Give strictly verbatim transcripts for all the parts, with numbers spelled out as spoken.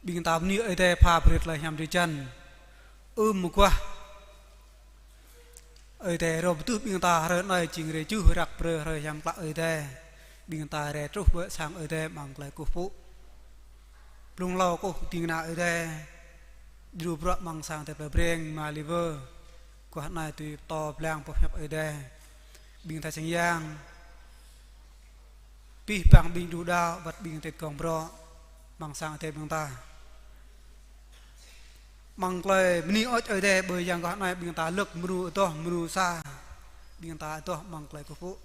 Ƀing ta bơni Ơi Adai pha brơi tơlơi hiam drơi jăn. Ưm mơguah Ơi Adai rŏ pơtưh ƀing ta hrơi anai jing hrơi tơjuh răk brơi hrơi hiam klă Ơi Adai. Ƀing ta rai truh ƀơi sang Ơi Adai amăng tơlơi kơkuh pơpŭ. Blung hlâo kơkuh ding kơna Ơi Adai. Djru bruă amăng sang Ơi Adai plei Breng, Malibô. Guah anai tui pơtô pơblang boh hiăp Ơi Adai. Ƀing ta čang yang. Abih bang ƀing djuai đaŏ, wơ̆t ƀing ta gong brŏ, amăng sang Ơi Adai ƀing ta. Amăng tơlơi bơni hơơč Ơi Adai ƀơi yang guah anai ƀing ta lơ̆k mrô adoh mrô sa. Ƀing ta adoh amăng tơlơi kơkuh pơpŭ.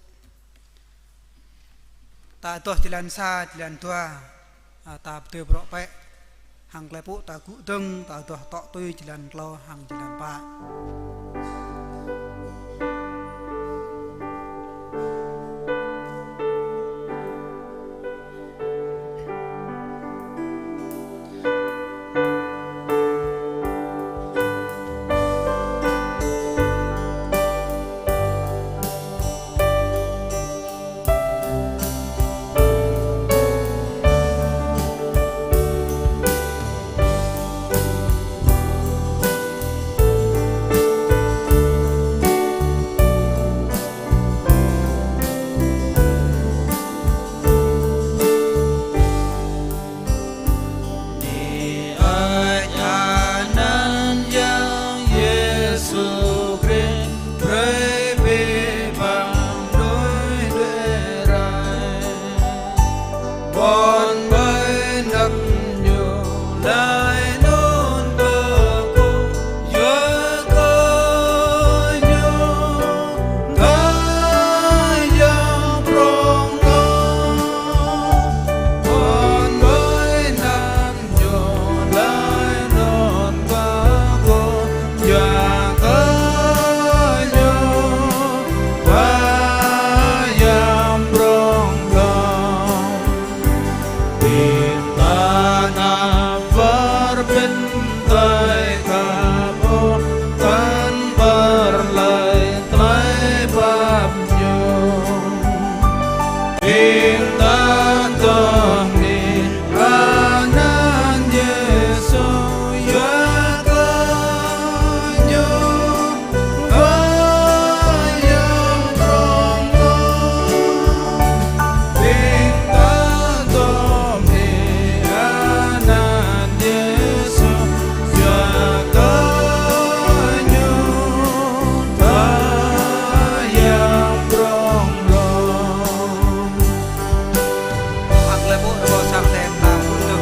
Ta adoh jơlan sa, jơlan dua. A, ta pơdơi bruă pĕ. Hăng tơlơi pơpŭ ta gŭ dơ̆ng, ta adoh tŏ tui jơlan klâo hăng jơlan pă. Ni ai anăn Yang Yêsu Krist, brơi abih bang đuaĭ đuaĭ rai. Ƀôn ƀơi anăp Ñu laih anŭn pơkŏn yua kơ Ñu, Khua Yang prŏng lŏm. Ƀôn ƀơi anăp Ñu laih anŭn pơkŏn yua kơ Ñu, Khua Yang prŏng lŏm. Ƀing ta nao pơƀĭt tơlơi khăp Ơi, kăn pơrơlơi tơlơi pap Ñu. Ƀing ta tơm ni anăn Yêsu yua kơ Ñu, Khua Yang prŏng lŏm. Ƀing ta tơm ni anăn Yêsu yua kơ Ñu, Khua Yang prŏng lŏm. Hăng tơlơi pơpŭ rơbâo sang tem ta pơtŭk.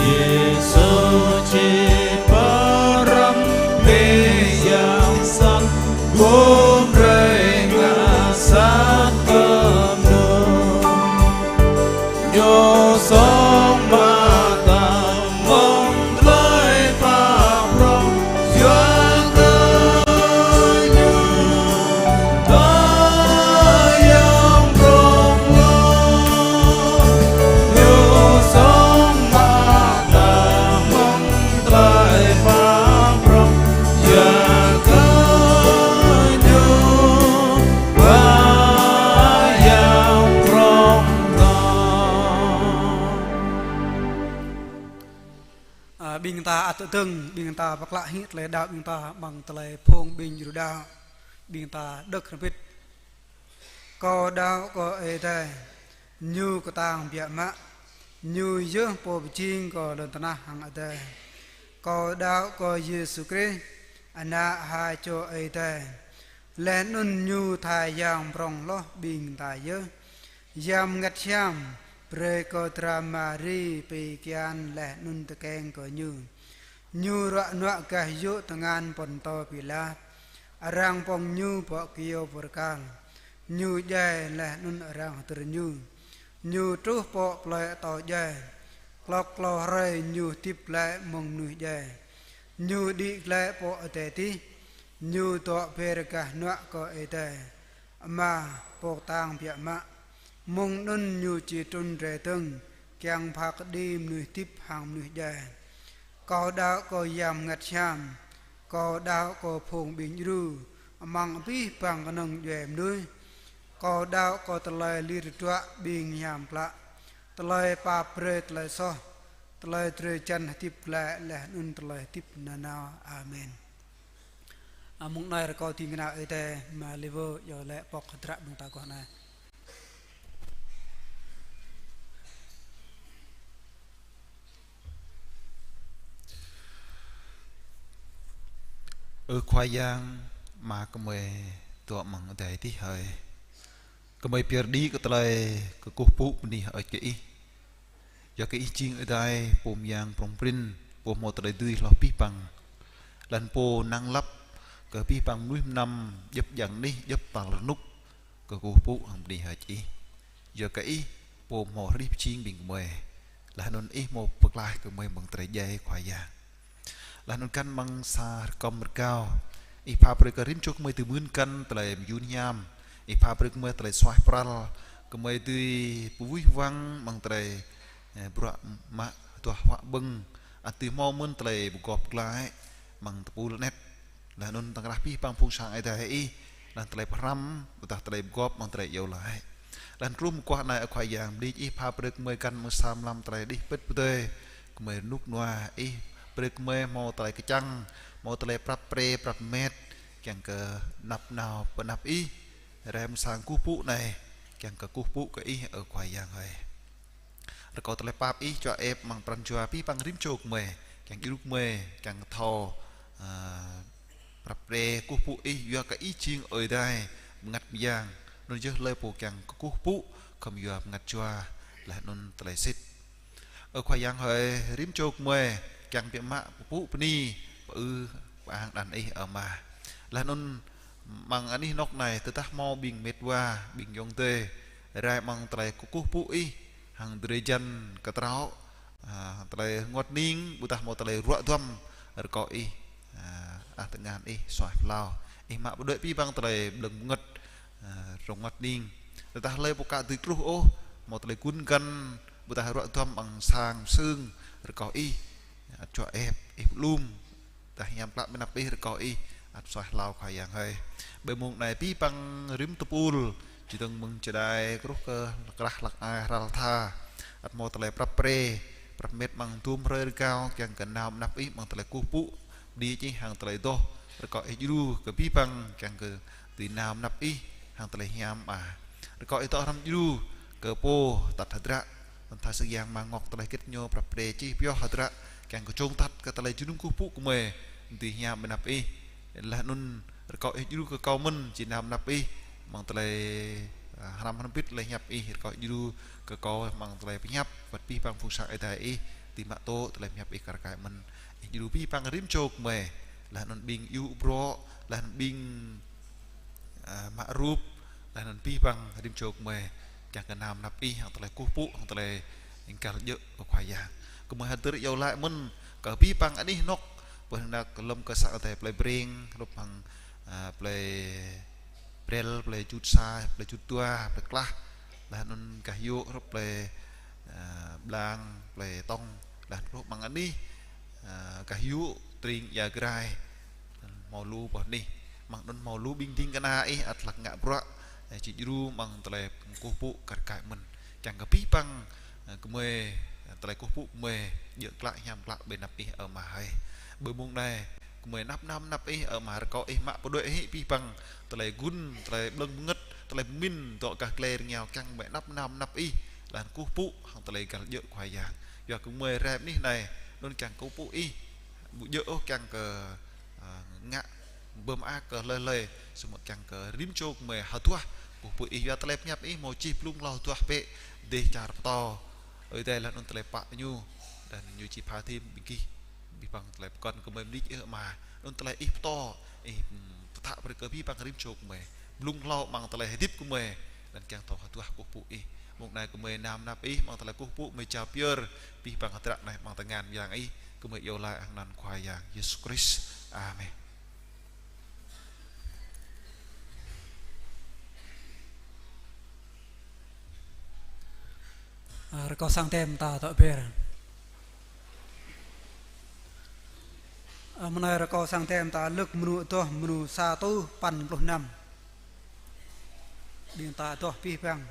Yêsu či pơrăm bĕ yang sat, gum rai ngă sat kơnung. Ñu song mă ta mơ̆ng tơlơi pap prŏng, yua kơ Ñu Khua Yang prŏng lŏm. Ñu song mă ta mơ̆ng tơlơi pap prŏng, yua kơ Ñu Khua Yang prŏng lŏm. A, ƀing ta ăt tơdơ̆ng, ƀing ta pơklă hĭ tơlơi đaŏ ƀing ta amăng tơlơi phung ƀing djru đaŏ, ƀing ta đŏk hrŏm hơbĭt. Kâo đaŏ kơ Ơi Adai, Ñu kơtang biă mă, Ñu yơh Pô pơjing kơ lŏn tơnah hăng adai. Kâo đaŏ kơ Yêsu Krist, Ană ha čô Ơi Adai. Laih anŭn Ñu tha yang prŏng hloh ƀing ta yơh. Yang Bơngăt Hiam brơi kơ dra Mari pi kian laih anŭn tơkeng kơ Ñu. Ñu ruă nuă gah yŭ tơngan Pôntô Pilat. Arăng pŏng Ñu pơ kyâo bơrkal. Ñu djai laih anŭn arăng hơdơr Ñu. Ñu truh pơ plơi atâo djai. Klâo klâo hrơi Ñu hơdip glaĭ mơ̆ng mơnuih djai. Ñu đĭ glaĭ pơ adai adih. Ñu dŏ ber gah hnuă kơ Ơi Adai Ama pŏk tang biă mă. Mơ̆ng anŭn Ñu či trŭn rai dơ̆ng, kiăng pha kơđi mơnuih hơdip hăng mơnuih djai. Kâo đaŏ kơ Yang Bơngăt Hiam. Kâo đaŏ kơ phung ƀing djru amăng abih bang kơnơ̆ng djuai mơnuih. Kâo đaŏ kơ tơlơi lir hơdruă ƀing hiam klă, tơlơi pap brơi tơlơi soh, tơlơi drơi jăn hơdip glaĭ laih anŭn tơlơi hơdip nanao. Amen. Amăng anai rơkâo ding kơna Ơi Adai Ama Lêwơ iâu laĭ pŏk hơdră ƀing ta kơ anai. Ơ Khua Yang, Ama gơmơi dŏ amăng adai adih hơi. Gơmơi pơyơr đĭ kơ tơlơi kơkuh pơpŭ bơni hơơč kơ Ih. Yua kơ Ih jing Ơi Adai pô mơyang prŏng prin, pô hmâo tơlơi dưi hloh abih bang. Laih anŭn pô năng lăp kơ abih bang mơnuih mơnam djŏp djang anih, djŏp tal rơnŭk kơkuh pơpŭ hăng bơni hơơč Ih. Yua kơ Ih pô hmâo hrih pơjing ƀing gơmơi. Laih anŭn Ih hmâo pơklaih kơ gơmơi mơ̆ng tơlơi djai Khua Yang. Laih anŭn găn mơ̆ng sa rơkŏm rơgao. Ih pha brơi kơ rĭm čô gơmơi dưi mưn găn tơlơi mơyun hiam. Ih pha brơi kơ gơmơi tơlơi suaih pral. Gơmơi dưi pơwih wăng mơ̆ng tơlơi, ơ, bruă mă duah huă ƀơ̆ng. Ăt dưi hmâo mơ̆n tơlơi pơgop glaĭ mơ̆ng tơpul anet. Laih anŭn tơkrah abih bang phung sang Ơi Adai Ih, laih tơlơi pơhrăm, ƀôdah tơlơi pơgop mơ̆ng tơlơi iâu laĭ. Laih anŭn truh mơguah anai Ơ Khua Yang, bơni Ih pha brơi kơ gơmơi găn mơ̆ng sa mlam tơlơi đih pĭt pơdơi, gơmơi rơnŭk rơnua Ih, brơi kơ gơmơi hmâo tơlơi kơčăng, hmâo tơlơi prăp pre, prăp met, kiăng kơ anăp nao pơ anăp Ih, rai mơ̆ng sang kơkuh pơpŭ anai, kiăng kơ kơkuh pơpŭ kơ Ih Ơ Khua Yang hơi. Rơkâo tơlơi pap Ih čuă ĕp amăng pran jua abih bang rĭm čô gơmơi, kiăng djru gơmơi, kiăng thâo, ơ, prăp pre kơkuh pơpŭ Ih, yua kơ Ih jing Ơi Adai bơngăt mơyang, anŭn yơh hlơi pô kiăng kơkuh pơpŭ khŏm yua bơngăt jua, laih anŭn tơlơi sĭt. Ơ Khua Yang hơi, rĭm čô gơmơi kiăng biă mă pơpŭ bơni, pơư pơang anăn Ih Ơ Ama. Laih anŭn amăng anih anŏk anai, tơdah hmâo ƀing met wa, ƀing ayŏng adơi, rai amăng tơlơi kơkuh pơpŭ Ih, hăng drơi jăn kơtraŏ, a, tơlơi rơngot hning, ƀôdah hmâo tơlơi ruă duăm, rơkâo Ih, a, ah, tơngan Ih suaih pơhlao. Ih mă pơđuaĭ abih bang tơlơi blơ̆ng bơngơ̆t, a, rơngot hning. Tơdah hlơi pô ka dưi truh ôh, hmâo tơlơi gun găn, ƀôdah ruă duăm amăng sang sưng, rơkâo Ih, a, čuă ĕp, Ih pơlum. Tơdah hiam klă ƀơi anăp Ih, rơkâo Ih ăt suaih hlao Khua Yang hơi. Ƀơi mông anai abih bang rĭm tơpul, čơdơ̆ng mơ̆ng čơđai truh kơ krah hlăk ai hrăl tha, ăt hmâo tơlơi prăp pre, prăp met amăng hơdôm hrơi rơgao, kiăng kơ nao ƀơi anăp Ih amăng tơlơi kơkuh pơpŭ, đĭ čih hăng tơlơi adoh, rơkâo Ih djru kơ abih bang, kiăng kơ dưi nao ƀơi anăp Ih hăng tơlơi hiam, a. Rơkâo Ih dŏ hrŏm djru kơ pô tăt hơdră, tha Sang Yang Ama ngŏk tơlơi hơget ñu prăp pre čih pioh hơdră, kiăng kơ čŏng tăt kơ tơlơi jơnum kơkuh pơpŭ gơmơi dưi hiam ƀơi anăp Ih. Laih anŭn rơkâo Ih djru kơ kâo mơ̆n či nao ƀơi anăp Ih amăng tơlơi, a, hrăm hrŏm hơbĭt tơlơi pơhiăp Ih, rơkâo Ih djru kơ kâo amăng tơlơi pơhiăp, wơ̆t abih bang phung sang Ơi Adai Ih dưi mă tŭ tơlơi pơhiăp Ih kar kaĭ mơ̆n. Ih djru abih bang rĭm čô gơmơi, laih anŭn ƀing yŭ brŏ, laih anŭn ƀing a, mă rup, laih anŭn abih bang rĭm čô gơmơi, kiăng kơ nao ƀơi anăp Ih hăng tơlơi kơkuh pơpŭ, hăng tơlơi găl djơ̆ kơ Khua Yang. Gơmơi hơdơr iâu laĭ mơ̆n kơ abih bang anih anŏk, pơhing nak lŏm kơ sang Ơi Adai plơi Breng, hrup hăng, a, plơi Brel, plơi Jut Sa, plơi Jut Dua, plơi Klah, laih anŭn gah yŭ hrup plơi, a, Blang, plơi Tŏng, laih anŭn hrup amăng anih, a, gah yŭ tring Ia Grai. Hmâo lu boh anih, amăng anŭn hmâo lu ƀing ding kơna Ih ăt hlak ngă bruă, ơ, či djru amăng tơlơi kơkuh pơpŭ kar kaĭ mơ̆n. Kiăng kơ abih bang, ơ, gơmơi, ơ, tơlơi kơkuh pơpŭ gơmơi djơ̆ klă hiam klă ƀơi anăp Ih Ơ Ama hơi. Ƀơi mông anai, gơmơi nao ƀơi anăp Ih Ơ Ama, rơkâo Ih mă pơđuaĭ hĭ abih bang tơlơi gun, tơlơi blơ̆ng bơngơ̆t, tơlơi pơmĭn dŏ gah glai rơngiao kiăng gơmơi nao ƀơi anăp Ih, laih anŭn kơkuh pơpŭ hăng tơlơi găl djơ̆ Khua Yang. Yua kơ gơmơi rai anih anai, anŭn kiăng kơkuh pơpŭ Ih, ƀu djơ̆ ôh kiăng kơ, a, ngă bơmơak kơ hlơi hlơi, samơ̆ kiăng kơ rĭm čô gơmơi hơduah kơkuh pơpŭ Ih, yua tơlơi pơhiăp Ih hmâo čih blung hlâo hơduah bĕ dêh čar pơtâo. Ơi Adai, laih anŭn tơlơi pă ñu, laih anŭn ñu či pha thêm ƀing gih, abih bang tơlơi pơkŏn gơmơi mơ̆ng Ih, Ama. Anŭn tơlơi Ih pơtô, Ih, ưm, pơtă brơi kơ abih bang rĭm čô gơmơi. Blung hlâo amăng tơlơi hơdip gơmơi, laih anŭn kiăng thâo hơduah kơkuh pơpŭ Ih. Mông anai gơmơi nao mơnăp Ih, amăng tơlơi kơkuh pơpŭ gơmơi jao pơyơr, abih bang hơdră anai amăng tơngan Yang Ih, gơmơi iâu laĭ hăng anăn Khua Yang Yêsu Krist. Amen. Ơ, rơkâo sang tơm ta dŏ ber. Ơ, mơnai rơkâo sang tơm ta Luk mrô dua, mrô sa rơtuh păn pluh năm. Ƀing ta dŏ abih bang.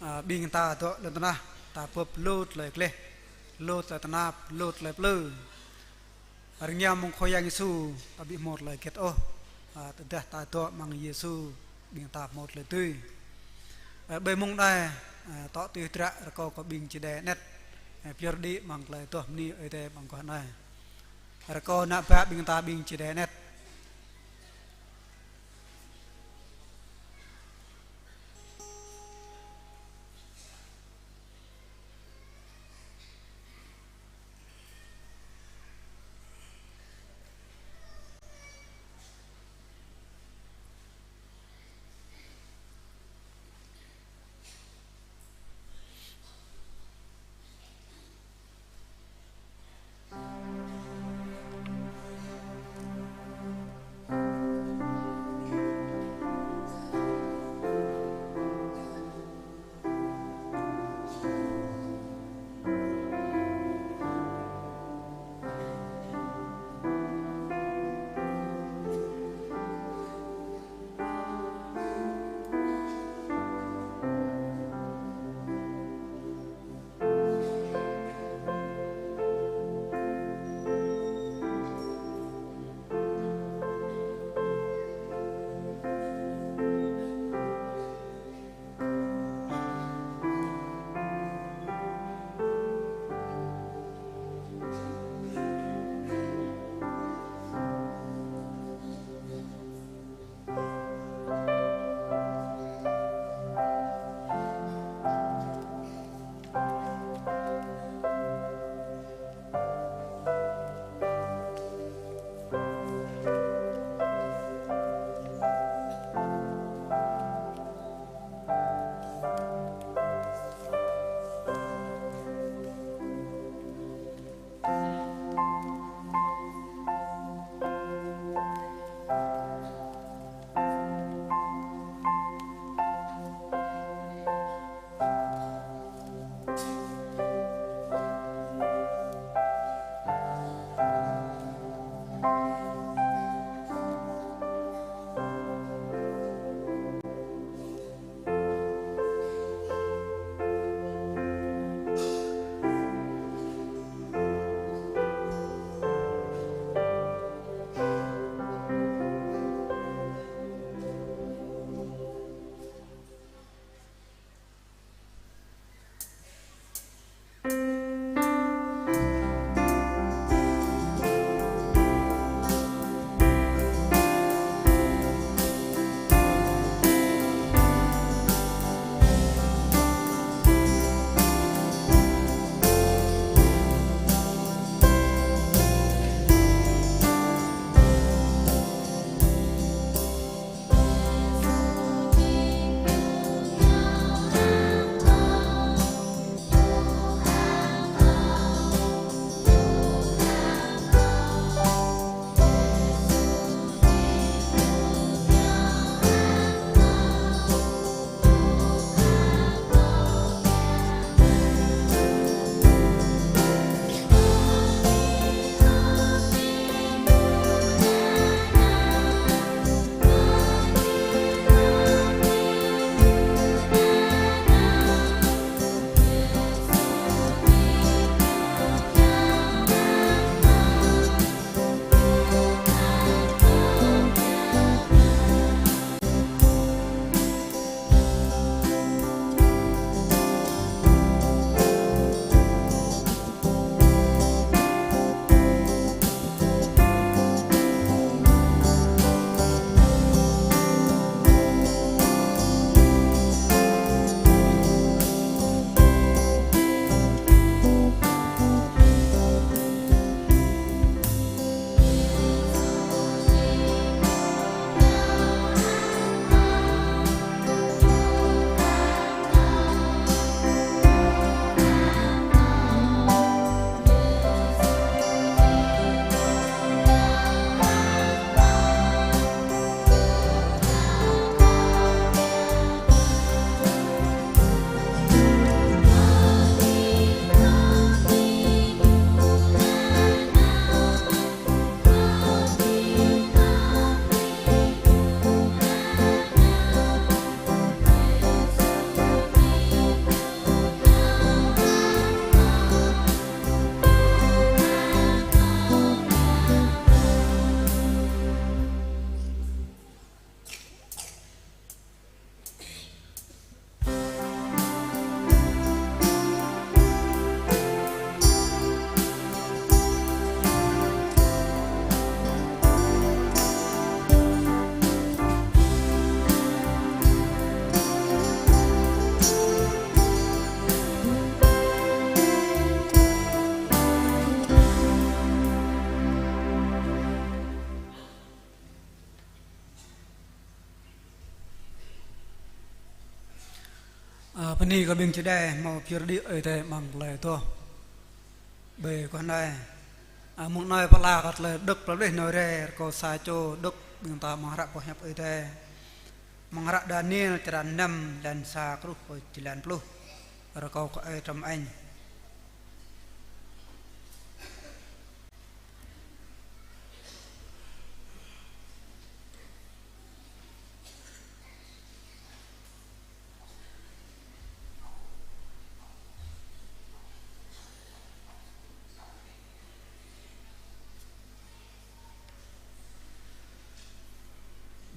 Ơ, ƀing ta dŏ lŏn tơnah, ta bưp lu tơlơi gleh, lu tơlơi tơnap, lu tơlơi plư. Rơngiă mơ̆ng Khua Yang Yêsu, ta ƀu hmâo tơlơi hơget ôh. Ơ, tơdah ta dŏ amăng Yêsu, ƀing ta hmâo tơlơi dưi. Ơ, ƀơi mông anai, ơ, tŏ tui hơdră rơkâo kơ ƀing Jêđai anet, ơ, pơyơr đĭ amăng tơlơi adoh bơni Ơi Adai amăng guah anai. Rơkâo ană bă ƀing ta ƀing Jêđai anet. Ơ, bơni kơ ƀing čơđai hmâo pơyơr đĭ Ơi Adai amăng tơlơi adoh. Ƀơi kơ anai, ơ, mơ̆ng anai pơala kơ tơlơi đŏk pơplih nao rai, rơkâo sa čô đŏk ƀing ta amăng hră boh hiăp Ơi Adai. Amăng hră Daniel črăn năm, lan sa truh pơ jơlan pluh. Rơkâo kơ ơi Trâm Anh.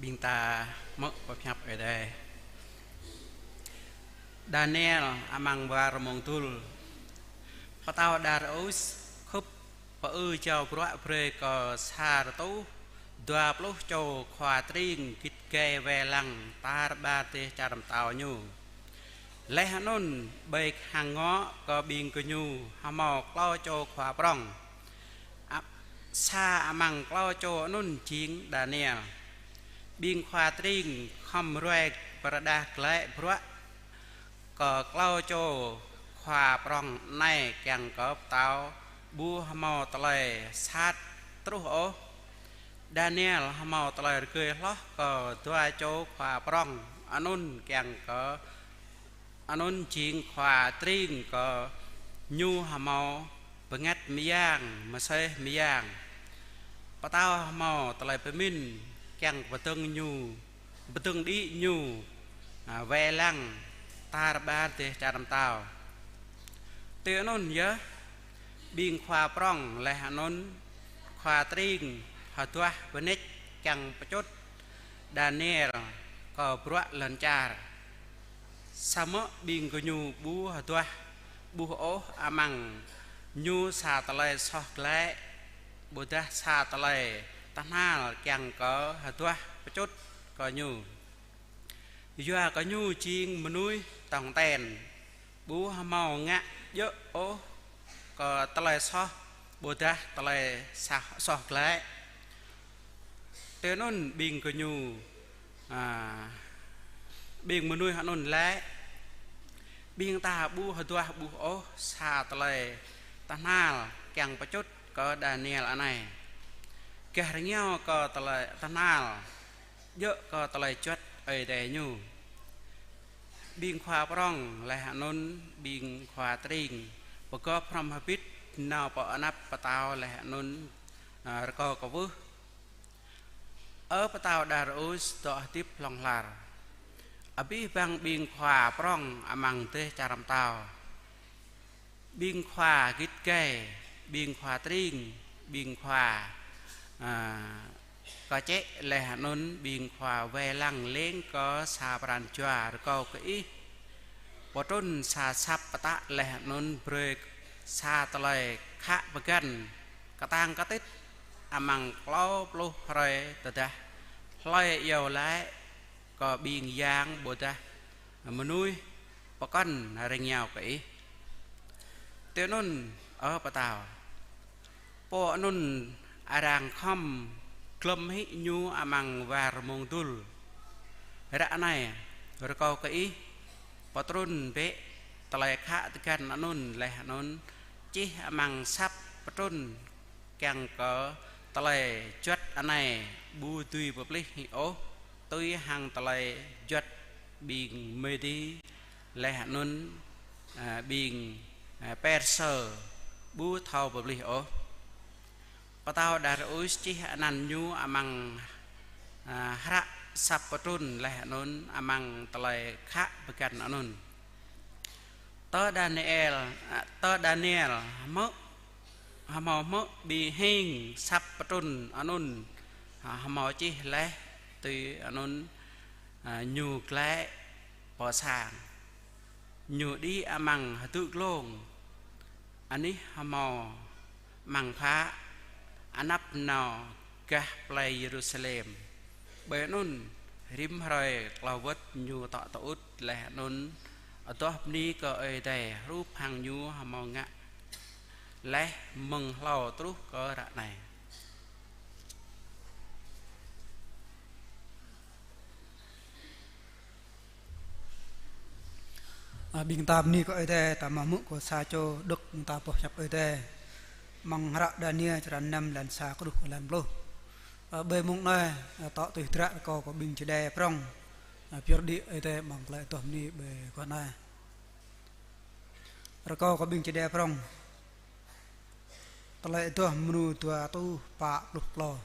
Ƀing ta hmư̆ boh hiăp Ơi Adai. Daniel amăng war rơmông dŭl. Pơtao Darius khŭp pơư jao bruă brơi kơ sa rơtuh dua pluh čô khua tring git gai wai lăng tar ƀar dêh čar pơtao ñu. Laih anŭn ƀơi khăng ngŏ kơ ƀing gơñu hmâo klâo čô khua prŏng. A-, sa amăng klâo čô anŭn jing Daniel. Ƀing khua tring khŏm ruai pơrơđah glaĭ bruă kơ klâo čô khua prŏng anai kiăng kơ pơtao ƀu hmâo tơlơi sat truh ôh. Daniel hmâo tơlơi rơgơi hloh kơ dua čô khua prŏng anŭn kiăng kơ anŭn jing khua tring kơ ñu hmâo bơngăt mơyang, mơsêh mơyang. Pơtao hmâo tơlơi pơmĭn kiăng pơdơ̆ng ñu, pơdơ̆ng đĭ ñu, a, wai lăng tar ƀar dêh čar pơtao. Tui anŭn yơh, ƀing khua prŏng laih anŭn khua tring hơduah pơneč kiăng pơčŭt Daniel kơ bruă lŏn čar. Samơ̆ ƀing gơñu ƀu hơduah ƀuh ôh amăng ñu sa tơlơi soh glaĭ, ƀôdah sa tơlơi tơhnal kiăng kơ hơduah pơčŭt kơ ñu. Yua kơ ñu jing mơnuih tong ten, ƀu hmâo ngă djơ̆ ôh kơ tơlơi soh ƀôdah tơlơi sa-, soh glaĭ. Tui anŭn ƀing gơñu, a, ƀing mơnuih anŭn laĭ: Ƀing ta ƀu hơduah ƀuh ôh sa tơlơi tơhnal kiăng pơčŭt kơ Daniel anai. Gah rơngiao kơ tơlơi tơhnal, djơ̆ kơ tơlơi juăt Ơi Adai ñu. Ƀing khua prŏng laih anŭn ƀing khua tring pơgop hrŏm hơbĭt nao pơ anăp pơtao laih anŭn, a, rơkâo kwưh: Ơ pơtao Darius dŏ hơdip hlŏng lar, abih bang ƀing khua prŏng amăng dêh čar pơtao, ƀing khua git gai, ƀing khua tring, ƀing khua, a, kơčĕ laih anŭn ƀing khua wai lăng lêng kơ sa pran jua rơkâo kơ ih pơtrŭn sa asăp pơtă laih anŭn brơi sa tơlơi khă pơgăn kơtang kơtit amăng klâo pluh hrơi tơdah hlơi iâu laĭ kơ ƀing yang ƀôdah mơnuih pơkŏn rơngiao kơ ih. Tui anŭn, ơ pơtao, pô anŭn arăng khŏm glŏm hĭ ñu amăng war rơmông dŭl. Ră anai, rơkâo kơ ih pơtrŭn bĕ tơlơi khă pơgăn anŭn laih anŭn čih amăng asăp pơtrŭn kiăng kơ tơlơi juăt anai ƀu dưi pơplih hĭ ôh, tui hăng tơlơi juăt ƀing Mêdi laih anŭn, a, ƀing, a, Persơ ƀu thâo pơplih ôh. Pơtao Darius čih anăn ñu amăng, a, hră asăp pơtrŭn laih anŭn amăng tơlơi khă pơgăn anŭn. Tơ Daniel, a, tơ Daniel hmư̆, hmâo hmư̆ ƀing hing asăp pơtrŭn anŭn, a, hmâo čih laih tui anŭn, a, ñu glaĭ pơ sang. Ñu đĭ amăng hơdư̆ glông, anih hmâo amăng phă, anăp nao gah plei Yêrusalem. Ƀơi anŭn, rĭm hrơi klâo wơ̆t ñu tŏ tơŭt laih anŭn adoh bơni kơ Ơi Adai hrup hăng ñu hmâo ngă laih mơ̆ng hlâo truh kơ ră anai. Ơ, ƀing ta bơni kơ Ơi Adai, ta mă mŭk kơ sa čô đŏk mơ̆ng ta boh hiăp Ơi Adai. Amăng hră Đaniel črăn năm, lan sa truh kơ lan pluh. Ơ, ƀơi mông anai, ơ, tŏ tui hơdră rơkâo kơ ƀing čơđai prŏng, ơ, pơyơr đĭ Ơi Adai amăng tơlơi adoh bơni ƀơi guah anai. Rơkâo kơ ƀing čơđai prŏng. Tơlơi adoh mrô dua rơtuh pă pluh klâo.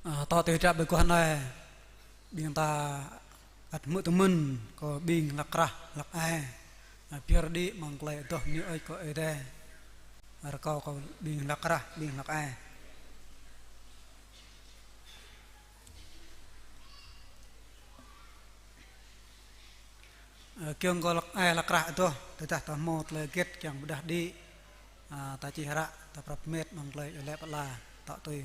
Ơ, tŏ tui hră ƀơi aguah anai, ƀing ta ăt hmư̆ tơmĕn kơ ƀing hlăk krah hlăk ai. Ơ, pơyơr đĭ mơ̆ng tơlơi adoh bơni hơơč kơ Ơi Adai. Rơkâo kơ ƀing hlăk krah, ƀing hlăk ai. Ơ, kiăng kơ hlăk ai hlăk krah adoh, tơdah ta hmâo tơlơi hơget kiăng pơrơđah đĭ, ơ, ta čih hră, ta prăp mĕt mơ̆ng tơlơi iâu laĭ pơala, tŏ tui.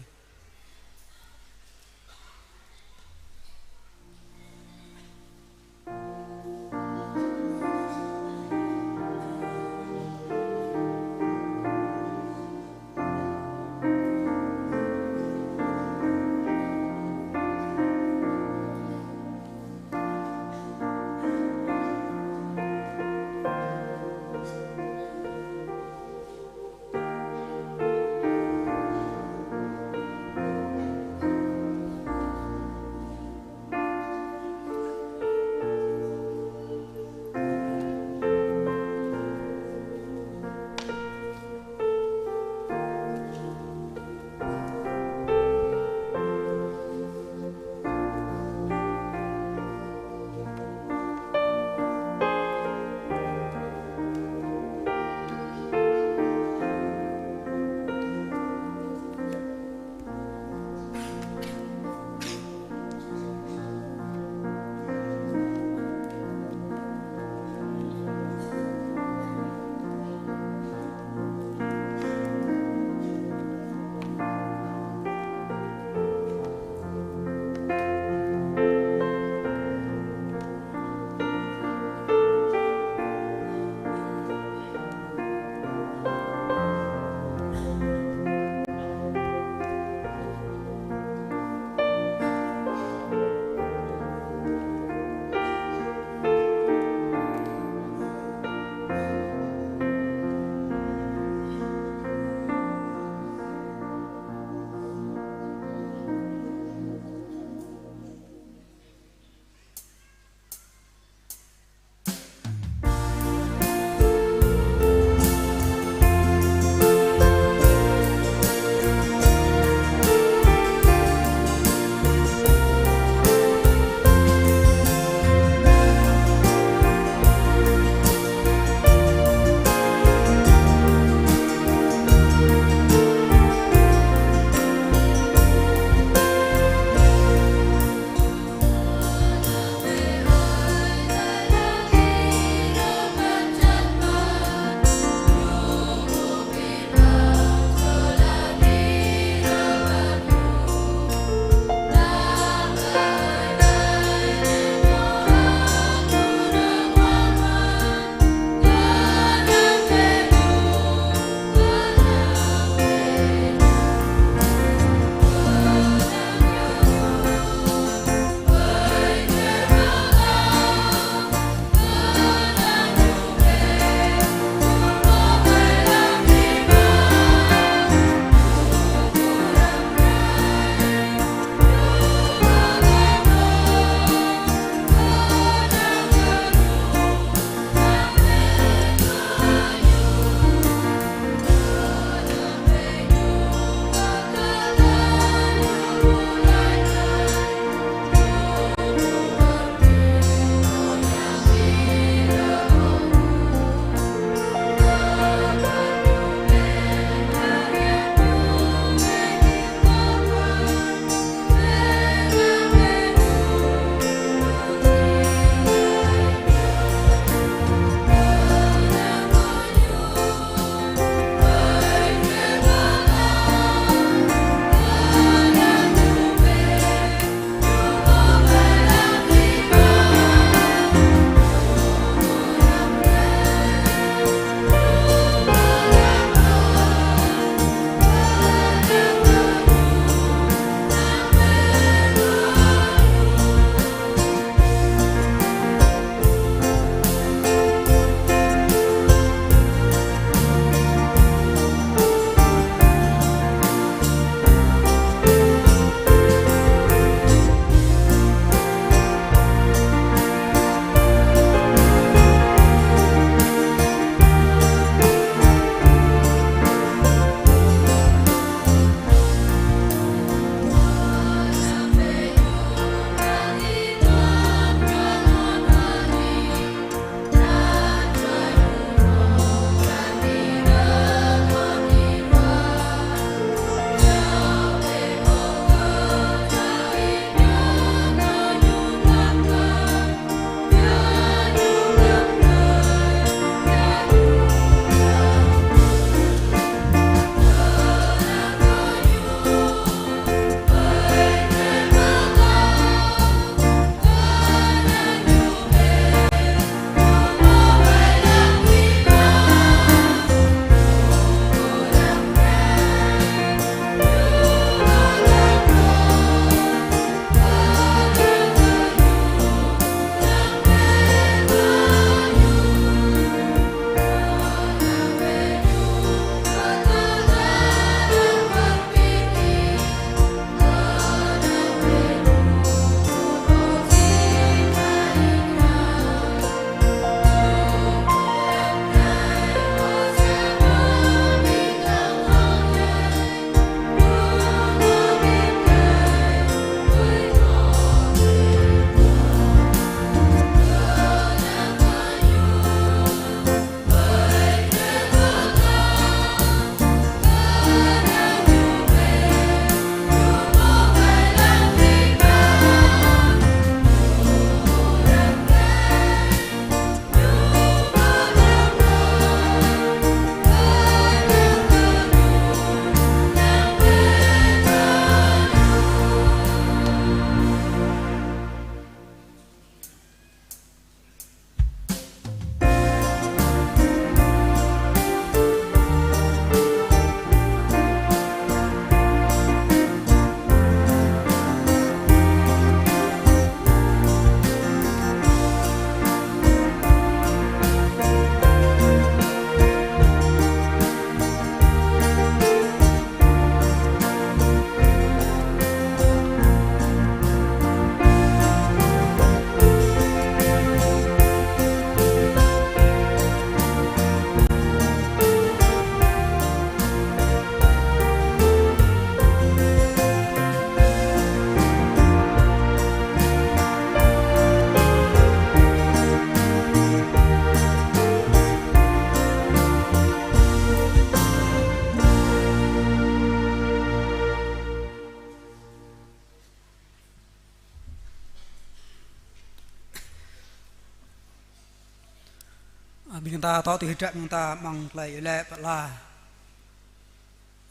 Ƀing ta tŏ tui hơdră ƀing ta amăng tơlơi iâu laĭ pơala.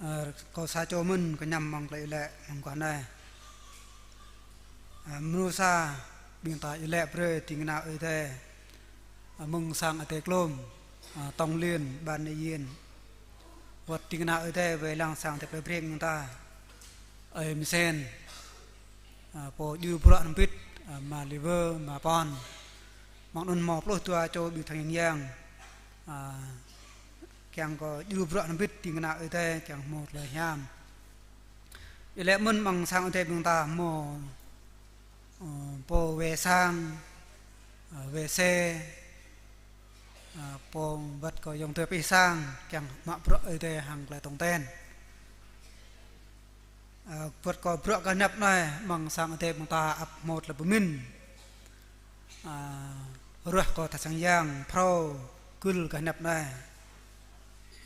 Ơ, kâo sa čô mơ̆n kơñăm amăng tơlơi iâu laĭ mơguah anai. Ơ, mrô sa ƀing ta iâu laĭ brơi ding kơna Ơi Adai, ơ, mơ̆ng sang Ơi Adai klôm, ơ, Tông Liên, Ban Yên. Wơ̆t ding kơna Ơi Adai wai lăng sang Ơi Adai plei Breng ƀing ta, Ơi Mơsen, ơ, pô djru bruă hrŏm hơbĭt, ơ, ama Liver, ama Pon. Mơ̆ng anŭn hmâo pluh dua čô ƀing thăng yang, ơ, kiăng kơ djru bruă hrŏm hơbĭt ding kơna Ơi Adai kiăng hmâo tơlơi hiam. Iâu laĭ mơ̆n amăng sang Ơi Adai ƀing ta hmâo, ơ, pô wai sang, ơ, wai xe, ơ, pô wơ̆t kơ ayŏng adơi pih sang kiăng mă bruă Ơi Adai hăng tơlơi tong ten. Ơ, wơ̆t kơ bruă gah hiăp anai amăng sang Ơi Adai ƀing ta ăp hmâo tơlơi pơmĭn. Ơ, ruah kơ tha sang yang phrâo gưl gah hiăp anai.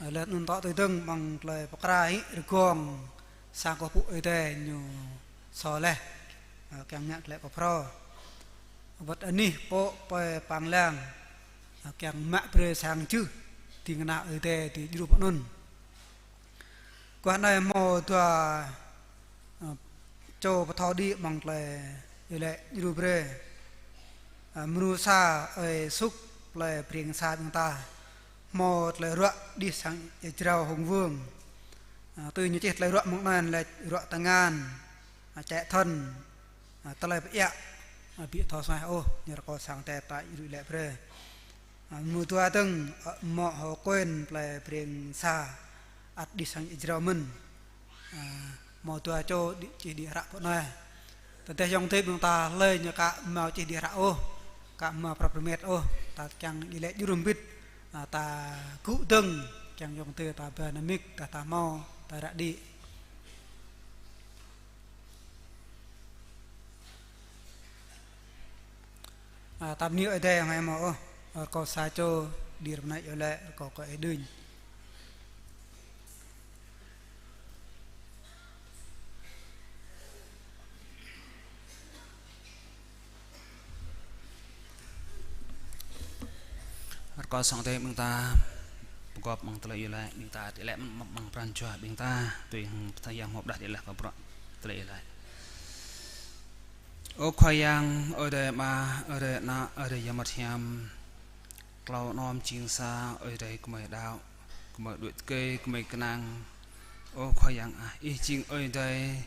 Ơ, laih anŭn tŏ tui dơ̆ng amăng tơlơi pơkra hĭ rơgong sang kơkuh pơpŭ Ơi Adai ñu soh laih, ơ, kiăng ngă tơlơi kơ phrâo. Wơ̆t anih pô pơpă pang lăng, ơ, kiăng mă brơi sang jưh ding kơna Ơi Adai dưi djru pơ anŭn. Guah anai hmâo dua, ơ, čô pơthâo đĭ amăng tơlơi iâu laĭ djru brơi. Ơ, mrô sa Ơi Suk plei Breng Sa ƀing ta hmâo tơlơi ruă đih sang ia jrao hùng vương. Ơ, tui ñu čih tơlơi ruă mơ̆ng anŭn laĭ ruă tơngan, ơ, čĕ thŏn, ơ, tơlơi pơiă, ơ, ƀu thâo suaih ôh, ñu rơkâo sang Ơi Adai ta djru iâu laĭ brơi. Ơ, mrô dua dơ̆ng, ơ, mơ̆ hơkuen plei Breng Sa ăt đih sang ia jrao mơ̆n. Ơ, hmâo dua čô đĭ, čih đĭ hră pơ anai. Tơdah ayŏng adơi ƀing ta hlơi ñu ka hmâo čih đĭ hră ôh, ka hmâo prăp rơmet ôh, ta kiăng iâu laĭ djru hrŏm hơbĭt, ơ, ta gŭ dơ̆ng, kiăng ayŏng adơi ta ba nao mik, ta, ta hmâo, ta ră đĭ. Ơ, ta bơni Ơi Adai hăng ih mơ̆ ôh, ơ, rơkâo sa čô đĭ rơma anai iâu laĭ, rơkâo kơ ih đưm. Rơkâo sang Ơi Adai ƀing ta pơgop amăng tơlơi iâu laĭ, ƀing ta iâu laĭ amăng, amăng pran jua ƀing ta, tui hăng Khua Yang hmâo pơdah iâu laĭ kơ bruă tơlơi iâu laĭ. Ơ Khua Yang, Ơi Adai Ama, Ơi Adai Ană, Ơi Adai Yang Bơngăt Hiam, klâo anom jing sa, Ơi Adai gơmơi đaŏ, gơmơi đuaĭ tơkê, gơmơi kơnang. Ơ Khua Yang ah, Ih jing Ơi Adai,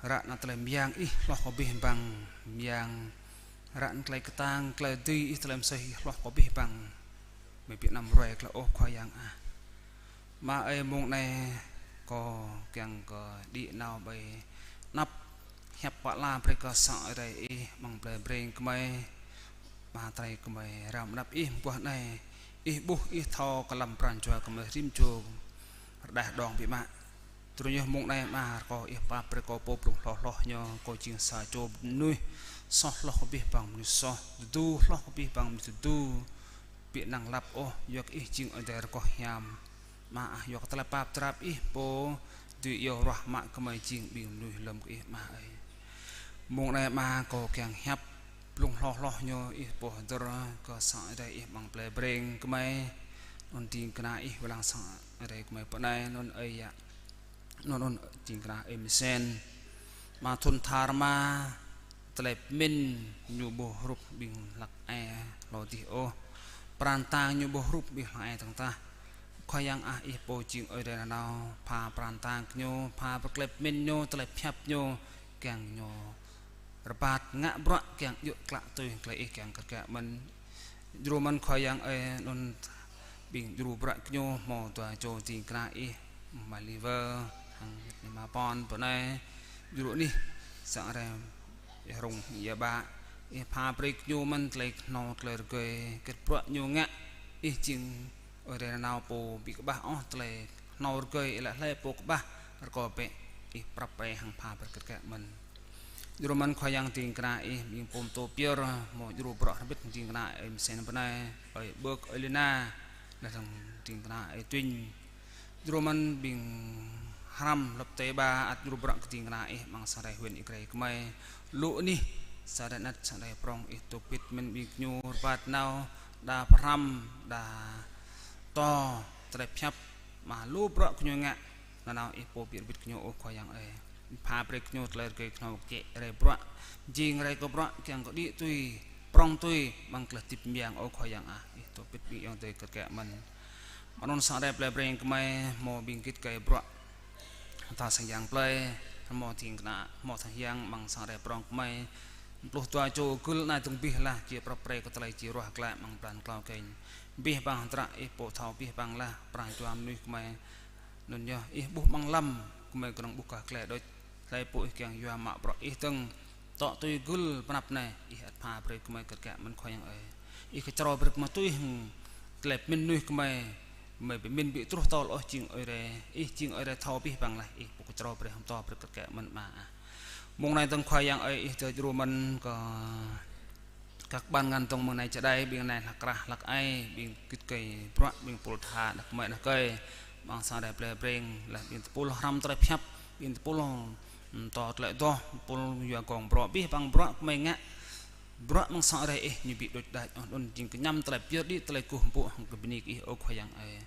ră ană tơlơi mơyang Ih hloh kơ abih bang mơyang, ră ană tơlơi kơtang, tơlơi dưi Ih, tơlơi mơsêh Ih hloh kơ abih bang. Mơi ƀu anăm ruai tơlơi ôh Khua Yang ah. Ama ơi, mông anai kâo kiăng kơ đĭ nao ƀơi anăp hiăp pơala brơi kơ sang Ơi Adai Ih amăng plei Breng gơmơi. Ama, tơlơi gơmơi răm anăp Ih mơguah anai, Ih ƀuh, Ih thâo kơ lăm pran jua gơmơi rĭm čô rơđah đong biă mă. Tui anŭn yơh mông anai Ama, rơkâo Ih pap brơi kơ pô blung hloh hloh ñu, kâo jing sa čô mơnuih soh hloh kơ abih bang mơnuih soh, tơdu hloh kơ abih bang mơnuih tơdu. Ƀu năng lăp ôh, yua kơ Ih jing Ơi Adai rơgoh hiam. Ama ah, yua kơ tơlơi pap drap Ih pô dưi iâu ruah mă gơmơi jing ƀing mơnuih lơ̆m kơ Ih Ama ơi. Mông anai Ama, kâo kiăng hiăp blung hloh hloh ñu Ih pô hơdơr kơ sang Ơi Adai Ih amăng plei Breng gơmơi. Anŭn ding kơna Ih wai lăng sang Ơi Adai gơmơi pơ anai, anŭn ơi yă. Anŭn, anŭn ding kơna Ơi Mơsen. Ama thŭn tha rơma, tơlơi pơmĭn ñu ƀu hrup ƀing hlăk ai hlâo adih ôh. Pran tang ñu ƀu hrup ƀing hlăk ai dơ̆ng tah. Khua Yang ah, Ih pô jing Ơi Adai nanao, pha pran tang kơ ñu, pha pơklep pơmĭn ñu, tơlơi pơhiăp ñu, kiăng ñu rơbat ngă bruă kiăng djơ̆ klă tui tơlơi Ih kiăng kơtơkă mơ̆n. Djru mơ̆n Khua Yang ơi, anŭn ƀing djru bruă kơ ñu hmâo dua čô ding kơna Ih, ama Liver hăng ama Pon pơ anai. Djru anih sang Ơi Adai Ih rŭng ia ƀă, Ih pha brơi kơ ñu mơ̆n tơlơi kơhnâo tơlơi rơgơi, hơget bruă ñu ngă, Ih jing Ơi Adai nanao pô ƀu kơƀah ôh tơlơi kơhnâo rơgơi, ih laĭ hlơi pô kơƀah, rơkâo bĕ Ih prăp brơi hăng pha brơi kơtơkă mơ̆n. Djru mơ̆n Khua Yang ding kơna Ih, ƀing pô pơtô pơyơr, hmâo djru bruă hrŏm hơbĭt ding kơna Ơi Mơsen pơ anai, Ơi Bơk, Ơi Lina, laih dơ̆ng ding kơna Ơi Tuin. Djru mơ̆n ƀing hrăm lăp tơi ƀă ăt djru bruă kơ ding kơna Ih amăng sang Ơi Adai huyện Ia Grai gơmơi. Lu anih sang Ơi Adai anet, sang Ơi Adai prŏng, Ih dŏ hơbĭt mơ̆n ƀing gơñu rơbat nao, đa pơhrăm, đa pơtô, tơlơi pơhiăp, mă lu bruă gơñu ngă, nanao Ih pô ƀiă rơbit gơñu, ơ Khua Yang ơi. Pha brơi gơñu tơlơi rơgơi kơhnâo kơčĕ rai bruă, jing rai kơ bruă, kiăng kơ đĭ tui, prŏng tui, amăng tơlơi hơdip mơyang, ơ Khua Yang ah. Ih dŏ pĭt ƀing ayŏng adơi kơt kĕ mơ̆n. Anŭn sang rai plei Breng gơmơi, hmâo ƀing git gai bruă. Tha sang yang plei, hmâo ding kơna, hmâo sang yang amăng sang rai prŏng gơmơi. Pluh dua čô gưl anai dơ̆ng abih lah, či prăp pre kơ tơlơi či ruah glaĭ amăng blan klâo kĕnh. Abih bang hơdră Ih pô thâo abih bang lah, prah jua mơnuih gơmơi. Anŭn yơh, Ih ƀuh amăng lăm, gơmơi kơnơ̆ng ƀuh kah klĕ đôč. Hlơi pô Ih kiăng yua mă bruă Ih dơ̆ng. Tŏ tui gưl pơanăp anai, Ih ăt pha brơi gơmơi kơt kĕ mơ̆n Khua Yang ơi. Ih kơčrâo brơi gơmơi tui hăng tơlơi pơmĭn mơnuih gơmơi, gơmơi ƀu mĭn ƀu truh tơl ôh jing Ơi Adai, Ih jing Ơi Adai thâo abih bang lah, Ih pô kơčrâo brơi hăng pơtô brơi kơt kĕ mơ̆n mă ah. Mông anai dơ̆ng Khua Yang ơi, Ih dŏ djru mơ̆n kơ kăk ƀan ngăn dơ̆ng mơ̆ng anai čơđai, ƀing anai hlăk krah hlăk ai, ƀing git gai bruă, ƀing pul tha, đah kơmơi đah kơi, amăng sang rai plei Breng, lah ƀing tơpul hrăm tơlơi pơhiăp, ƀing tơpul, ưm, pơtô tơlơi adoh, tơpul yua gơ̆ng bruă, abih bang bruă gơmơi ngă, bruă amăng sang rai Ih ñu ƀu đôč đač ôh, anŭn jing kơñăm tơlơi pơyơr đĭ tơlơi kơkuh pơpŭ hăng kơ bơni kơ Ih, ơ Khua Yang ơi.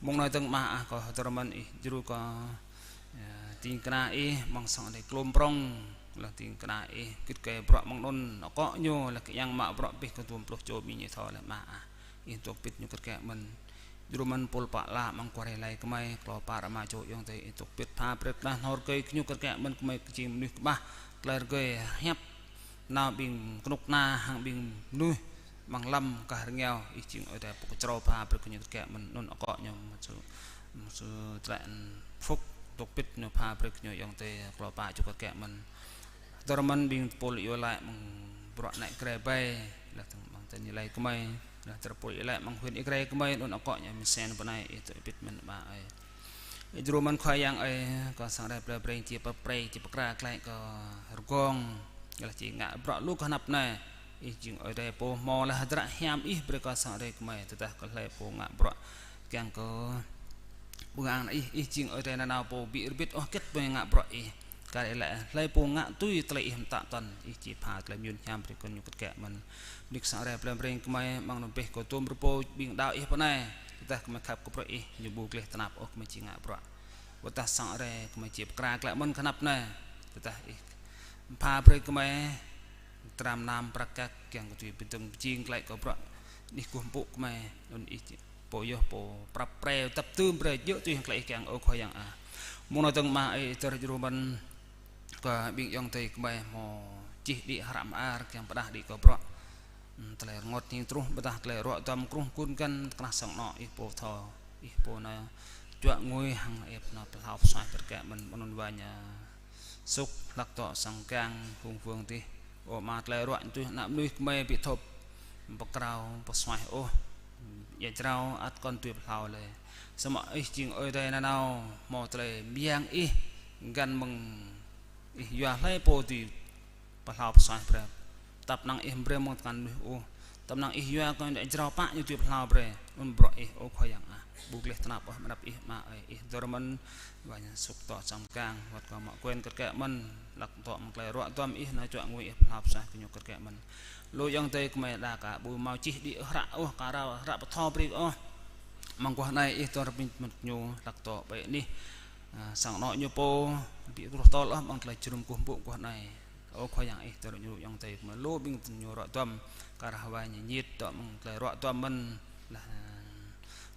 Mông anai dơ̆ng mă ah, kâo hơdơr mơ̆n Ih djru kơ, ơ, ding kơna Ih amăng sang rai klum prŏng, lah ding kơna Ih git gai bruă amăng anŭn, akŏ ñu lah kiăng mă bruă abih kơ dua pluh čô ƀing ñu thâo lah mă ah. Ih dŏ pĭt ñu kơt kĕ mơ̆n. Djru mơ̆n pul pă lah amăng kual rai lĕ gơmơi, klâo pă rơma čô ayŏng adơi, Ih dŏ pĭt pha brơi kơnah hnor rơgơi gơñu kơt kĕ mơ̆n, gơmơi jing mơnuih kơƀah, tơlơi rơgơi hiăp. Nao ƀing kơnuk kơna hăng ƀing mơnuih amăng lăm kah rơngiao, Ih jing Ơi Adai pô kơčrâo pha brơi gơñu kơt kĕ mơ̆n, anŭn akŏ ñu mơ̆ su, mơ̆ su tơlơi phŭk, dŏ pĭt ñu pha brơi gơñu ayŏng adơi, klâo pă čô kơt kĕ mơ̆n. Hơdơr mơ̆n ƀing tơpul iâu laĭ amăng bruă anai grai ƀai, lah dơ̆ng amăng tơnĭ lĕ gơmơi, lah tơpul iâu laĭ amăng huyện Ia Grai gơmơi, anŭn akŏ ñu mơsĕn pơ anai, Ih dŏ pĭt mơ̆n mă ơi. Ih djru mơ̆n Khua Yang ơi, kơ sang rai plei Breng či prăp pre, či pơkra glaĭ kơ rơgong, lah či ngă bruă lu kơ anăp anai. Ih jing Ơi Adai pô hmâo lah hơdră hiam Ih brơi kơ sang rai gơmơi, tơdah kơ hlơi pô ngă bruă kiăng kơ ƀu ang Ih, Ih jing Ơi Adai nanao pô ƀu rơbit ôh hơget pô ngă bruă Ih. Kar Ih laĭ hlơi pô ngă tui tơlơi Ih pơtă tơ̆n, Ih či pha tơlơi mơyun hiam brơi kơ ñu kơt kĕ mơ̆n. Nik sang rai plei Breng gơmơi, amăng anŭn abih kơ tôm rơpô ƀing đaŏ Ih pơ anai, tơdah gơmơi khăp kơ bruă Ih, ñu ƀu gleh tơnap ôh gơmơi či ngă bruă. Wơ̆t tơdah sang rai gơmơi či pơkra glaĭ mơ̆n kơ anăp anai, tơdah Ih pha brơi gơmơi tram nam prăk kăk kiăng kơ tui pơdơ̆ng pơjing glaĭ kơ bruă anih kơkuh pơpŭ gơmơi, anŭn Ih pô yơh pô prăp pre tăp tưm brơi djơ̆ tui hăng tơlơi Ih kiăng, ơ Khua Yang ah. Mông anai dơ̆ng mă Ih dŏ djru mơ̆n kơ ƀing ayŏng adơi gơmơi hmâo čih đĭ hră mơar kiăng pơdah đĭ kơ bruă, ưm, tơlơi rơngot hing truh, ƀôdah tơlơi ruă duăm kruh kun găn, kơnah sang anŏ Ih pô thâo, Ih pô nao čuă ngui hăng Ih pô nao pơhlao pơsuaih brơi kơt kĕ mơ̆n, mơ̆ng anŭn wa ñu Sŭk hlăk dŏ sang kiăng hung wơ̆ng dih. Ơ Ama, tơlơi ruă tui ană mơnuih gơmơi ƀu thâo pơkrao pơsuaih ôh. Ia jrao ăt kŏn tui pơhlao lĕ. Samơ̆ Ih jing Ơi Adai nanao hmâo tơlơi mơyang Ih găn mơ̆ng Ih yua hlơi pô tui pơhlao pơsuaih brơi. Tăp năng Ih brơi mơ̆ng tơngan mơnuih ôh. Tăp năng Ih yua kơ ñu jrao pă ñu tui pơhlao brơi. Anŭn bruă Ih, ơ Khua Yang ah. Ƀu gleh tơnap ôh mơnăp Ih mă ơi, Ih dŏ mơ̆n, wa ñu sŭk dŏ sang kiăng, wơ̆t kơ mă kuen kơt kĕ mơ̆n, hlăk dŏ mơ̆ng tơlơi ruă duăm Ih nao čuă ngui Ih pơhlao pơsuaih kơ ñu kơt kĕ mơ̆n. Lu ayŏng adơi gơmơi đa ka ƀu hmâo čih đĭ hră ôh, ka rao hră pơthâo brơi ôh. Mơguah anai Ih dŏ rơpin mơ̆n ñu hlăk dŏ ƀơi anih, a, sang anŏ ñu pô, ƀu truh tơl ôh mơ̆ng tơlơi jơnum kơkuh pơpŭ guah anai. Ơ Khua Yang, Ih dŏ ñu ayŏng adơi gơmơi lu ƀing ñu ruă duăm, kar hăng wa ñu ñit dŏ mơ̆ng tơlơi ruă duăm mơ̆n, lah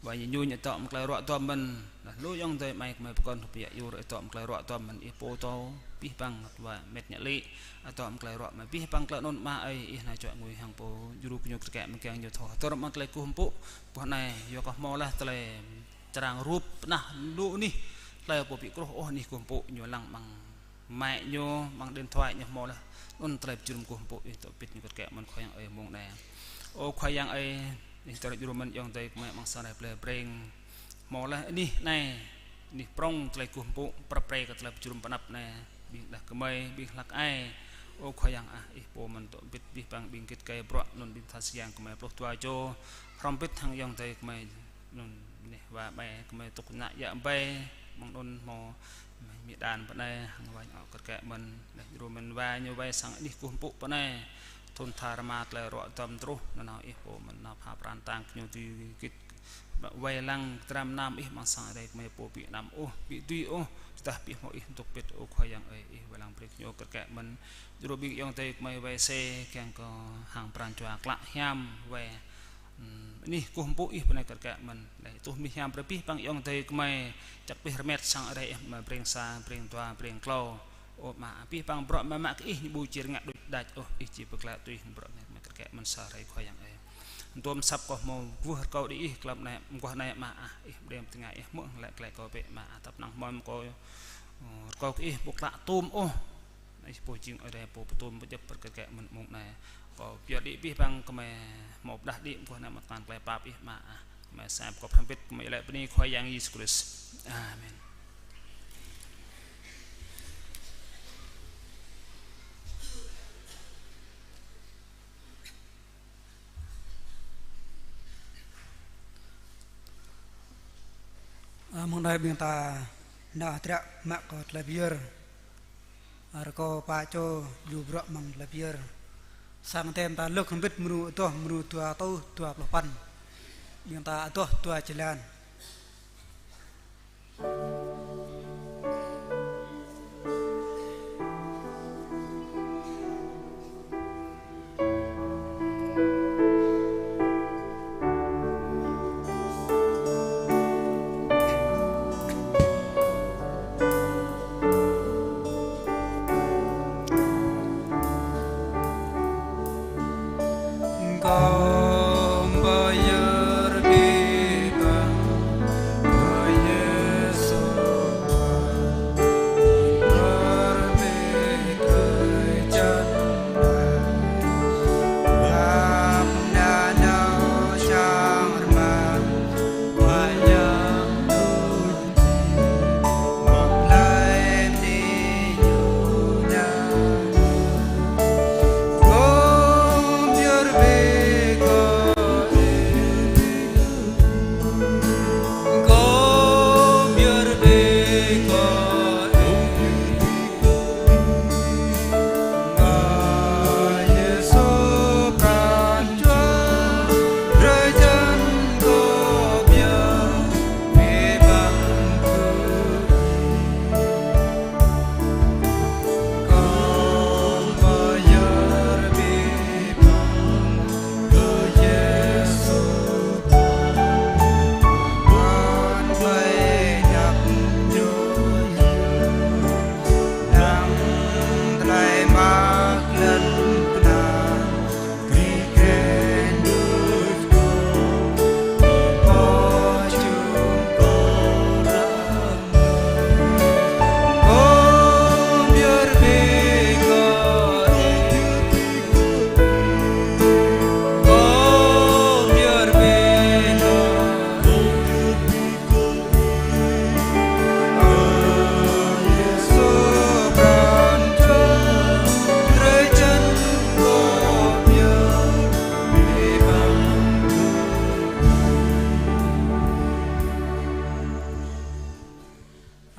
wa ñu ñu ñu dŏ mơ̆ng tơlơi ruă duăm mơ̆n, lah lu ayŏng adơi amai gơmơi pơkŏn hrup yă yur dŏ mơ̆ng tơlơi ruă duăm mơ̆n, Ih pô thâo abih bang, wa met ñu lĕ dŏ mơ̆ng tơlơi ruă mơ̆n, abih bang tơlơi anŭn mă ơi, Ih nao čuă ngui hăng pô djru kơ ñu kơt kĕ mơ̆n kiăng ñu thâo hơdơr mơ̆ng tơlơi kơkuh pơpŭ. Guah anai yua kơ hmâo lah tơlơi črang rup pơnah lu anih, hlơi pô ƀu kruh ôh anih kơkuh pơpŭ ñu lăng mơ̆ng mă ñu mơ̆ng điện thoại ñu hmâo lah. Anŭn tơlơi pơjơnum kơkuh pơpŭ Ih dŏ pĭt ñu kơt kĕ mơ̆n Khua Yang ơi mông anai. Ơ Khua Yang ơi, Ih dŏ djru mơ̆n ayŏng adơi gơmơi amăng sang rai plei Breng. Hmâo lah anih anai, anih prŏng tơlơi kơkuh pơpŭ, prăp pre kơ tơlơi pơjơnum pơanăp anai. Ƀing đah kơmơi, ƀing hlăk ai. Ơ Khua Yang ah, Ih pô mơ̆n dŏ pĭt abih bang ƀing git gai bruă anŭn ƀing tha sang yang gơmơi pluh dua čô. Hrŏm pĭt hăng ayŏng adơi gơmơi anŭn anih wa amai gơmơi tŭk ngă yă ƀai, mơ̆ng anŭn hmâo amĭ đan pơ anai, hăng wa ñu kơt kĕ mơ̆n, laih djru mơ̆n wa ñu wai sang anih kơkuh pơpŭ pơ anai. Thun tha rơma tơlơi ruă tơm truh, nanao ih pô mơ̆n nao pha pran tang kơ ñu tui git wai lăng tram nam ih amăng sang Ơi Adai gơmơi pô ƀu anăm ôh, ƀu dưi ôh, tơdah ƀu hmâo ih dŏ pĭt ơ Khua Yang ơi, ih wai lăng brơi kơ ñu kơt kĕ mơ̆n. Djru ƀing ayŏng adơi gơmơi wai sĕ, kiăng kơ hăng pran jua klă hiam wai, ưm, anih kơkuh pơpŭ ih bơnai kơt kĕ mơ̆n. Laih tuh mơ̆n hiam brơi abih bang ayŏng adơi gơmơi, čăk abih rơmet sang Ơi Adai ih mă brơi sa, brơi dua, brơi klâo. Ơ Ama, abih bang bruă mă mă kơ ih ñu ƀu či rơngiă đôč đač ôh, ih či pơglaĭ tui bruă mă mă kơ kĕ mơ̆n sa hrơi Khua Yang ơi. Anŭn tơm asăp kâo hmâo kwưh rơkâo đĭ ih tlam anai, mơguah anai Ama ah, ih brơi tơngan ih hmư̆ laĭ glaĭ kâo bĕ Ama ah, tăp năng hmâo kâo, ơ, rơkâo kơ ih ƀu klă tôm ôh. Ih pô jing Ơi Adai pô pơtôm pơdjŏp brơi kơ kĕ mơ̆n mông anai. Kâo pơyơr đĭ abih bang gơmơi hmâo pơdah đĭ mơguah anai mơ̆ng tơngan tơlơi pap ih Ama ah. Mơi sem kâo hrŏm hơbĭt, mơi laĭ bơni Khua Yang Yêsu Krist. Amen. Ơ, mơ̆ng anai ƀing ta nao hơdră mă kơ tơlơi pơyơr. Rơkâo pă čô djru bruă mơ̆ng tơlơi pơyơr. Sang Ơi Adai ta lơ̆k hơbĭt mrô adoh, mrô dua rơtuh dua pluh păn. Ƀing ta adoh dua jơlan.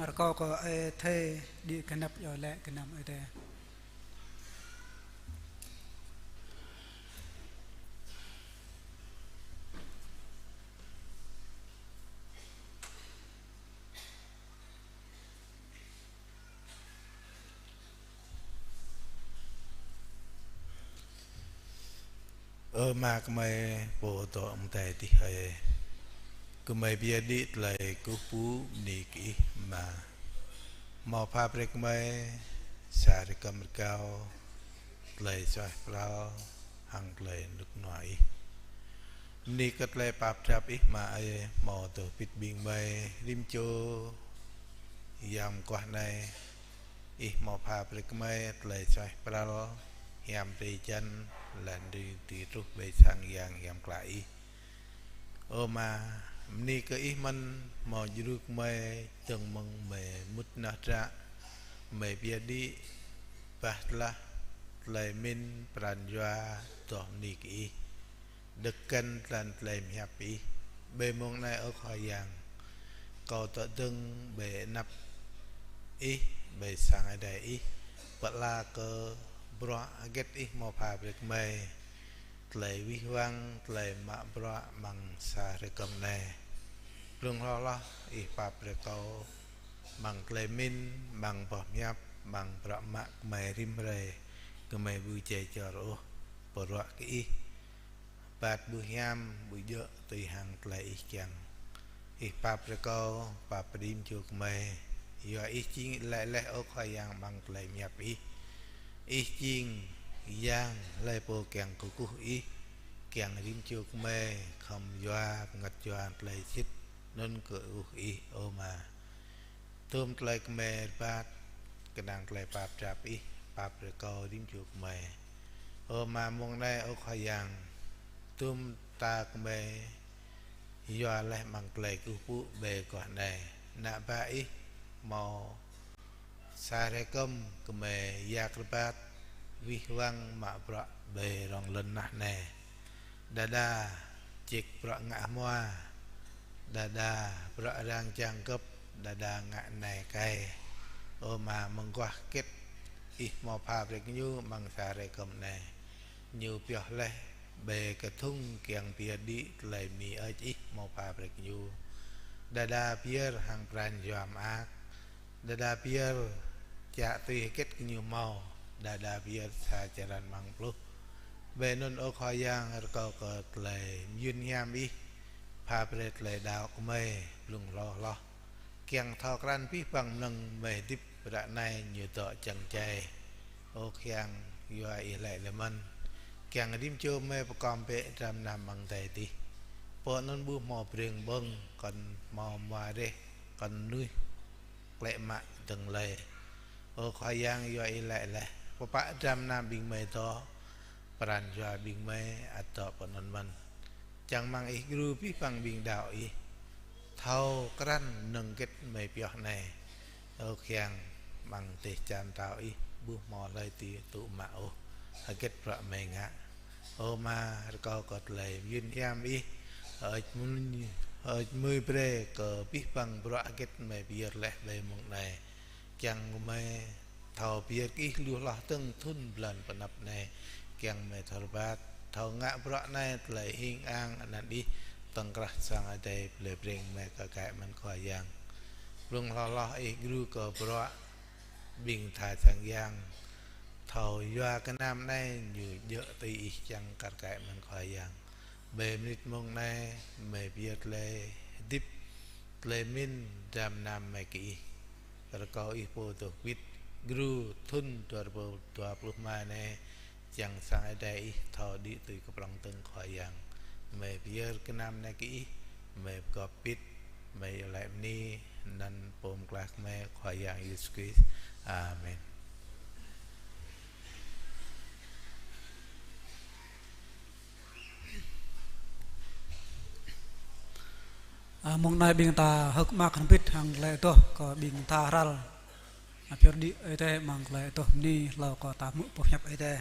Rơkâo kơ ơi thê đĭ gơnăp iâu laĭ gơnam Ơi Adai. Ơ Ama gơmơi pô dŏ amăng adai adih hơi. Gơmơi pơyơr đĭ tơlơi kơkuh pơpŭ bơni kơ Ih Ama. Hmâo pha brơi kơ gơmơi sa rơkăm rơgao tơlơi suaih pral hăng tơlơi rơnŭk rơnua Ih. Bơni kơ tơlơi pap drap Ih Ama ơi, hmâo dŏ pĭt ƀing gơmơi rĭm čô yam mơguah anai. Ih hmâo pha brơi kơ gơmơi tơlơi suaih pral, hiam drơi jăn, laih anŭn dưi truh ƀơi sang Yang hiam klă Ih. Ơ Ama, bơni kơ Ih mơ̆n hmâo djru kơ gơmơi dơ̆ng mơ̆ng gơmơi mŭt nao hơdră, gơmơi pơyơr đĭ bah tơlah tơlơi mĭn pran jua adoh bơni kơ Ih. Đơ̆k găn tơlơi hiăp Ih. Ƀơi mông anai ơ Khua Yang, kâo dŏ dơ̆ng ƀơi anăp Ih, ƀơi sang Ơi Adai Ih, pơala kơ bruă hơget Ih hmâo pha brơi kơ gơmơi tơlơi wih wăng, tơlơi mă bruă amăng sa hrơi kơm anai. Blung hloh hloh Ih pap brơi kâo amăng tơlơi pơmĭn, amăng boh pơhiăp, amăng bruă mă gơmơi rĭm hrơi, gơmơi ƀu jai jor ôh bruă kơ Ih. Rơbat ƀu hiam, ƀu djơ̆ tui hăng tơlơi Ih kiăng. Ih pap brơi kâo, pap brơi rĭm čô gơmơi. Yua Ih jing laĭ laih, ơ Khua Yang, amăng tơlơi pơhiăp Ih: Ih jing Yang, hlơi pô kiăng kơkuh Ih, kiăng rĭm čô gơmơi khŏm yua pơngăt jua tơlơi sĭt anŭn kơkuh Ih, ơ Ama. Dôm tơlơi gơmơi rơbat, kơnang tơlơi pap drap Ih, pap brơi kâo rĭm čô gơmơi. Ơ Ama, mông anai, ơ Khua Yang, dôm ta gơmơi yua laih amăng tơlơi kơkuh pơpŭ ƀơi guah anai. Ană bă Ih hmâo sa hrơi kơm gơmơi yak rơbat, wih wăng mă bruă ƀơi rŏng lŏn tơnah anai. Đơđa ček bruă ngă hmua, đơđa bruă răng čang gơ̆p, đơđa ngă anai kai. Ơ Ama, mơguah hơget Ih hmâo pha brơi kơ ñu amăng sa hrơi kơm anai. Ñu pioh laih ƀơi kơthŭng kiăng pơyơr đĭ tơlơi bơni hơơč Ih hmâo pha brơi kơ ñu. Đơđa pơyơr hăng pran jua mơak, đơđa pơyơr čă tui hơget kơ ñu hmâo, đơđa pơyơr sa črăn amăng pluh. Ƀơi anŭn, ơ Khua Yang, rơkâo kơ tơlơi mơyŭn hiam Ih pha brơi tơlơi đaŏ gơmơi blung hloh hloh, kiăng thâo krăn abih bang mơnơ̆ng gơmơi hơdip ră anai ñu dŏ čang čai. Ơ Khua Yang, yua Ih laĭ laih mơ̆n, kiăng rĭm čô gơmơi pơkom bĕ dram gơnam amăng adai adih. Pô anŭn ƀu hmâo breng ƀơ̆ng, kŏn hmâo hmua reh, kŏn mơnuih klĕ mă dơ̆ng lơi. Ơ Khua Yang, yua Ih laĭ laih, pơpă dram gơnam ƀing gơmơi dŏ, pran jua ƀing gơmơi ăt dŏ pơ anŭn mơ̆n. Čang rơmang Ih djru abih bang ƀing đaŏ Ih thâo krăn mơnơ̆ng hơget gơmơi pioh anai. Ơ Khua Yang, amăng dêh čar pơtao Ih ƀu hmâo hlơi dưi tŭ mă ôh hơget bruă gơmơi ngă. Ơ Ama, rơkâo kơ tơlơi mơyŭn hiam Ih hơơč mơnuih, hơơč mơnuih brơi kơ abih bang bruă hơget gơmơi pơyơr laih ƀơi mông anai. Kiăng gơmơi thâo pơyơr kơ Ih lu hloh dơ̆ng thŭn blan pơanăp anai. Kiăng gơmơi thâo rơbat, thâo ngă bruă anai tơlơi hing ang anăn Ih, tŏng krah sang adai plei Breng gơmơi kơ kaĭ mơ̆n Khua Yang. Blung hloh hloh Ih djru kơ bruă ƀing tha sang yang thâo yua gơnam anai ñu djơ̆ tui Ih kiăng kar kaĭ mơ̆n Khua Yang. Ƀơi mơnit mông anai, gơmơi pơyơr tơlơi hơdip, tơlơi pơmĭn, dram gơnam gơmơi kơ Ih. Rơkâo Ih pô dŏ wĭt djru thŭn dua rơbâo dua pluh rơma anai, kiăng sang adai Ih thâo đĭ tui kơprŏng dơ̆ng Khua Yang. Gơmơi pơyơr gơnam anai kơ Ih, gơmơi pơgop pit, gơmơi iâu laĭ bơni anăn Pô Pơklaih gơmơi Khua Yang Yêsu Krist. Amen. Ơ, mông anai ƀing ta hơ̆k mơak hrŏm hơbĭt hăng tơlơi adoh kơ ƀing tha hrăl. Ơ, pơyơr đĭ Ơi Adai amăng tơlơi adoh bơni hlâo kơ ta hmư̆ boh hiăp Ơi Adai.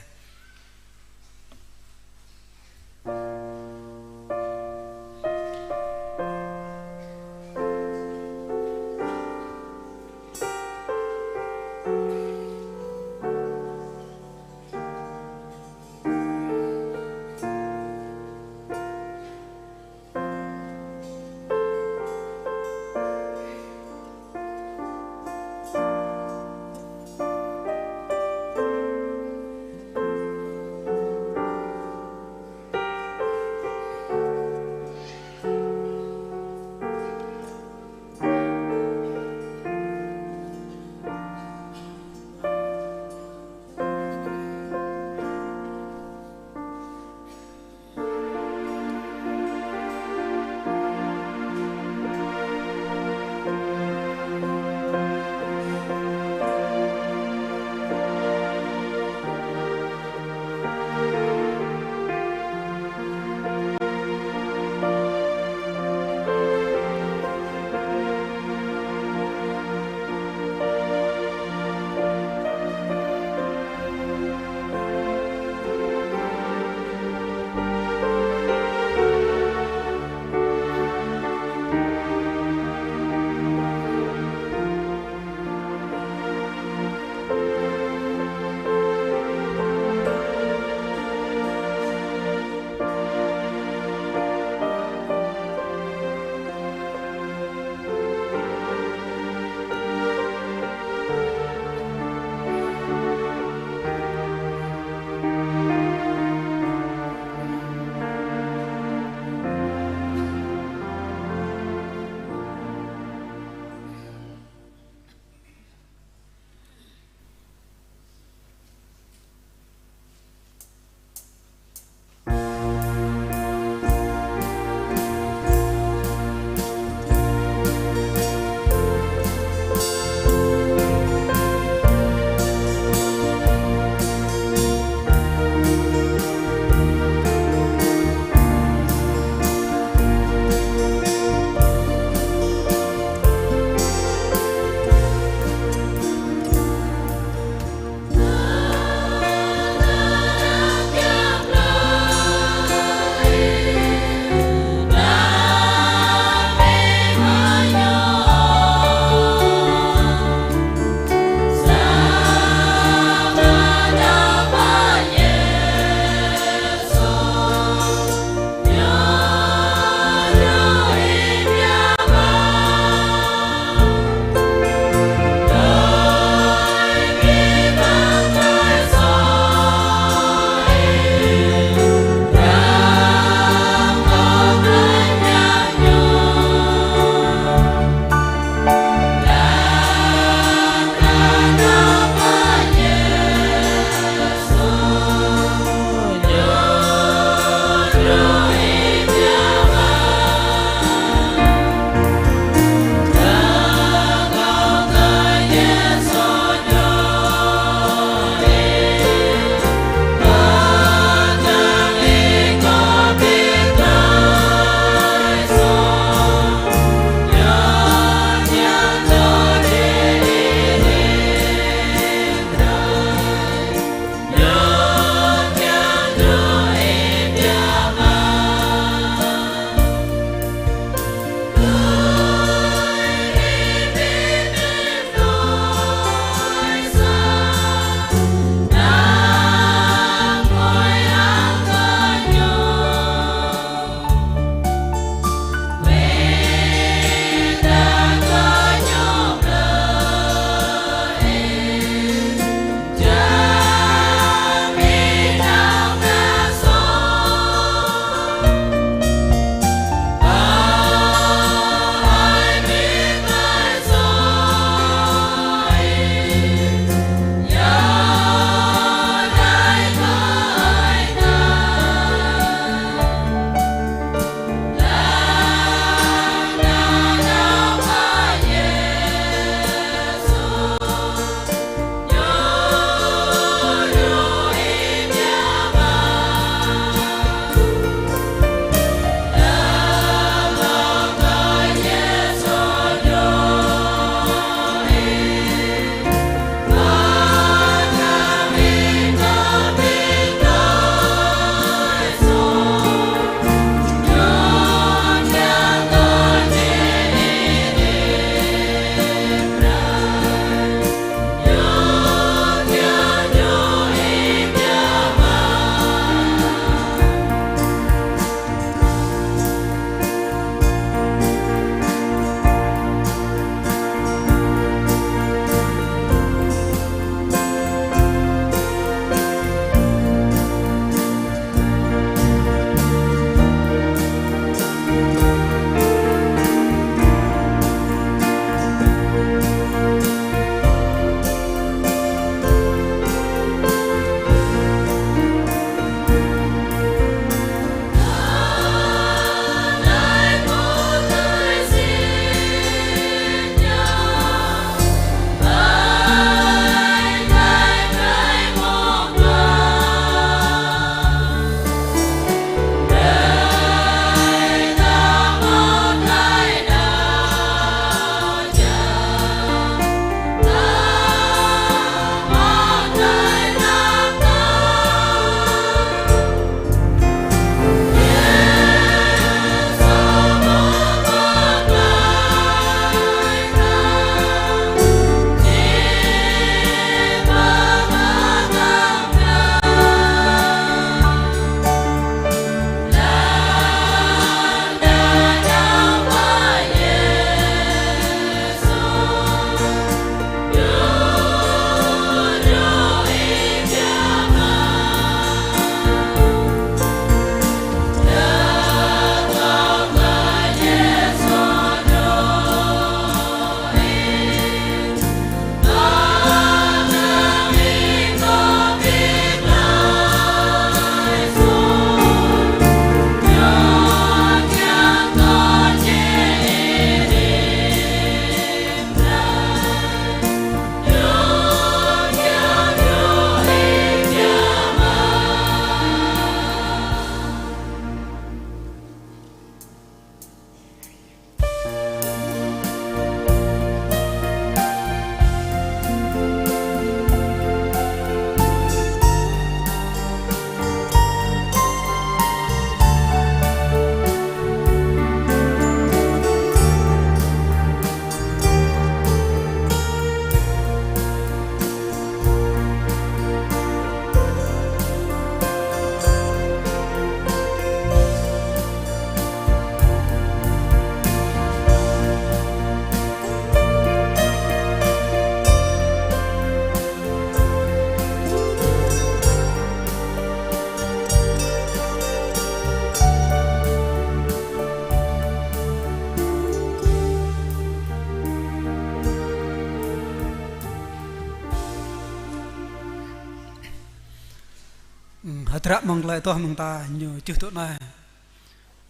Hơdră mơ̆ng tơlơi tuah mơ̆ng ta ñu čih tŭ anai.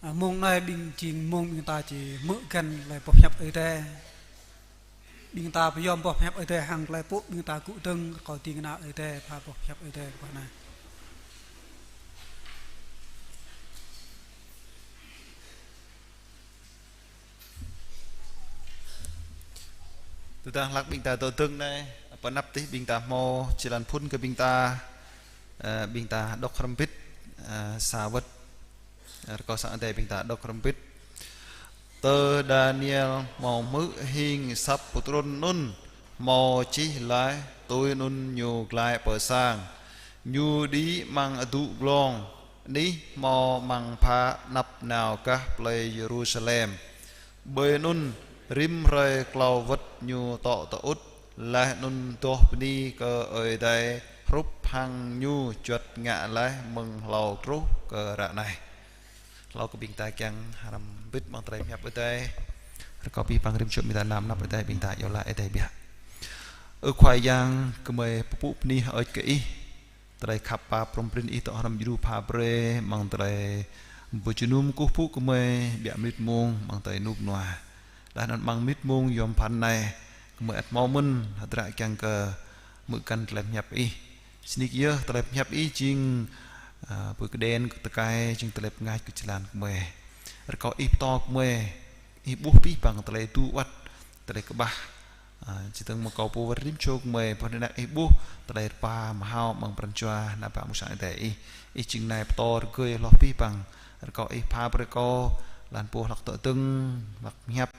Mông anai ƀing jing mông ƀing ta či hmư̆ găn tơlơi boh hiăp Ơi Adai. Ƀing ta pơyom boh hiăp Ơi Adai hăng tơlơi pŭ ƀing ta gŭ dơ̆ng rơkâo ding kơna Ơi Adai pha boh hiăp Ơi Adai pơpŭ anai. Tơdang hlak ƀing ta dŏ dơ̆ng anai, pơ anăp tih ƀing ta hmâo jơlan phŭn kơ ƀing ta, ơ, ƀing ta dŏ hrŏm hơbĭt, ơ, sa wơ̆t. Rơkâo sang Ơi Adai ƀing ta dŏ hrŏm hơbĭt. Tơ Daniel hmâo hmư̆ hing asăp pơtrŭn anŭn, hmâo čih laih tui anŭn ñu glaĭ pơ sang. Ñu đĭ amăng adŭ glông, anih hmâo amăng pha anăp nao gah plei Yêrusalem. Ƀơi anŭn rĭm hrơi klâo wơ̆t ñu tŏ tơŭt, laih anŭn adoh bơni kơ Ơi Adai hrup hăng ñu juăt ngă laih mơ̆ng hlâo truh kơ ră anai. Hlâo kơ ƀing ta kiăng hrŏm hơbĭt amăng tơlơi pơhiăp Ơi Adai. Rơkâo abih bang rĭm čô ƀing ta nao amăng anăp Ơi Adai, ƀing ta iâu laĭ Ơi Adai biă. Ơ Khua Yang, gơmơi pơpŭ bơni hơơč kơ Ih. Tơlơi khăp pap prŏng prin Ih tŏ hrŏm djru pha brơi amăng tơlơi pơjơnum kơkuh pơpŭ gơmơi ƀiă mơnit mông amăng tơlơi rơnŭk rơnua. Laih anŭn amăng mơnit mông yôm pơphan anai, gơmơi ăt hmâo mơ̆n hơdră kiăng kơ hmư̆ găn tơlơi pơhiăp Ih. Sĭt nik yơh tơlơi pơhiăp Ih jing, ơ, pơkơđen kơ tơkai, jing tơlơi pơngač kơ jơlan gơmơi. Rơkâo Ih pơtô gơmơi, Ih ƀuh abih bang tơlơi tŭ wăt, tơlơi kơƀah. Ơ, či tơ̆ng mơ̆ng kâo pô wơ̆t rĭm čô gơmơi, boh nơnăk Ih ƀuh tơlơi rơpa mơhao amăng pran jua ană bă mơnuih sang Ơi Adai Ih. Ih jing Nai pơtô rơgơi hloh abih bang. Rơkâo Ih pha brơi kâo, laih pô hlak dŏ dơ̆ng, hlak pơhiăp.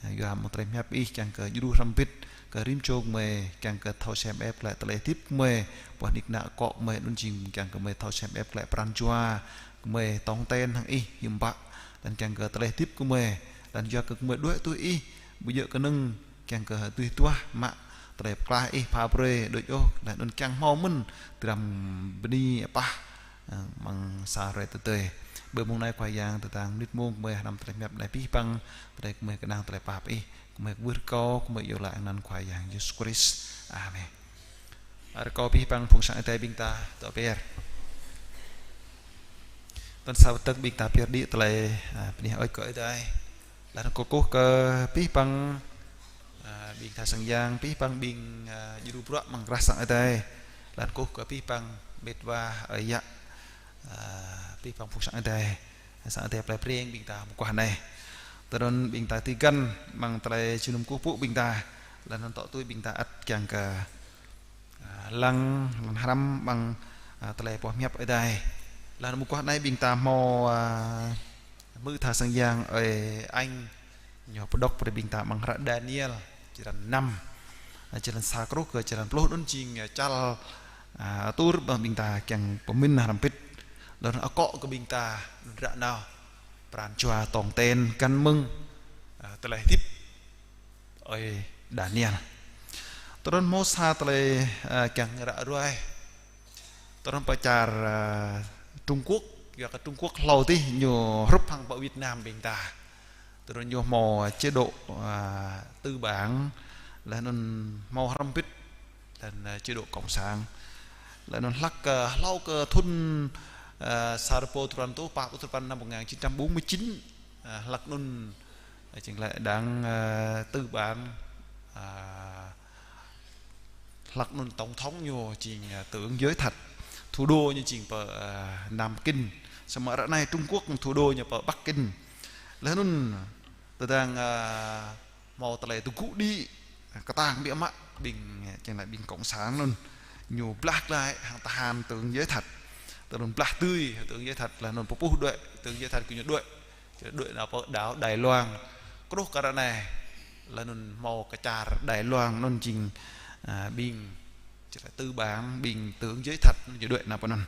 Ơ, yua mơ̆ng tơlơi pơhiăp Ih kiăng kơ djru hrŏm hơbĭt kơ rĭm čô gơmơi, kiăng kơ thâo sem ĕp glaĭ tơlơi hơdip gơmơi, boh nik nă akŏ gơmơi anŭn jing kiăng kơ gơmơi thâo sem ĕp glaĭ pran jua gơmơi tong ten hăng Ih hiư̆m pă, laih anŭn kiăng kơ tơlơi hơdip gơmơi, laih anŭn yua kơ gơmơi đuaĭ tui Ih, ƀu djơ̆ kơnơ̆ng kiăng kơ tui tuah mă tơlơi pơklaih Ih pha brơi đôč ôh, laih anŭn kiăng hmâo mơ̆n dram bơni apah, ơ, amăng sa hrơi tơdơi. Ƀơi mông anai Khua Yang, tơdang mơnit mông gơmơi hrăm tơlơi pơhiăp anai abih bang, tơlơi gơmơi kơnang tơlơi pap Ih, gơmơi kwưh rơkâo, gơmơi iâu laĭ amăng anăn Khua Yang Yêsu Krist. Amen. Rơkâo abih bang phung sang Ơi Adai ƀing ta dŏ ber. Tơl sa wơ̆t tơ̆k ƀing ta pơyơr đĭ tơlơi, ơ, bơni hơơč kơ Ơi Adai. Laih anŭn kơkuh kơ abih bang, ơ, ƀing tha sang yang, abih bang ƀing, ơ, djru bruă amăng krah sang Ơi Adai. Laih anŭn kơkuh kơ abih bang met wa, ơi yă, ơ, abih bang phung sang Ơi Adai. Sang Ơi Adai plei Breng ƀing ta mơguah anai. Tơl anŭn ƀing ta tui găn amăng tơlơi jơnum kơkuh pơpŭ ƀing ta. Laih anŭn tŏ tui ƀing ta ăt kiăng kơ, ơ, lăng, lăng hrăm amăng, ơ, tơlơi boh pơhiăp Ơi Adai. Laih anŭn mơguah anai ƀing ta hmâo, ơ, hmư̆ tha sang yang Ơi Anh ñu pơđŏk brơi ƀing ta amăng hră Daniel, črăn năm, ơ, črăn sa truh kơ črăn pluh anŭn jing, ơ, čăl, ơ, atur ƀơi ƀing ta kiăng pơmĭn hrăm pĭt. Laih anŭn akŏ kơ ƀing ta ră nao pran jua tong ten găn mơ̆ng, ơ, tơlơi hơdip Ơi Daniel. Tơl anŭn hmâo sa tơlơi, ơ, kiăng ră ruai. Tơl anŭn pơ čar, ơ, Trung Quốc, yua kơ Trung Quốc hlâo adih ñu hrup hăng pơ Việt Nam ƀing ta. Tơl anŭn ñu hmâo chế độ, ơ, tư bản, laih anŭn hmâo hrăm pĭt, laih anŭn, ơ, chế độ cộng sản. Laih anŭn hlak, ơ, hlâo kơ thŭn, ơ, sa rơbâo tơpăn rơtuh pă pluh tơpăn, năm một ngàn chín trăm bốn mươi chín, ơ, hlak anŭn, ơ, chính là đảng, ơ, tư bản, ơ, hlak anŭn tổng thống ñu jing, ơ, tướng Giới Thạch. Thủ đô ñu jing pơ, ơ, Nam Kinh. Samơ̆ ră anai Trung Quốc thủ đô ñu pơ Bắc Kinh. Laih anŭn tơdang, ơ, hmâo tơlơi tơgŭ đĭ, kơtang biă mă ƀing, chính là ƀing cộng sản anŭn. Ñu blah glaĭ hăng tơhan tướng Giới Thạch. Tơl anŭn blah tui tướng Giới Thạch laih anŭn pơpuh đuaĭ, tướng Giới Thạch kơ ñu đuaĭ. Đuaĭ nao pơ đảo Đài Loan. Truh kơ ră anai, laih anŭn hmâo kơ čar Đài Loan anŭn jing, ơ, ƀing, chính là tư bản, ƀing tướng Giới Thạch ñu đuaĭ nao pơ anŭn.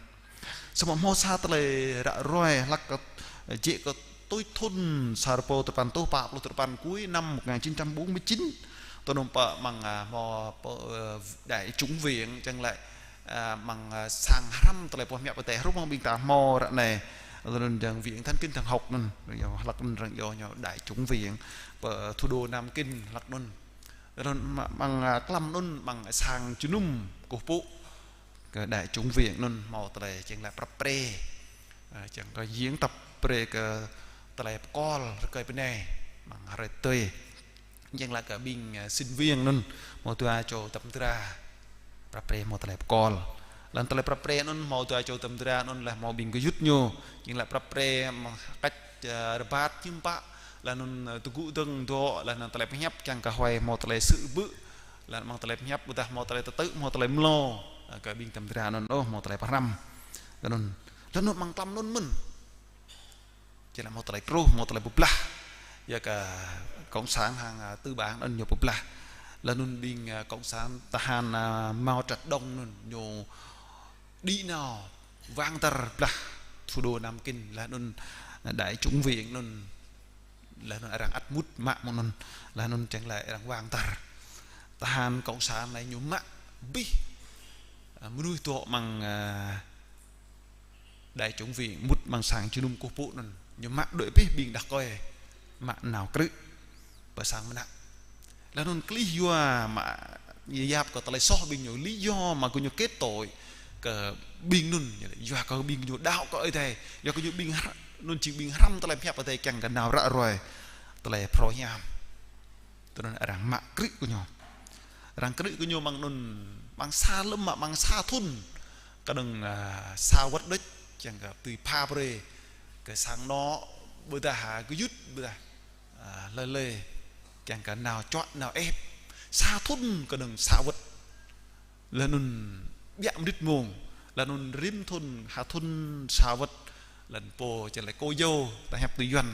Samơ̆ hmâo sa tơlơi ră ruai hlak kơ, ơ, jĕ kơ tui thŭn sa rơbâo tơpăn rơtuh pă pluh tơpăn, cuối năm một ngàn chín trăm bốn mươi chín. Tơl anŭn pơ amăng, ơ, hmâo pơ, ơ, đại chủng viện, chính là, ơ, amăng, ơ, sang hrăm tơlơi boh pơhiăp Ơi Adai hrup hăng ƀing ta hmâo ră anai. Tơl anŭn jing viện Thánh Kinh Thần Học anŭn, hlak anŭn arăng iâu ñu đại chủng viện, pơ thủ đô Nam Kinh hlak anŭn. Tơl anŭn amăng, ơ, klăm anŭn amăng sang jơnum kơkuh pơpŭ kơ đại chúng viện anŭn hmâo tơlơi jing laĭ prăp pre. Ơ, čang kơ diễn tập pre kơ tơlơi pơkol rơkơi bơnai. Mơ̆ng hrơi tui. Jing laĭ kơ ƀing, ơ, sinh viên anŭn hmâo dua čô tơdăm dra. Prăp pre hmâo tơlơi pơkol. Lăng tơlơi prăp pre anŭn hmâo dua čô tơdăm dra anŭn laih hmâo ƀing gơyut ñu. Jing laĭ prăp pre mơ̆ng kăč, ơ, rơbat hiư̆m pă. Laih anŭn, ơ, tơgŭ dơ̆ng dŏ, laih anŭn tơlơi pơhiăp čang kơ huai hmâo tơlơi sư̆ bư̆. Laih anŭn mơ̆ng tơlơi pơhiăp ƀôdah hmâo tơlơi tơtư̆, hmâo tơlơi mlâo. Ơ, kơ ƀing tơdăm dra anŭn ôh hmâo tơlơi pơhrăm. Kơ anŭn. Laih anŭn mơ̆ng tlam anŭn mơ̆n. Jing laĭ hmâo tơlơi truh, hmâo tơlơi pơblah. Yua kơ cộng sản hăng, ơ, tư bản anŭn ñu pơblah. Laih anŭn ƀing, ơ, cộng sản tơhan, ơ, Mao Trạch Đông anŭn ñu đĭ nao wang dar blah thủ đô Nam Kinh. Laih anŭn đại chúng viện anŭn. Laih anŭn arăng ăt mŭt mă mơ̆ng anŭn. Laih anŭn jing laĭ arăng wang dar. Tơhan cộng sản anai ñu mă abih, ơ, mơnuih dŏ mơ̆ng, ơ, đại chúng viện mŭt mơ̆ng sang jơnum kơkuh pơpŭ anŭn. Ñu mă đuaĭ abih ƀing đah kơmơi mă nao krư̆ pơ sang mơnă. Laih anŭn kơ lý do mă yap kơ tơlơi soh ƀing ñu, lý do mă gơñu kết tội kơ ƀing anŭn, yua kơ ƀing ñu đaŏ kơ Ơi Adai, yua kơ ñu ƀing hră-, anŭn jing ƀing hrăm tơlơi pơhiăp Ơi Adai kiăng kơ nao ră ruai tơlơi phrâo hiam. Tui anŭn arăng mă krư̆ kơ ñu. Arăng krư̆ kơ ñu mơ̆ng anŭn, mơ̆ng sa lơ̆m mă, mơ̆ng sa thŭn. Kơnơ̆ng, ơ, sa wơ̆t đôč, kiăng kơ tui pha brơi kơ sang anŏ, ƀôdah, ơ, gơyut, ƀôdah, ơ, hlơi hlơi. Kiăng kơ nao čuă, nao ĕp. Sa thŭn kơnơ̆ng sa wơ̆t. Laih anŭn ƀiă mơnit mông, laih anŭn rĭm thŭn, ha thŭn sa wơ̆t, laih anŭn pô jing laĭ cô dâu, ta hiăp tui Yuan,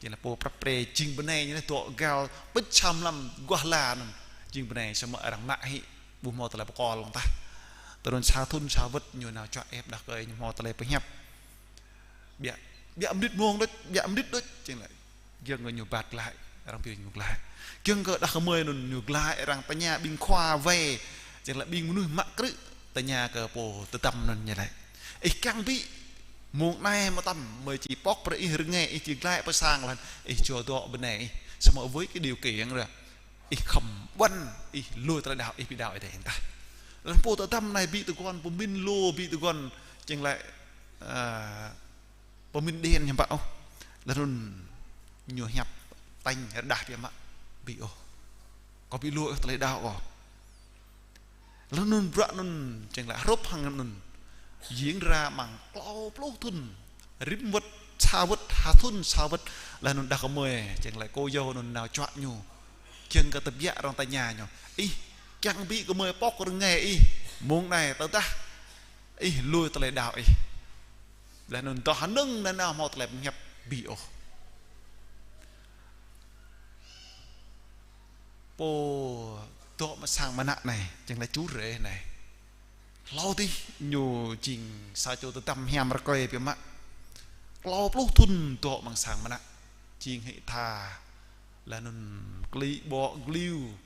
jing laĭ pô prăp pre jing bơnai, ñu laĭ dŏ găl pĭt sa mlam guah hla anŭn, jing bơnai samơ̆ arăng mă hĭ, ƀu hmâo tơlơi pơkol lăng tah. Tui anŭn sa thŭn sa wơ̆t ñu nao čuă ĕp đah kơmơi ñu hmâo tơlơi pơhiăp. Ƀiă, ƀiă mơnit mông đôč, ƀiă mơnit đôč, jing laĭ. Giŏng kơ ñu rơbat glaĭ, arăng pơyơr ñu glaĭ. Giŏng kơ đah kơmơi anŭn ñu glaĭ, arăng tơña ƀing khua wai, jing laĭ ƀing mơnuih mă krư̆, tơña kơ pô tơdăm anŭn ñu laĭ: Ih kiăng ƀĭ, mông anai mơtam, gơmơi či pŏk brơi ih rơngai, ih či glaĭ pơ sang laih, ih čô dŏ bơnai ih. Samơ̆ với cái điều kiện ră ih khŏm ƀuăn, ih lui tơlơi đaŏ, ih ƀu đaŏ Ơi Adai tah. Laih anŭn pô tơdăm anai ƀĭ tơguan, pơmĭn lu ƀĭ tơguan, jing laĭ, ơ, pơmĭn đen hiư̆m pă ôh. Laih anŭn ñu hiăp tañ rơđah biă mă: Ƀĭ ôh. Kâo ƀu lui ôh tơlơi đaŏ kâo. Laih anŭn bruă anŭn jing laĭ hrup hăng anŭn. Jing ră mơ̆ng klâo pluh thŭn. Rĭm wơ̆t, sa wơ̆t, ha thŭn sa wơ̆t. Laih anŭn đah kơmơi, jing laĭ cô dâu anŭn nao čuă ñu. Giŏng kơ tơbiă arăng tơña ñu: Ih kiăng ƀĭ gơmơi pŏk rơngai ih mông anai, tơdah ih lui tơlơi đaŏ ih. Laih anŭn dŏ hơnơ̆ng nanao hmâo tơlơi pơhiăp ƀĭ ôh. Pô dŏ mă sang mơnă anai, jing laĭ chú rể anai. Hlâo adih ñu jing sa čô tơdăm hiam rơkơi biă mă. Klâo pluh thŭn dŏ mơ̆ng sang mơnă. Jing hĭ tha, laih anŭn klĭ ƀô̆ gliu,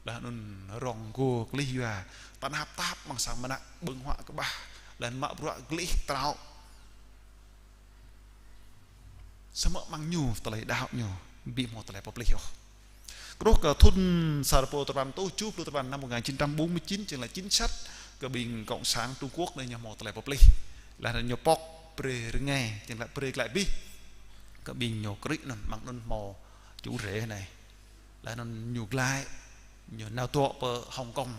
laih anŭn rŏng gô klih yua. Tơnap tap mơ̆ng sang mơnă, ƀơ̆ng huă kơƀah, laih anŭn mă bruă gleh trâo. Samơ̆ mơ̆ng ñu tơlơi đaŏ ñu ƀu hmâo tơlơi pơplih ôh. Truh kơ thŭn sa rơbâo tơpăn rơtuh tơjuh pluh tơpăn, năm một ngàn chín trăm bốn mươi chín, jing laĭ chính sách kơ ƀing cộng sản Trung Quốc anai ñu hmâo tơlơi pơplih. Laih anŭn ñu pŏk brơi rơngai, jing laĭ brơi glaĭ abih kơ ƀing ñu krư̆ anŭn, mơ̆ng anŭn hmâo chú rể anai. Laih anŭn ñu glaĭ, ñu nao dŏ pơ Hồng Kông.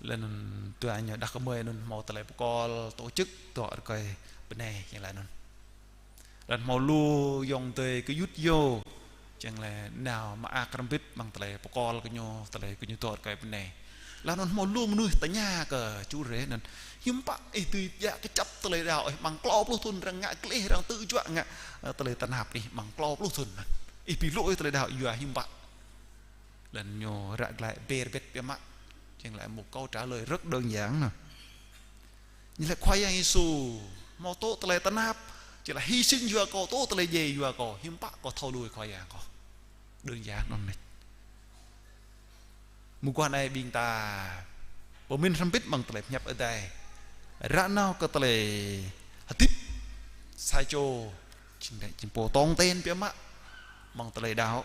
Laih anŭn dua ñu đah kơmơi anŭn hmâo tơlơi pơkol tổ chức dŏ rơkơi bơnai, jing laĭ anŭn. Laih anŭn hmâo lu ayŏng adơi gơyut yô, jing laĭ nao mơak hrŏm hơbĭt mơ̆ng tơlơi pơkol kơ ñu, tơlơi kơ ñu dŏ rơkơi bơnai. Laih anŭn hmâo lu mơnuih tơña kơ chú rể anŭn: Hiư̆m pă ih dưi djă kơjăp tơlơi đaŏ ih, mơ̆ng klâo pluh thŭn arăng ngă gleh, arăng tư̆ juă ngă, ơ, tơlơi tơnap ih mơ̆ng klâo pluh thŭn anŭn. Ih ƀu lui ôh tơlơi đaŏ yua hiư̆m pă? Laih anŭn ñu ră glaĭ ber bĕt biă mă. Jing laĭ một câu trả lời rất đơn giản anŭn. Ñu laĭ Khua Yang Yêsu hmâo tŭ tơlơi tơnap, jing laĭ hy sinh yua kâo, tŭ tơlơi djai yua kâo, hiư̆m pă kâo thâo lui Khua Yang kâo. Đơn giản anŭn anai. Mơguah anai ƀing ta pơmĭn hrŏm hơbĭt mơ̆ng tơlơi pơhiăp Ơi Adai. Ră nao kơ tơlơi hơdip sa čô jing laĭ jing pô tong ten biă mă mơ̆ng tơlơi đaŏ.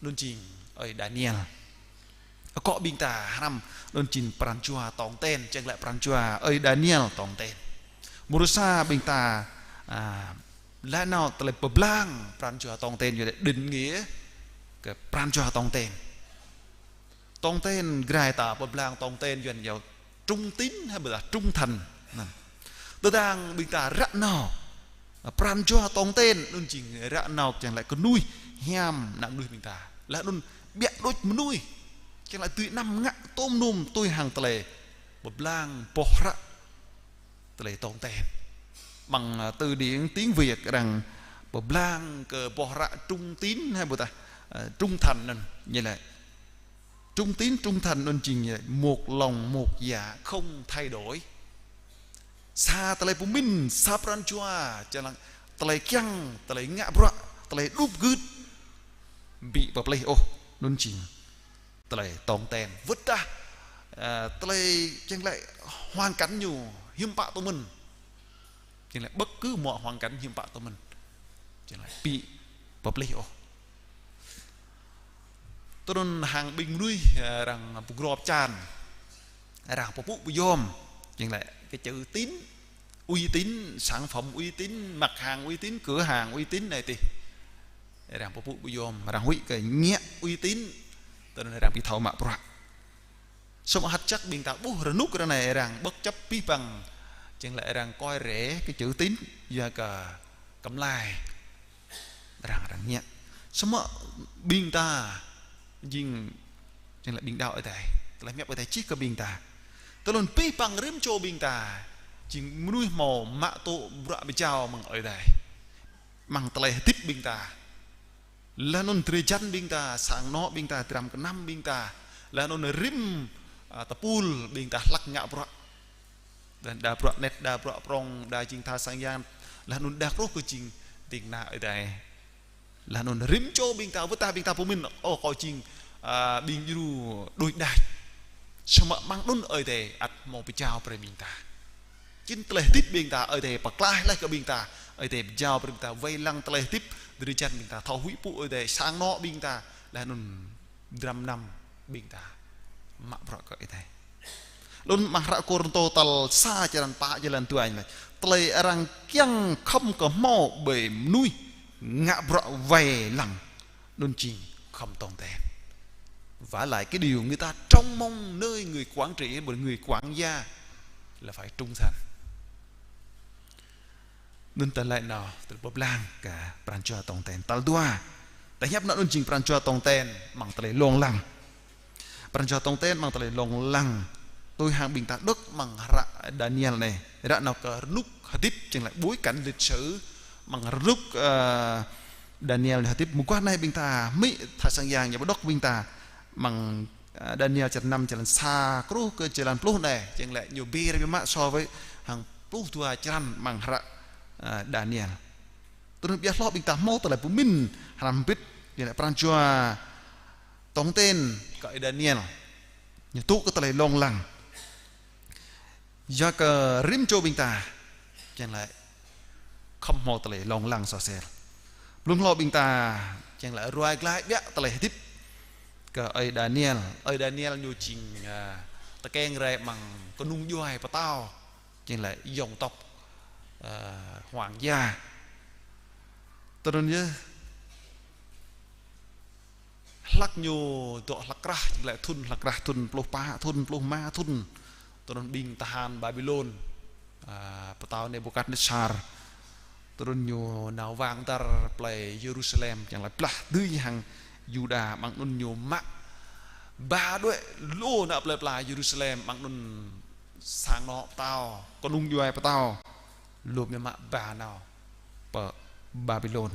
Anŭn jing ơi Daniel. Akŏ ƀing ta hrăm anŭn jing pran jua tong ten, čang lĕ pran jua ơi Daniel tong ten. Mrô sa ƀing ta, a, laĭ nao tơlơi pơblang pran jua tong ten, yua dah định nghĩa kơ pran jua tong ten. Tong ten, grai ta pơblang tong ten, Yuan yua trung tín, hai ƀôdah trung thành. Anŭn. Tơdang ƀing ta ră nao pran jua tong ten, anŭn jing ră nao čang lĕ kơnuih hiam ană mơnuih ƀing ta. Laih anŭn ƀiă đôč mơnuih, čang lĕ tui anăm ngă tôm nôm tui hăng tơlơi pơblang boh hră tơlơi tong ten. Amăng, a, từ điển tiếng Việt arăng pơblang kơ boh hră trung tín hai ƀôdah, a, trung thành anŭn, ñu laĭ trung tín, trung thành anŭn jing một lòng một dạ không thay đổi. Sa tơlơi pơmĭn, sa pran jua, čang lĕ tơlơi kiăng, tơlơi ngă bruă, tơlơi đup gưt ƀu pơplih ôh, anŭn jing tơlơi tong ten. Wơ̆t dah, a, tơlơi čang lĕ hoàn cảnh ñu hiư̆m pă tơ mơ̆n, čang lĕ bất cứ mọi hoàn cảnh hiư̆m pă tơ mơ̆n, čang lĕ ƀu pơplih ôh. Tui anŭn hăng ƀing mơnuih, a, arăng pơgrop čan, arăng pơpŭ pơyom, čang lĕ cái chữ tín, uy tín, sản phẩm uy tín, mặt hàng uy tín, cửa hàng uy tín anai tih. Arăng pơpŭ pơyom, arăng huĭ kơ ñĕk uy tín, tui anŭn arăng ƀu thâo mă bruă. Samơ̆ hơ̆t čăk ƀing ta ƀuh rơnŭk ră anai arăng bất chấp abih bang, čang lĕ arăng koi rẻ cái chữ tín, yua kơ kơmlai arăng, arăng ñĕk. Samơ̆ ƀing ta jing, jing lĕ ƀing đaŏ Ơi Adai, tơlơi pơhiăp Ơi Adai čih kơ ƀing ta. Tui anŭn abih bang rĭm čô ƀing ta jing mơnuih hmâo mă tŭ bruă pơjao mơ̆ng Ơi Adai, amăng tơlơi hơdip ƀing ta. Laih anŭn drơi jăn ƀing ta, sang anŏ ƀing ta, dram gơnam ƀing ta, laih anŭn rĭm, a, tơpul ƀing ta hlak ngă bruă. Đa, đa bruă anet, đa bruă prŏng, đa jing tha sang yang, laih anŭn đa truh kơ jing ding kơna Ơi Adai. Laih anŭn rĭm čô ƀing ta, wơ̆t dah ƀing ta pơmĭn, ơ, kâo jing, a, ƀing djru đôč đač. Samơ̆ amăng anŭn Ơi Adai ăt hmâo pơjao brơi ƀing ta. Jing tơlơi hơdip ƀing ta, Ơi Adai pơklaih laih kơ ƀing ta, Ơi Adai pơjao brơi ƀing ta wai lăng tơlơi hơdip, drơi jăn ƀing ta thâo huĭ pŭ Ơi Adai, sang anŏ ƀing ta, laih anŭn dram gơnam ƀing ta mă bruă kơ Ơi Adai. Laih anŭn amăng hră Kôrintô tal sa črăn pă jơlan dua ñu laĭ: Tơlơi arăng kiăng khŏm kơ hmâo ƀơi mơnuih ngă bruă wai lăng, anŭn jing khŏm tong ten. Vả lại cái điều người ta trông mong nơi người quản trị, bởi người quản gia là phải trung thành. Anŭn ta laĭ nao, tơlơi pơblang kơ pran jua tong ten. Tal dua, ta pơhiăp nao anŭn jing pran jua tong ten amăng tơlơi lông lăng. Pran jua tong ten amăng tơlơi lông lăng. Tui hăng ƀing ta đŏk amăng hră Daniel anai. Ră nao kơ rơnŭk hơdip, jing lĕ bối cảnh lịch sử amăng rơnŭk, ơ, Daniel hơdip mơguah anai ƀing ta hmư̆ tha sang yang ñu pơđŏk ƀing ta amăng, a, Daniel črăn năm, črăn sa truh kơ črăn pluh anai, jing lĕ ñu ƀiă biă mă so với hăng pluh dua črăn amăng hră, a, Daniel. Tui anŭn ƀiă hloh ƀing ta hmâo tơlơi pơmĭn hrăm hơbĭt, jing lĕ pran jua tong ten kơ ơi Daniel. Ñu tŭ kơ tơlơi lông lăng. Yua kơ rĭm čô ƀing ta, jing lĕ khŏm hmâo tơlơi lông lăng soh sel. Blung hlâo ƀing ta, jing lĕ ruai glaĭ biă tơlơi hơdip kơ ơi Daniel. Ơi Daniel ñu jing, a, tơkeng rai amăng kơnung djuai pơtao, jing lĕ dòng tộc, a, hoàng gia. Tui anŭn yơh, hlak ñu dŏ hlak krah, jing lĕ thŭn hlak krah, thŭn pluh pă thŭn, pluh rơma thŭn. Tui anŭn ƀing tơhan Babilôn, a, pơtao Nebukadnesar. Tui anŭn ñu nao wang dar plei Yêrusalem, jing lĕ blah dưi hăng Yuđa, amăng anŭn ñu mă ba đuaĭ lu ană plei pla Yêrusalem, amăng anŭn sang anŏ pơtao, kơnung djuai pơtao, lŏm ñu mă ba nao pơ Babilôn.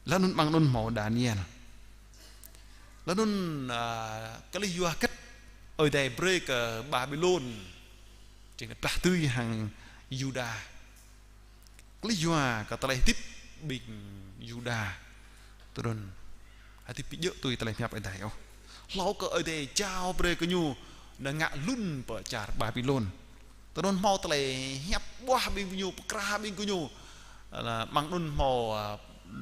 Laih anŭn amăng anŭn hmâo Daniel. Laih anŭn, a, kơ lih yua hơget Ơi Adai brơi kơ Babilôn, jing lĕ blah dưi hăng Yuđa. Kơ lih yua kơ tơlơi hơdip ƀing Yuđa. Tui anŭn hơdip ƀu djơ̆ tui tơlơi pơhiăp Ơi Adai ôh. Hlâo kơ Ơi Adai jao brơi kơ ñu nao ngă lun pơ čar Babilôn. Tui anŭn hmâo tơlơi hiăp ƀuah ƀing gơñu, pơkra ƀing gơñu. Laih amăng anŭn hmâo, a,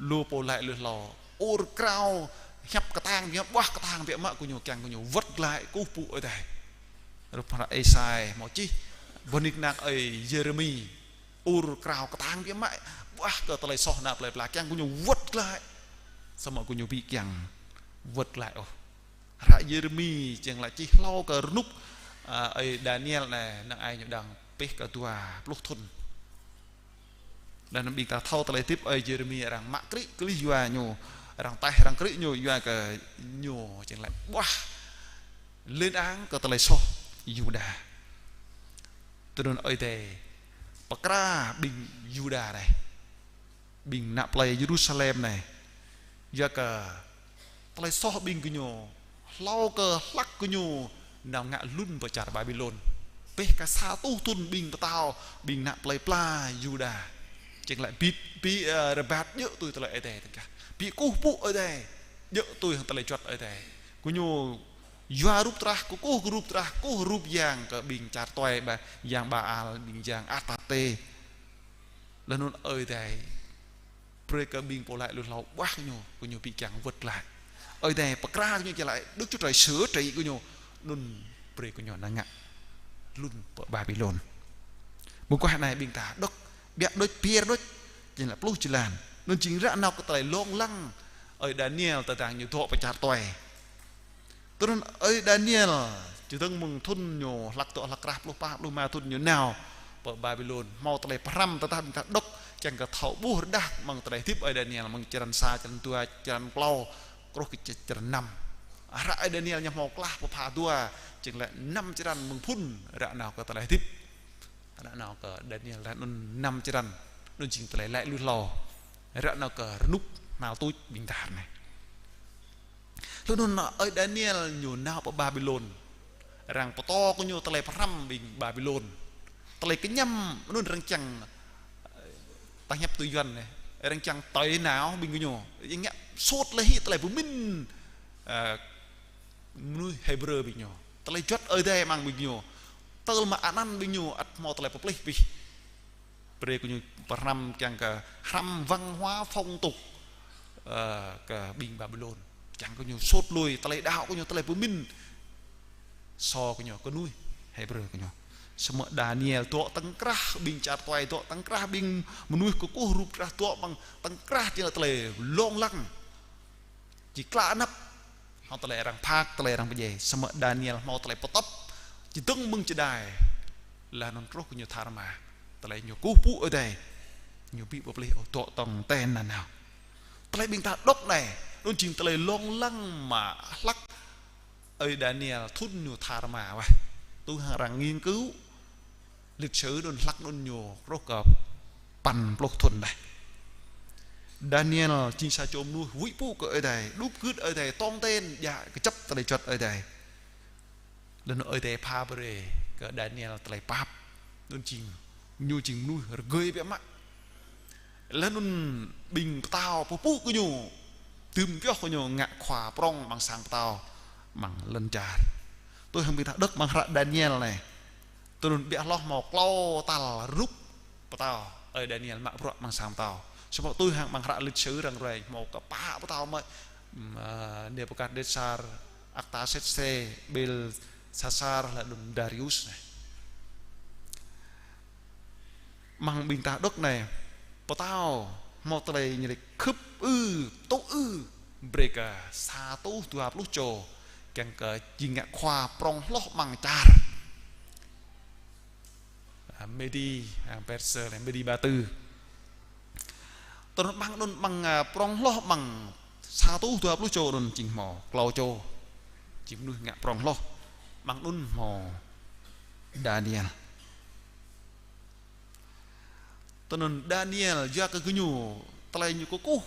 lu pô laĭ lui hlâo: Ur krao Hiăp kơtang biă mă, ƀuah kơtang biă mă gơñu, kiăng gơñu wơ̆t glaĭ kơkuh pơpŭ Ơi Adai. Hrup hră Êsai hmâo čih, boh nik năk ơi Yêrêmi ur krao kơtang biă mă, ƀuah kơ tơlơi soh ană plơi pla, kiăng gơñu wơ̆t glaĭ. Samơ̆ gơñu ƀu kiăng wơ̆t glaĭ ôh. Hră Yêrêmi jing laĭ čih hlâo kơ rơnŭk, a, ơi Daniel anai, năng ai ñu đang pĕh kơ dua pluh thŭn. Laih anŭn ƀing ta thâo tơlơi hơdip ơi Yêrêmi, arăng mă krĭ kơlih yua ñu, arăng taih arăng krĭ ñu yua kơ ñu jing laĭ ƀuah lên án kơ tơlơi soh Yuđa. Tui anŭn Ơi Adai pơkra ƀing Yuđa anai, ƀing ană plơi Yêrusalem anai, yua kơ tơlơi soh ƀing gơñu, hlâo kơ hlăk gơñu nao ngă lun pơ čar Babilôn. Pĕh kơ sa rơtuh thŭn ƀing pơtao, ƀing ană plơi pla Yuđa, jing laĭ ƀu, ƀu, ơ, rơbat djơ̆ tui tơlơi Ơi Adai tơngkah, ƀu kơkuh pơpŭ Ơi Adai djơ̆ tui hăng tơlơi juăt Ơi Adai. Gơñu yua rup trah, kơkuh kơ rup trah, kơkuh rup yang kơ ƀing čar tuai, ba, yang Baal, ƀing yang Astarte. Laih anŭn Ơi Adai brơi kơ ƀing pô laĭ lui hlâo ƀuah gơñu, gơñu ƀu kiăng wơ̆t glaĭ. Ơi Adai pơkra gơñu, jing laĭ Đức Chúa Trời sửa trị gơñu, anŭn brơi gơñu nao ngă lun pơ Babilôn. Mơguah anai ƀing ta đŏk, biă đôč, pơyơr đôč, jing laĭ pluh jơlan. Anŭn jing ră nao kơ tơlơi lông lăng ơi Daniel tơdang ñu dŏ pơ čar tuai. Tui anŭn ơi Daniel, čơdơ̆ng mơ̆ng thŭn ñu hlăk dŏ hlăk rah pluh pă, pluh rơma thŭn ñu nao pơ Babilôn, hmâo tơlơi pơhrăm tơdah ƀing ta đŏk, kiăng kơ thâo ƀuh rơđah mơ̆ng tơlơi hơdip ơi Daniel, mơ̆ng črăn sa, črăn dua, črăn klâo, truh kơ č-, črăn năm. Hră ơi Daniel ñu hmâo klah pơpha dua, jing laĭ năm črăn mơ̆ng phŭn ră nao kơ tơlơi hơdip. Ră nao kơ Daniel, ră anŭn năm črăn, anŭn jing tơlơi laĭ lui hlâo. Ră nao kơ rơnŭk hơnăl tuč ƀing ta ră anai. Laih anŭn ơi Daniel ñu nao pơ Babilôn. Arăng pơtô kơ ñu tơlơi pơhrăm ƀing Babilôn. Tơlơi kơñăm anŭn arăng čang, ta hiăp tui Yuan anai, arăng čang tơi nao ƀing gơñu. Ñu ngă sôt laih hĭ tơlơi pơmĭn, ơ, mơnuih Hêbrơ ƀing ñu. Tơlơi juăt Ơi Adai amăng ƀing ñu. Tơl mă anăn ƀing ñu ăt hmâo tơlơi pơplih pih. Brơi kơ ñu pơhrăm kiăng kơ hrăm văn hóa phong tục, ơ, kơ ƀing Babilôn. Kiăng kơ ñu sôt lui tơlơi đaŏ kơ ñu, tơlơi pơmĭn so kơ ñu, kơ mơnuih Hêbrơ kơ ñu. Samơ̆ Daniel dŏ tŏng krah ƀing čar tuai, dŏ tŏng krah ƀing mơnuih kơkuh rup trah, dŏ amăng tŏng krah jing laĭ tơlơi lông lăng. Či klă anăp hăng tơlơi arăng phak, tơlơi arăng pơdjai. Samơ̆ Daniel hmâo tơlơi pơtŏp, čơdơ̆ng mơ̆ng čơđai. Laih anŭn truh kơ ñu tha rơma. Tơlơi ñu kơkuh pơpŭ Ơi Adai, ñu ƀu pơplih ôh, dŏ tŏng ten nanao. Tơlơi ƀing ta đŏk anai, anŭn jing tơlơi lông lăng mă hlăk ơi Daniel thŭn ñu tha rơma wah. Tui hăng arăng nghiên cứu lịch sử anŭn hlăk anŭn ñu truh kơ păn pluh thŭn đôč. Daniel jing sa čô mơnuih huĭ pơpŭ kơ Ơi Adai, đup gưt Ơi Adai, tŏng ten, djă kơjăp tơlơi juăt Ơi Adai. Laih anŭn Ơi Adai pha brơi kơ Daniel tơlơi pap. Anŭn jing, ñu jing mơnuih rơgơi biă mă. Laih anŭn ƀing pơtao pơpŭ kơ ñu, dưm pioh kơ ñu ngă khua prŏng amăng sang pơtao, amăng lŏn čar. Tui hăng ƀing ta đŏk amăng hră Daniel anai. Tui anŭn ƀiă hloh hmâo klâo tal rơnŭk pơtao ơi Daniel mă bruă amăng sang pơtao. Samơ̆ tui hăng amăng hră lịch sử arăng ruai hmâo kơ pă pơtao mơ̆, ưm, ơ, Nebukadnetsar, Artasakse, Belsasar, laih anŭn Darius anai. Amăng ƀing ta đŏk anai, pơtao hmâo tơlơi ñu laĭ khưp ư, tŭ ư, brơi kơ sa rơtuh dua pluh čô, kiăng kơ jing ngă khua prŏng hloh amăng čar, a, Mêdi, a, Persơ, laih Mêdi Ba Tư. Tui anŭn amăng anŭn amăng, a, prŏng hloh amăng sa rơtuh dua pluh čô anŭn jing hmâo klâo čô jing mơnuih ngă prŏng hloh. Amăng anŭn hmâo Daniel. Tui anŭn Daniel yua kơ gơñu tơlơi ñu kơkuh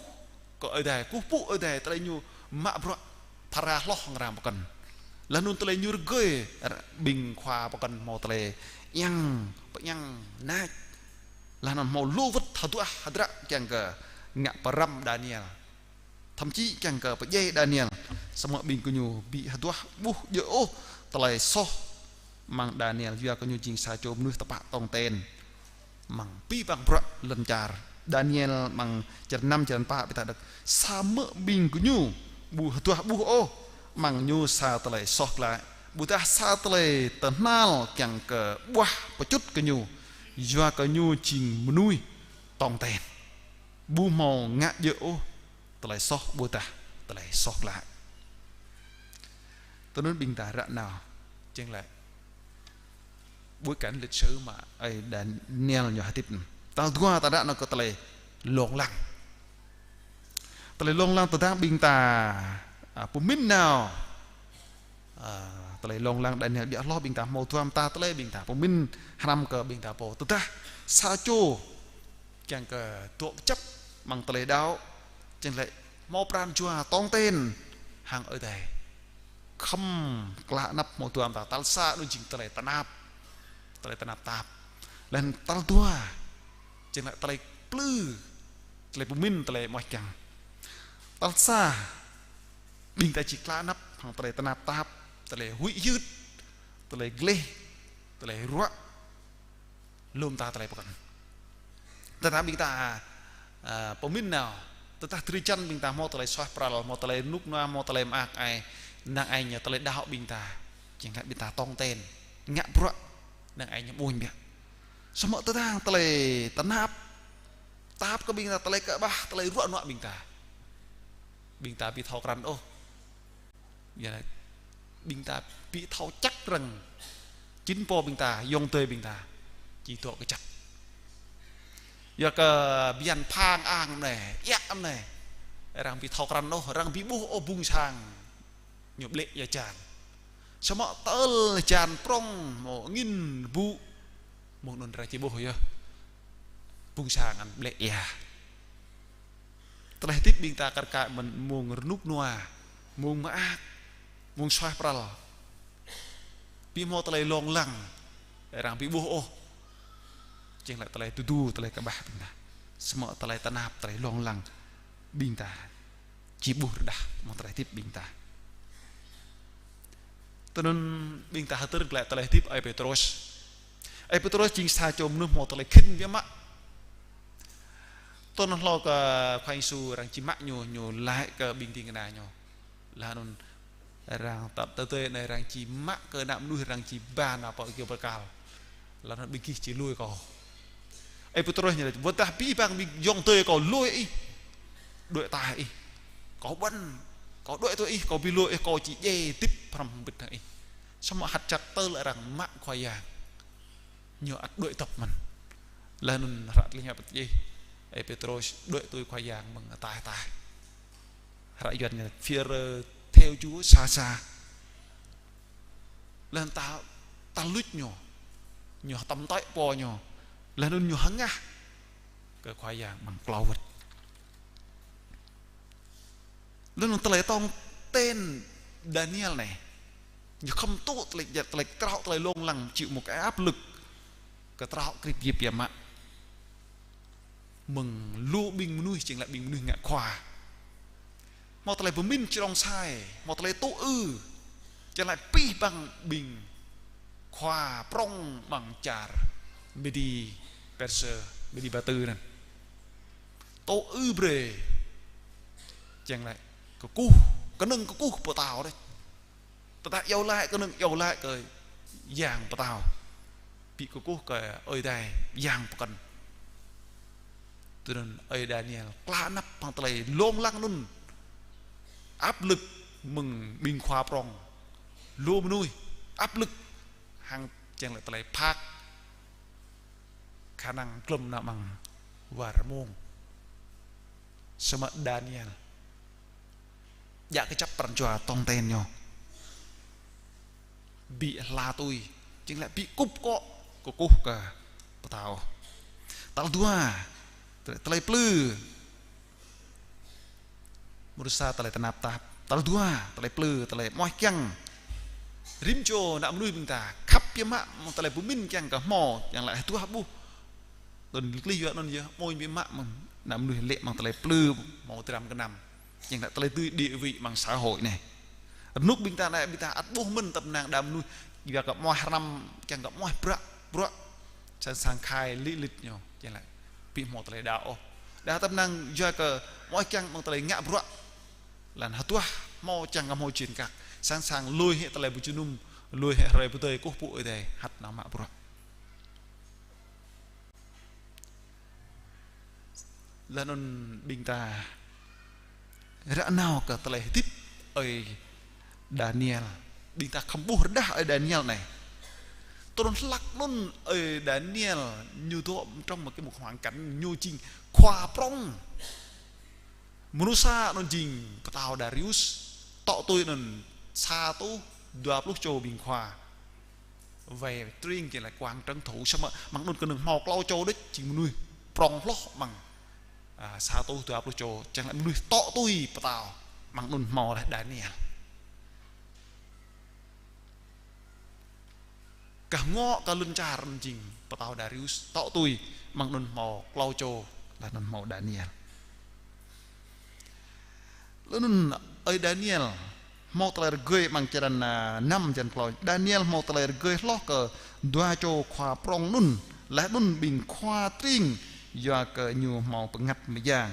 kơ Ơi Adai, kơkuh pơpŭ Ơi Adai, tơlơi ñu mă bruă phara hloh hăng arăng pơkŏn. Laih anŭn tơlơi ñu rơgơi, ƀing khua pơkŏn hmâo tơlơi iăng, pơiăng nač. Laih anŭn hmâo lu wơ̆t hơduah hơdră kiăng kơ ngă pơrăm Daniel. Thậm chí kiăng kơ pơdjai Daniel, samơ̆ ƀing gơñu ƀu hơduah ƀuh djơ̆ ôh tơlơi soh amăng Daniel, yua kơ ñu jing sa čô mơnuih tơpă tŏng ten amăng abih bang bruă lŏn čar. Daniel amăng črăn năm, črăn pă ƀing ta đŏk: Samơ̆ ƀing gơñu ƀu hơduah ƀuh ôh, amăng ñu sa tơlơi soh glaĭ. Ƀôdah sa tơlơi tơhnal kiăng kơ ƀuah pơčŭt kơ ñu, yua kơ ñu jing mơnuih tong ten. Ƀu hmâo ngă djơ̆ ôh tơlơi soh ƀôdah tơlơi soh glaĭ. Tui anŭn ƀing ta ră nao, jing lĕ bối cảnh lịch sử mơ̆ ơi Daniel ñu hơdip. Tal dua ta ră nao kơ tơlơi lông lăng. Tơlơi lông lăng tơdang ƀing ta, à, pơmĭn nao. À, tơlơi lông lăng Daniel biă hloh ƀing ta hmâo dua mơta tơlơi ƀing ta pơmĭn hrăm kơ ƀing ta pô. Tơdah sa čô kiăng kơ dŏ kơjăp amăng tơlơi đaŏ, jing lĕ hmâo pran jua tong ten hăng Ơi Adai. Khŏm klă anăp hmâo dua mơta, tal sa anŭn jing tơlơi tơnap. Tơlơi tơnap tap. Laih anŭn tal dua, jing lĕ tơlơi plư, tơlơi pơmĭn, tơlơi mơak kiăng. Tal sa, ƀing ta či klă anăp hăng tơlơi tơnap tap, tơlơi huĭ hyưt, tơlơi gleh, tơlơi ruă, lŏm ta tơlơi pơkŏn. Tơdah ƀing ta, à, pơmĭn nao, tơdah drơi jăn ƀing ta hmâo tơlơi suaih pral, hmâo tơlơi rơnŭk rơnua, hmâo tơlơi mơak ai, năng ai ñu tơlơi đaŏ ƀing ta, jing lĕ ƀing ta tong ten, ngă bruă, năng ai ñu ƀuñ biă. Samơ̆ tơdang tơlơi tơnap tap kơ ƀing ta, tơlơi kơƀah, tơlơi ruă nuă ƀing ta, ƀing ta ƀu thâo krăn ôh. Yua anŭn ƀing ta ƀu thâo čăk răng, jing pô ƀing ta, ayŏng adơi ƀing ta či dŏ kơjăp. Yua kơ bơyan phang ang anai, iă anai, arăng ƀu thâo krăn ôh, arăng ƀu ƀuh ôh bung sang ñu ƀlĕ ia hơjan. Samơ̆ tơl hơjan prŏng, hmâo angin rơbŭ, mơ̆ng anŭn arăng či ƀuh yơh bung sang anŭn ƀlĕ ia. Tơlơi hơdip ƀing ta kar kaĭ mơ̆n mơ̆ng rơnŭk rơnua, mơ̆ng mơak, mơ̆ng suaih pral. Ƀu hmâo tơlơi lông lăng, arăng ƀu ƀuh ôh, jing lĕ tơlơi tơdu, tơlơi kơƀah ƀing ta. Samơ̆ tơlơi tơnap, tơlơi lông lăng ƀing ta či ƀuh rơđah amăng tơlơi hơdip ƀing ta. Tui anŭn ƀing ta hơdơr glaĭ tơlơi hơdip ơi Pêtrôs. Ơi Pêtrôs jing sa čô mơnuih hmâo tơlơi khĭn biă mă. Tui anŭn hlâo kơ Khua Yêsu arăng či mă ñu, ñu laĭ kơ ƀing ding kơna ñu. Laih anŭn arăng tơl tơdơi anai arăng či mă kơ ană mơnuih arăng či ba nao pơ kơyâo bơrkal. Laih anŭn ƀing gih či lui kâo. Ơi Pêtrôs ñu laĭ: Wơ̆t dah abih bang ƀing ayŏng adơi kâo lui ih, đuaĭ ataih ih, kâo ƀuăn, kâo đuaĭ tui ih, kâo ƀu lui ih, kâo či djai hơdip hrŏm hăng ƀing ih. Samơ̆ hăt čăk tơl arăng mă Khua Yang, ñu ăt đuaĭ tŏp mơ̆n. Laih anŭn hră tơlơi hiăp pơtih, ơi Pêtrôs đuaĭ tui Khua Yang mơ̆ng ataih ataih. Hră Yuan ñu: Führe theo Chúa xa xa. Laih anŭn ta, ta luč ñu, ñu hơtăm tơi pô ñu. Laih anŭn ñu hơngah kơ Khua Yang amăng klâo wơ̆t. Laih anŭn tơlơi tong ten Daniel anai, ñu khŏm tŭ tơlơi, tơlơi kơtraŏ, tơlơi lông lăng, chịu một cái áp lực kơtraŏ krip yip biă mă mơ̆ng lu ƀing mơnuih, jing lĕ ƀing mơnuih ngă khua. Hmâo tơlơi pơmĭn či rông sai, hmâo tơlơi tŭ ư, jing lĕ abih bang ƀing khua prŏng amăng čar Mêdi Persơ, Mêdi Ba Tư anŭn. Tŭ ư brơi, jing lĕ kơkuh, kơnơ̆ng kơkuh pơtao đôč. Tơdah iâu laĭ kơnơ̆ng iâu laĭ kơ yang pơtao, ƀu kơkuh kơ Ơi Adai yang pơkŏn. Tui anŭn ơi Daniel klă anăp hăng tơlơi lông lăng anŭn. Áp lực mơ̆ng ƀing khua prŏng, lu mơnuih, áp lực hăng jing lĕ tơlơi phak khả năng glŏm nao amăng war mông. Samơ̆ Daniel djă kơjăp pran jua tong ten ñu, ƀu hla tui, jing lĕ ƀu kŭp akŏ kơkuh kơ pơtao. Tal dua, tơlơi, tơlơi plư. Mrô sa tơlơi tơnap tap. Tal dua, tơlơi plư, tơlơi mơak kiăng. Rĭm čô ană mơnuih ƀing ta khăp biă mă mơ̆ng tơlơi pơmĭn kiăng kơ hmâo, yang laĭ hơduah ƀuh. Tơl klih yua anŭn yơh, mơ̆ng biă mă mơ̆ng ană mơnuih lĕ mơ̆ng tơlơi plư, hmâo dram gơnam. Yang laĭ tơlơi tui địa vị amăng xã hội anai. Rơnŭk ƀing ta anai, ƀing ta ăt ƀuh mơ̆n tơpă năng đa mơnuih, yua kơ mơnuih hrăm kiăng kơ mơnuih bruă, bruă, sẵn sàng khai lĭ lĭt ñu, jing lĕ ƀu hmâo tơlơi đaŏ ôh. Đa tơpă năng yua kơ mơnuih kiăng mơ̆ng tơlơi ngă bruă, Laih anŭn hơduah hmâo čang kơ hmâo jên kăk. Sẵn sàng lui hĭ tơlơi ƀu jơnum, lui hĭ hrơi pơdơi kơkuh pơpŭ Ơi Adai, hăt nao mă bruă. Laih anŭn ƀing ta ră nao kơ tơlơi hơdip ơi Daniel. Ƀing ta khŏm ƀuh rơđah ơi Daniel anai. Tơl anŭn hlăk anŭn ơi Daniel ñu dŏ trong một cái, một hoàn cảnh ñu jing khua prŏng. Mơnuih sa anŭn jing pơtao Darius, tŏ tui anŭn sa rơtuh dua pluh čô ƀing khua wai tring kiăng laĭ quảng trấn thủ, samơ̆ mơ̆ng anŭn kơnơ̆ng hmâo klâo čô đôč jing mơnuih prŏng hloh mơ̆ng, a, sa rơtuh dua pluh čô, čang laĭ mơnuih tŏ tui pơtao, mơ̆ng anŭn hmâo laih Daniel. Kah ngŏ kơ lŏn čar anŭn jing pơtao Darius, tŏ tui, mơ̆ng anŭn hmâo klâo čô, laih anŭn hmâo Daniel. Laih anŭn ơi Daniel hmâo tơlơi rơgơi, mơ̆ng črăn, a, năm črăn klâo. Daniel hmâo tơlơi rơgơi hloh kơ dua čô khua prŏng anŭn, laih anŭn ƀing khua tring, yua kơ ñu hmâo bơngăt mơyang,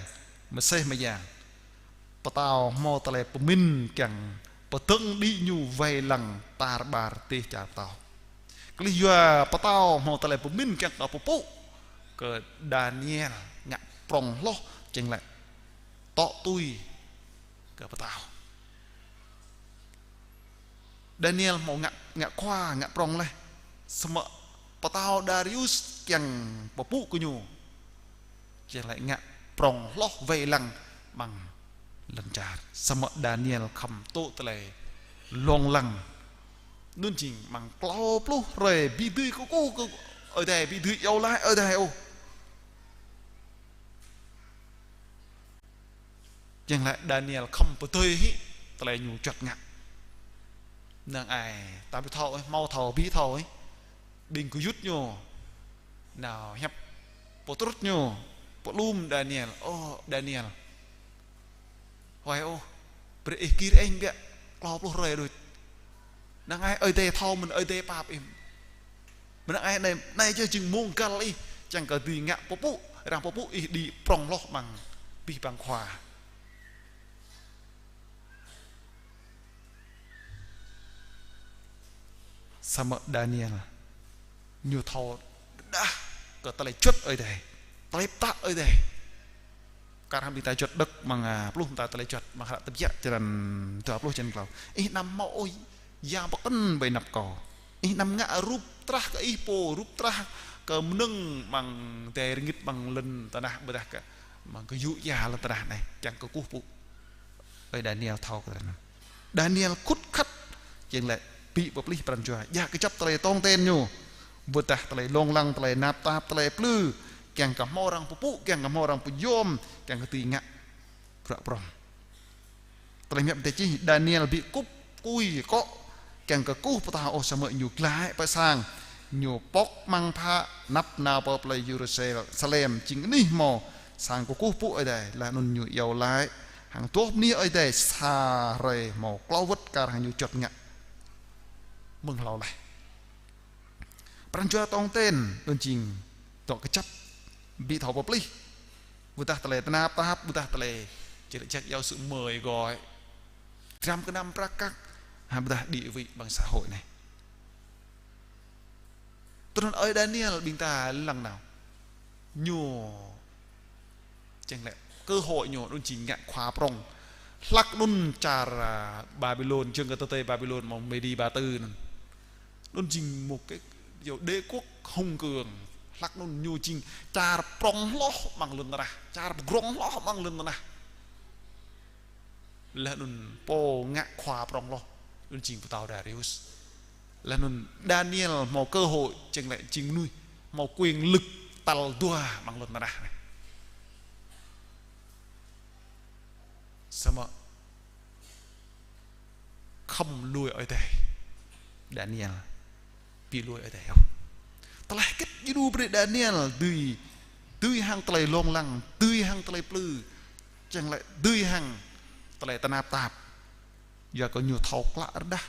mơsêh mơyang. Pơtao hmâo tơlơi pơmĭn kiăng pơdơ̆ng đĭ ñu wai lăng tar ƀar dêh čar pơtao. Kơlih yua pơtao hmâo tơlơi pơmĭn kiăng kơ pơpŭ kơ Daniel ngă prŏng hloh, čang laĭ tŏ tui kơ pơtao. Daniel hmâo ngă, ngă khua, ngă prŏng laih. Samơ̆ pơtao Darius kiăng pơpŭ kơ ñu, čang laĭ ngă prŏng hloh wai lăng mơ̆ng lŏn čar. Samơ̆ Daniel khŏm tŭ tơlơi lông lăng. Anŭn jing mơ̆ng klâo pluh hrơi ƀu dưi kơkuh kơ Ơi Adai, ƀu dưi iâu laĭ Ơi Adai ôh. Čang laĭ Daniel khŏm pơdơi hĭ tơlơi ñu juăt ngă. Năng ai ta ƀu thâo ôh, hmâo thâo, ƀu thâo ôh. Ƀing gơyut ñu nao hiăp pơtrŭt ñu, pơlum Daniel: Ơ Daniel, huai ôh, brơi ih gir eng biă, klâo pluh hrơi đôč. Năng ai Ơi Adai thâo mơ̆n Ơi Adai pap ih. Mơ̆ng anai, anai, anai yơh jing mông găl ih, čang kơ dưi ngă pơpŭ, arăng pơpŭ ih đĭ prŏng hloh mơ̆ng abih bang khua. Samơ̆ Daniel ñu thâo rơđah kơ tơlơi juăt Ơi Adai, tơlơi pơtă Ơi Adai. Kar hăng ƀing ta juăt đŏk mơ̆ng, a, pluh mơta tơlơi juăt mơ̆ng hră Tơbiă črăn dua pluh črăn klâo. Ih anăm hmâo ôh yang pơkŏn ƀơi anăp kâo. Ih anăm ngă rup trah kơ ih pô, rup trah kơ mơnơ̆ng mơ̆ng adai rơngit mơ̆ng lŏn tơnah ƀôdah kơ mơ̆ng gơyut ia lŏn tơnah anai, čang kơkuh pơpŭ. Ơi Daniel thâo kơ tơlơi anŭn. Daniel khut khăt, čang laĭ ƀu pơplih pran jua, djă kơjăp tơlơi tong ten ñu. Ƀôdah tơlơi lông lăng, tơlơi tơnap tap, tơlơi plư, kiăng kơ hmâo arăng pơpŭ, kiăng kơ hmâo arăng pơyom, kiăng kơ dưi ngă bruă prŏng. Tơlơi hiăp tơčih, Daniel ƀu kŭp kui akŏ kiăng kơkuh pơtao ôh, samơ̆ ñu glaĭ pơ sang, ñu pŏk amăng phă, năp nao pơ plơi Yêrusalem, jing anih hmâo sang kơkuh pơpŭ Ơi Adai, laih anŭn ñu iâu laĭ hăng dŏ bơni Ơi Adai sa hrơi hmâo klâo wơ̆t kar hăng ñu juăt ngă mơ̆ng hlâo laih. Pran jua tong ten, anŭn jing dŏ kơjăp, ƀu thâo pơplih. Ƀôdah tơlơi tơnap tap, ƀôdah tơlơi čơlĕ jak iâu sự mời gọi, dram gơnam prăk kăk, hă, ƀôdah địa vị ƀăng xã hội anai. Tui anŭn ơi Daniel ƀing ta lăng nao. Ñu čang laĭ cơ hội ñu anŭn jing ngă khua prŏng. Hlăk anŭn čar, a, Babilôn, jơ̆ng kơ tơdơi Babilôn mơ̆ng Mêdi Ba Tư anŭn. Anŭn jing một cái, yua đế quốc hùng cường. Hlăk anŭn ñu jing čar prŏng hloh mơ̆ng lŏn tơnah, čar pơgrŏng hloh mơ̆ng lŏn tơnah. Laih anŭn pô ngă khua prŏng hloh, anŭn jing pơtao Darius. Laih anŭn Daniel hmâo cơ hội, čang laĭ jing mơnuih hmâo quyền lực tal dua mơ̆ng lŏn tơnah anai. Samơ̆ khŏm lui Ơi Adai. Daniel ƀu lui Ơi Adai ôh. Tơlơi hơget djru brơi Daniel dưi, dưi hăng tơlơi lông lăng, dưi hăng tơlơi plư, čang laĭ dưi hăng tơlơi tơnap tap. Yua kơ ñu thâo klă rơđah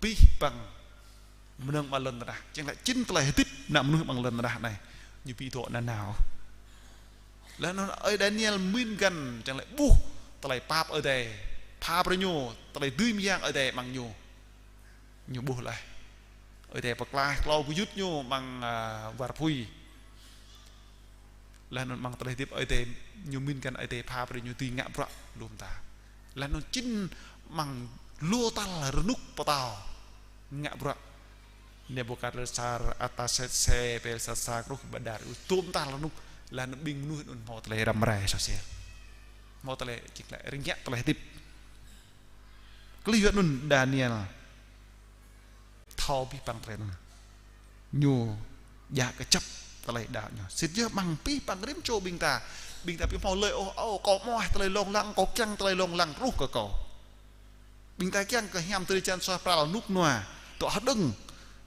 abih bang mơnơ̆ng amăng lŏn tơnah. Čang laĭ jing tơlơi hơdip ană mơnuih amăng lŏn tơnah anai, ñu ƀu dŏ nanao. Laih anŭn ơi Daniel mĭn găn, čang laĭ ƀuh tơlơi pap Ơi Adai, pha brơi ñu, tơlơi dưi mơyang Ơi Adai amăng ñu. Ñu ƀuh laih. Ơi Adai pơklaih klâo gơyut ñu amăng, a, war apui. Laih anŭn amăng tơlơi hơdip Ơi Adai ñu mĭn kăn Ơi Adai pha brơi ñu dưi ngă bruă lu mơta. Laih anŭn jing amăng lu tal rơnŭk pơtao ngă bruă. Nebukadnesar, Artaserse, Belsasar, truh ƀơi đa rơnŭk, dôm tal rơnŭk. Laih anŭn ƀing mơnuih anŭn hmâo tơlơi răm rai soh sel. Hmâo tơlơi jing laĭ rơngiă tơlơi hơdip. Kơlih yua anŭn Daniel thâo abih bang tơlơi anŭn. Ñu djă kơjăp tơlơi đaŏ ñu. Sĭt yơh amăng abih bang rĭm čô ƀing ta. Ƀing ta ƀu hmâo lơi ôh, ôh, kâo hmâo tơlơi lông lăng, kâo kiăng tơlơi lông lăng truh kơ kâo. Ƀing ta kiăng kơ hiam drơi jăn suaih pral rơnŭk rơnua, dŏ hơđơ̆ng.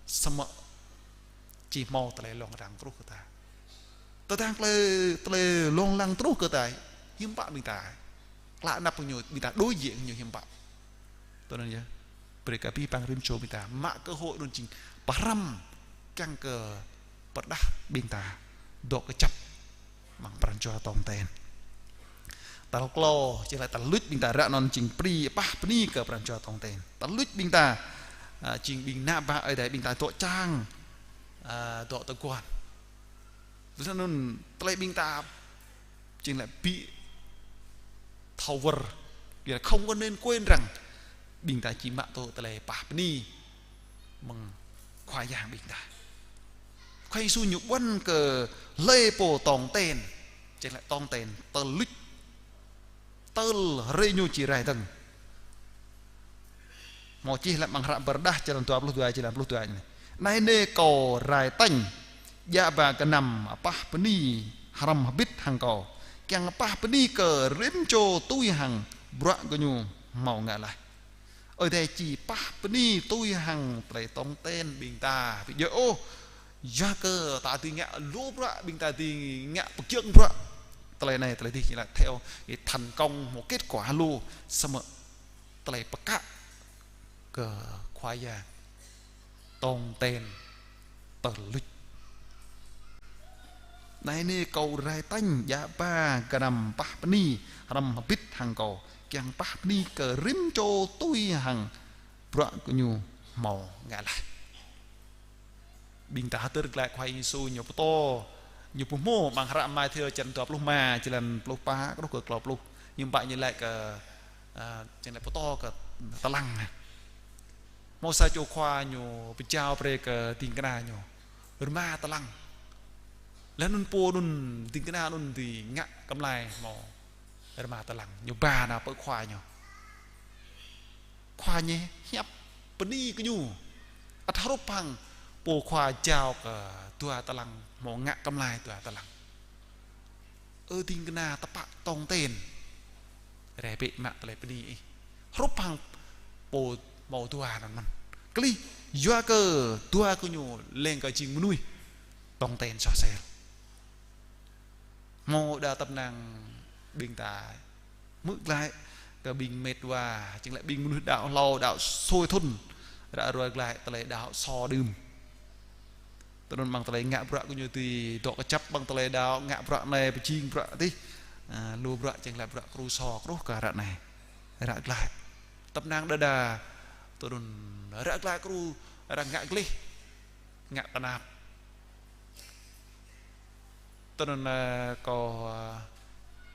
Samơ̆ či hmâo tơlơi lông lăng truh kơ ta. Tơdang tơlơi, tơlơi lông lăng truh kơ ta, hiư̆m pă ƀing ta. Klă anăp ñu, ƀing ta đối diện ñu hiư̆m pă. Tui anŭn yơh. Brơi kơ abih bang rĭm čô ƀing ta mă cơ hội anŭn jing pơhrăm kiăng kơ pơrơđah ƀing ta dŏ kơjăp amăng pran jua tong ten. Tal klâo, jing laĭ tal luč ƀing ta ră anŭn jing pơrĭ pah bơni kơ pran jua tong ten. Tal luč ƀing ta, a, jing ƀing ană bă Ơi Adai ƀing ta dŏ čang, a, dŏ tơguan. Tui anŭn tơlơi ƀing ta jing laĭ ƀu thâo wơr, nghĩa là không có nên quên rằng ƀing ta či mă tŭ tơlơi pah bơni mơ̆ng Khua Yang ƀing ta. Khua Yêsu ñu ƀuăn kơ hlơi pô tong ten, jing laĭ tong ten tơl luč, tơl hrơi ñu či rai dơ̆ng. Hmâo čih lăm amăng hră Pơrơđah črăn dua pluh dua, črăn pluh dua anai: Anai nê kâo rai tañ, djă ba gơnam pah bơni hrăm hơbĭt hăng kâo, kiăng pah bơni kơ rĭm čô tui hăng bruă gơñu hmâo ngă laih. Ơi Adai či pah bơni tui hăng tơlơi tong ten ƀing ta. Ƀu djơ̆ ôh, yua kơ ta dưi ngă lu bruă, ƀing ta dưi ngă pơgiŏng bruă. Tơlơi anai, tơlơi dih, nghĩa là theo cái thành công, một kết quả lu. Samơ̆ tơlơi pơkă kơ Khua Yang, tong ten tơl luč. Anai nê kâo rai tañ, djă ba gơnam pah bơni hrăm hơbĭt hăng kâo, kiăng pah bơni kơ rĭm čô tui hăng bruă gơñu hmâo ngă laih. Ƀing ta hơdơr glaĭ Khua Yêsu ñu pơtô, ñu pơhmu amăng hră Mathiơ črăn dua pluh rơma, črăn pluh pă truh kơ klâo pluh. Ñu ƀă ñu laĭ kơ, a, črăn laĭ pơtô kơ tơlăng. Hmâo sa čô khua ñu pơjao brơi kơ ding kơna ñu rơma tơlăng. Laih anŭn pô anŭn, ding kơna anŭn dưi ngă kơmlai hmâo rơma tơlăng. Ñu ba nao pơ khua ñu. Khua ñu hiăp bơni kơ ñu. Ăt hrup hăng pô khua jao kơ dua tơlăng hmâo ngă kơmlai dua tơlăng. Ơ ding kơna tơpă tong ten, rai bĕ mă tơlơi bơni ih. Hrup hăng pô hmâo dua anŭn mơ̆n. Kơlih yua kơ dua gơñu leng kơ jing mơnuih tong ten soh sel. Hmâo đa tơpă năng ƀing ta hmư̆ glaĭ kơ ƀing mĕt wa, jing laĭ ƀing mơnuih đaŏ hlâo, đaŏ sui thŭn, ră ruai glaĭ tơlơi đaŏ sô đưm. Tui anŭn amăng tơlơi ngă bruă gơñu dưi dŏ kơjăp amăng tơlơi đaŏ, ngă bruă anai pơjing bruă adih. A, lu bruă jing laĭ bruă kru sô truh kơ ră anai. Ră glaĭ. Tơpă năng đơđa, tui anŭn ră glaĭ kru, ră ngă gleh, ngă tơnap. Tui anŭn, ơ, kâo, ơ,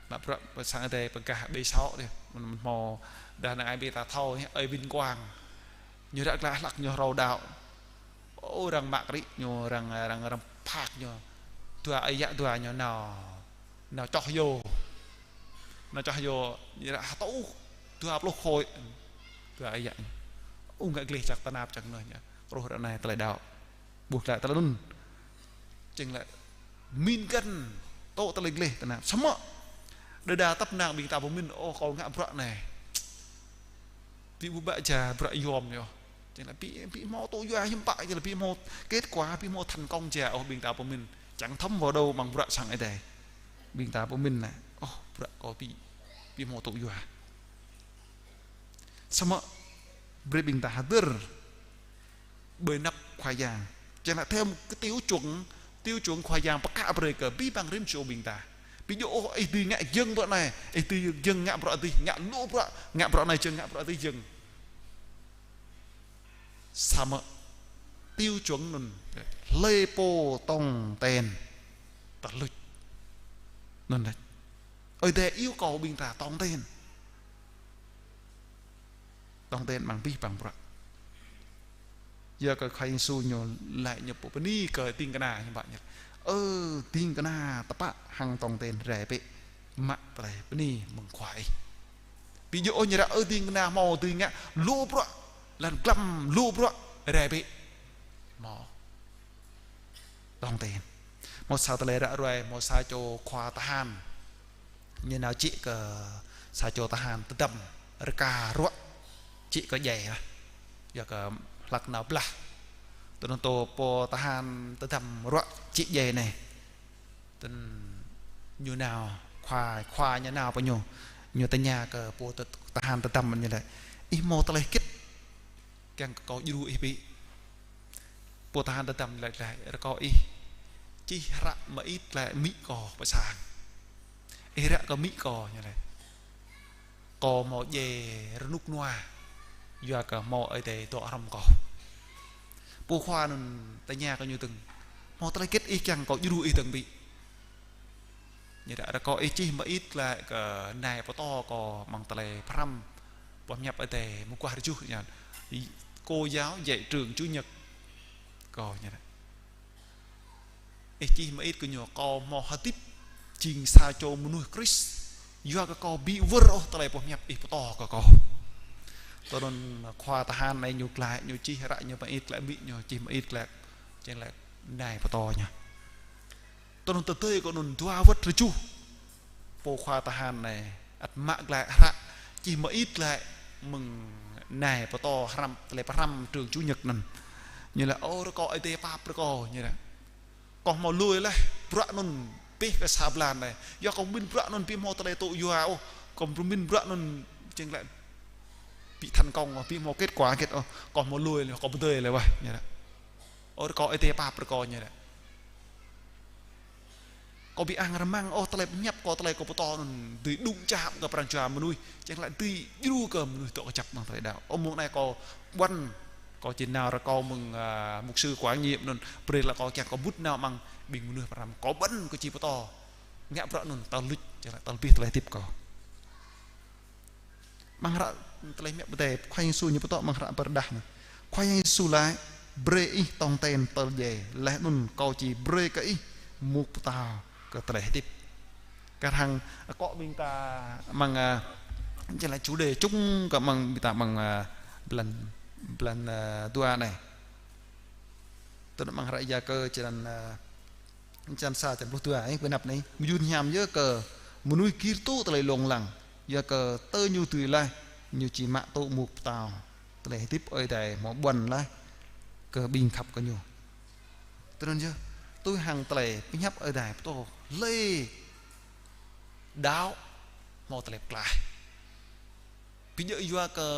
mă bruă pơ sang Ơi Adai pơgah ƀơi sô̆ dih. Mơ̆n, mơ̆n hmâo đah năng ai ƀing ta thâo, ơi Vinh Quang. Ñu ră glaĭ hlăk ñu hrâo đaŏ. Ơ, arăng mă krĭ ñu, arăng, arăng, arăng phak ñu. Dua ơi yă dua ñu nao, nao čoh yô. Nao čoh yô, ñu ră hơtŭ dua pluh khối. Dua ơi yă. Ơ, ngă gleh čăk tơnap čăk anŭn ñu. Truh ră anai tơlơi đaŏ. Ƀuh glaĭ tơlơi anŭn. Jing laĭ mĭn kăn tŭ tơlơi gleh tơnap. Samơ̆ đơđa tơpă năng ƀing ta pơmĭn, ôh, kâo ngă bruă anai. Ƀu ƀuh bă ja bruă yôm yơh. Jing laĭ ƀu, ƀu hmâo tŭ yua hiư̆m pă, jing laĭ ƀu hmâo kết quả, ƀu hmâo thành công ja, ôh, ƀing ta pơmĭn. Chẳng thấm vào đâu amăng bruă sang Ơi Adai. Ƀing ta pơmĭn laĭ, ôh, bruă kâo ƀu, ƀu hmâo tŭ yua. Samơ̆ brơi ƀing ta hơdơr ƀơi anăp Khua Yang. Jing laĭ theo một cái tiêu chuẩn, tiêu chuẩn Khua Yang pơkă brơi kơ abih bang rĭm čô ƀing ta. Ƀu djơ̆ ôh ih dưi ngă jơ̆ng bruă anai, ih dưi jơ̆ng ngă bruă adih, ngă lu bruă, ngă bruă anai jơ̆ng, ngă bruă adih jơ̆ng. Samơ̆ tiêu chuẩn anŭn, hlơi pô tong ten tơluč. Anŭn đôč. Ơi Adai iâu kâo ƀing ta tong ten. Tong ten amăng abih bang bruă. Yua kơ Khua Yang Yêsu ñu laĭ ñu pô bơni kơ ding kơna ñu ƀă ñu: Ơ ding kơna tơpă hăng tong ten, rai bĕ mă tơlơi bơni mơ̆ng khua ih. Ƀu djơ̆ ôh ñu ră ơ ding kơna hmâo dưi ngă lu bruă, lăn glăm lu bruă, rai bĕ. Hmâo tong ten. Hmâo sa tơlơi ră ruai, hmâo sa čô khua tơhan. Ñu nao čĭ kơ sa čô tơhan tơdăm, rơka ruă, čĭ kơ djai lah. Yua kơ hlăk nao blah. Tui anŭn tô pô tơhan tơdăm ruă čĭ djai anai. Tui anŭn ñu nao, khua, khua ñu nao pơ ñu. Ñu tơña kơ pô tơ-, tơhan tơdăm ñu laĭ: Ih hmâo tơlơi hơget kiăng kơ kâo djru ih bĕ? Pô tơhan tơdăm laĭ glaĭ: Rơkâo ih čih hră mơit glaĭ amĭ kâo pơ sang. Ih ră kơ amĭ kâo, ñu laĭ. Kâo hmâo djai rơnŭk rơnua, yua kơ hmâo Ơi Adai dŏ hrŏm kâo. Pô khua anŭn tơña kơ ñu dơ̆ng: Hmâo tơlơi hơget ih kiăng kâo djru ih dơ̆ng bĕ? Ñu ră: Rơkâo ih čih mơit glaĭ kơ nai pơtô kâo amăng tơlơi pơhrăm boh hiăp Ơi Adai mơguah rơjuh, ñu: Cô giáo dạy trường Chủ nhật kâo, ñu ră. Ih čih mơit kơ ñu: Kâo hmâo hơdip jing sa čô mơnuih Krist yua kơ kâo ƀu wơr ôh tơlơi boh hiăp ih pơtô kơ kâo. Tui anŭn khua tơhan anai ñu glaĭ, ñu čih hră ñu mơit glaĭ amĭ ñu, čih mơit glaĭ, čih glaĭ nai pơtô ñu. Tui anŭn tơdơi kơ anŭn dua wơ̆t rơjuh, pô khua tơhan anai ăt mă glaĭ hră, čih mơit glaĭ mơ̆ng nai pơtô hrăm, tơlơi pơhrăm trường Chủ nhật anŭn. Ñu laĭ: Ơ, rơkâo Ơi Adai pap brơi kâo, ñu laĭ. Kâo hmâo lui laih bruă anŭn pĕ kơ sa blan anai. Yua kâo pơmĭn bruă anŭn ƀu hmâo tơlơi tŭ yua ôh. Kâo pơmĭn bruă anŭn jing laĭ ƀu thành công ôh, ƀu hmâo kết quả hơget ôh. Kâo hmâo lui laih, kâo pơdơi laih wơ̆t, ñu laĭ. Ơ, rơkâo Ơi Adai pap brơi kâo, ñu laĭ. Kâo ƀu ang rơmang ôh tơlơi pơhiăp kâo, tơlơi kâo pơtô anŭn dưi đŭng čap kơ pran jua mơnuih, jing laĭ dưi djru kơ mơnuih dŏ kơjăp amăng tơlơi đaŏ. Ơ, mông anai kâo ƀuăn, kâo či nao rơkâo mơ̆ng, a, mục sư quản nhiệm anŭn, brơi laih kâo kiăng kâo mŭt nao amăng ƀing mơnuih pơhrăm. Kâo ƀuăn kâo či pơtô ngă bruă anŭn tơluč, jing laĭ tơl abih tơlơi hơdip kâo. Amăng hră tơlơi hiăp Ơi Adai, Khua Yang Yêsu ñu pơtô amăng hră pơrơđah anai. Khua Yang Yêsu laĭ: Brơi ih tong ten tơl djai, laih anŭn kâo či brơi kơ ih mŭk pơtao kơ tơlơi hơdip. Kar hăng akŏ ƀing ta amăng, a, jing laĭ chủ đề chung kơ amăng ƀing ta amăng, a, blan, blan, a, dua anai. Tui anŭn amăng hră Yakơ črăn, a, črăn sa, črăn pluh dua, ih pơanăp anai: Mơyun hiam yơh kơ mơnuih gir tŭ tơlơi lông lăng, yua kơ tơ ñu dưi laih, ñu či mă tŭ mŭk pơtao tơlơi hơdip Ơi Adai hmâo ƀuăn laih kơ ƀing khăp kơ ñu. Tui anŭn yơh, tui hăng tơlơi pơhiăp Ơi Adai pơtô, hlơi đaŏ hmâo tơlơi pơklaih. Ƀu djơ̆ yua kơ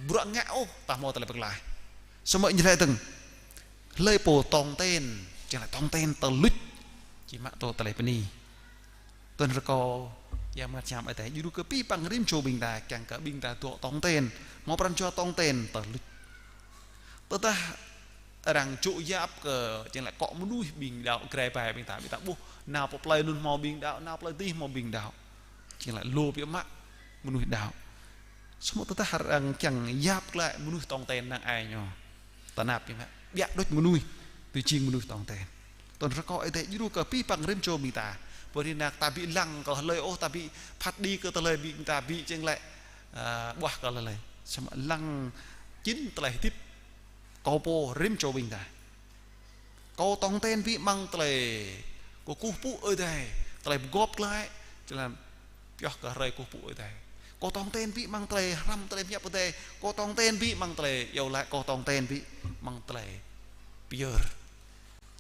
bruă ngă ôh ta hmâo tơlơi pơklaih. Samơ̆ ñu laĭ dơ̆ng: Hlơi pô tong ten, jing laĭ tong ten tơluč, či mă tŭ tơlơi bơni. Tui anŭn rơkâo Yang Bơngăt Hiam Ơi Adai djru kơ abih bang rĭm čô ƀing ta, kiăng kơ ƀing ta dŏ tong ten, hmâo pran jua tong ten tơluč. Tơdah arăng čŏk yap kơ, jing laĭ akŏ mơnuih ƀing đaŏ grai ƀai ƀing ta, ƀing ta ƀuh nao pơ plơi anŭn hmâo ƀing đaŏ, nao plơi adih hmâo ƀing đaŏ. Jing laĭ lu biă mă mơnuih đaŏ. Samơ̆ tơdah arăng kiăng yap glaĭ mơnuih tong ten năng ai ñu, tơnap biă mă, biă đôč mơnuih dưi jing mơnuih tong ten. Tui anŭn rơkâo Ơi Adai djru kơ abih bang rĭm čô ƀing ta. Pơ anai ta ƀu lăng kơ hlơi ôh, ta ƀu phat kơđi kơ tơlơi ƀing ta ƀu, jing laĭ, a, ƀuah kơ hlơi. Samơ̆ lăng jing tơlơi hơdip kâo pô rĭm čô ƀing ta. Kâo tong ten bĕ amăng tơlơi kơkuh pơpŭ Ơi Adai, tơlơi pơgop glaĭ, tơlơi pioh kơ hrơi kơkuh pơpŭ Ơi Adai. Kâo tong ten bĕ amăng tơlơi hrăm tơlơi pơhiăp Ơi Adai. Kâo tong ten bĕ amăng tơlơi iâu laĭ, kâo tong ten bĕ amăng tơlơi pơyơr.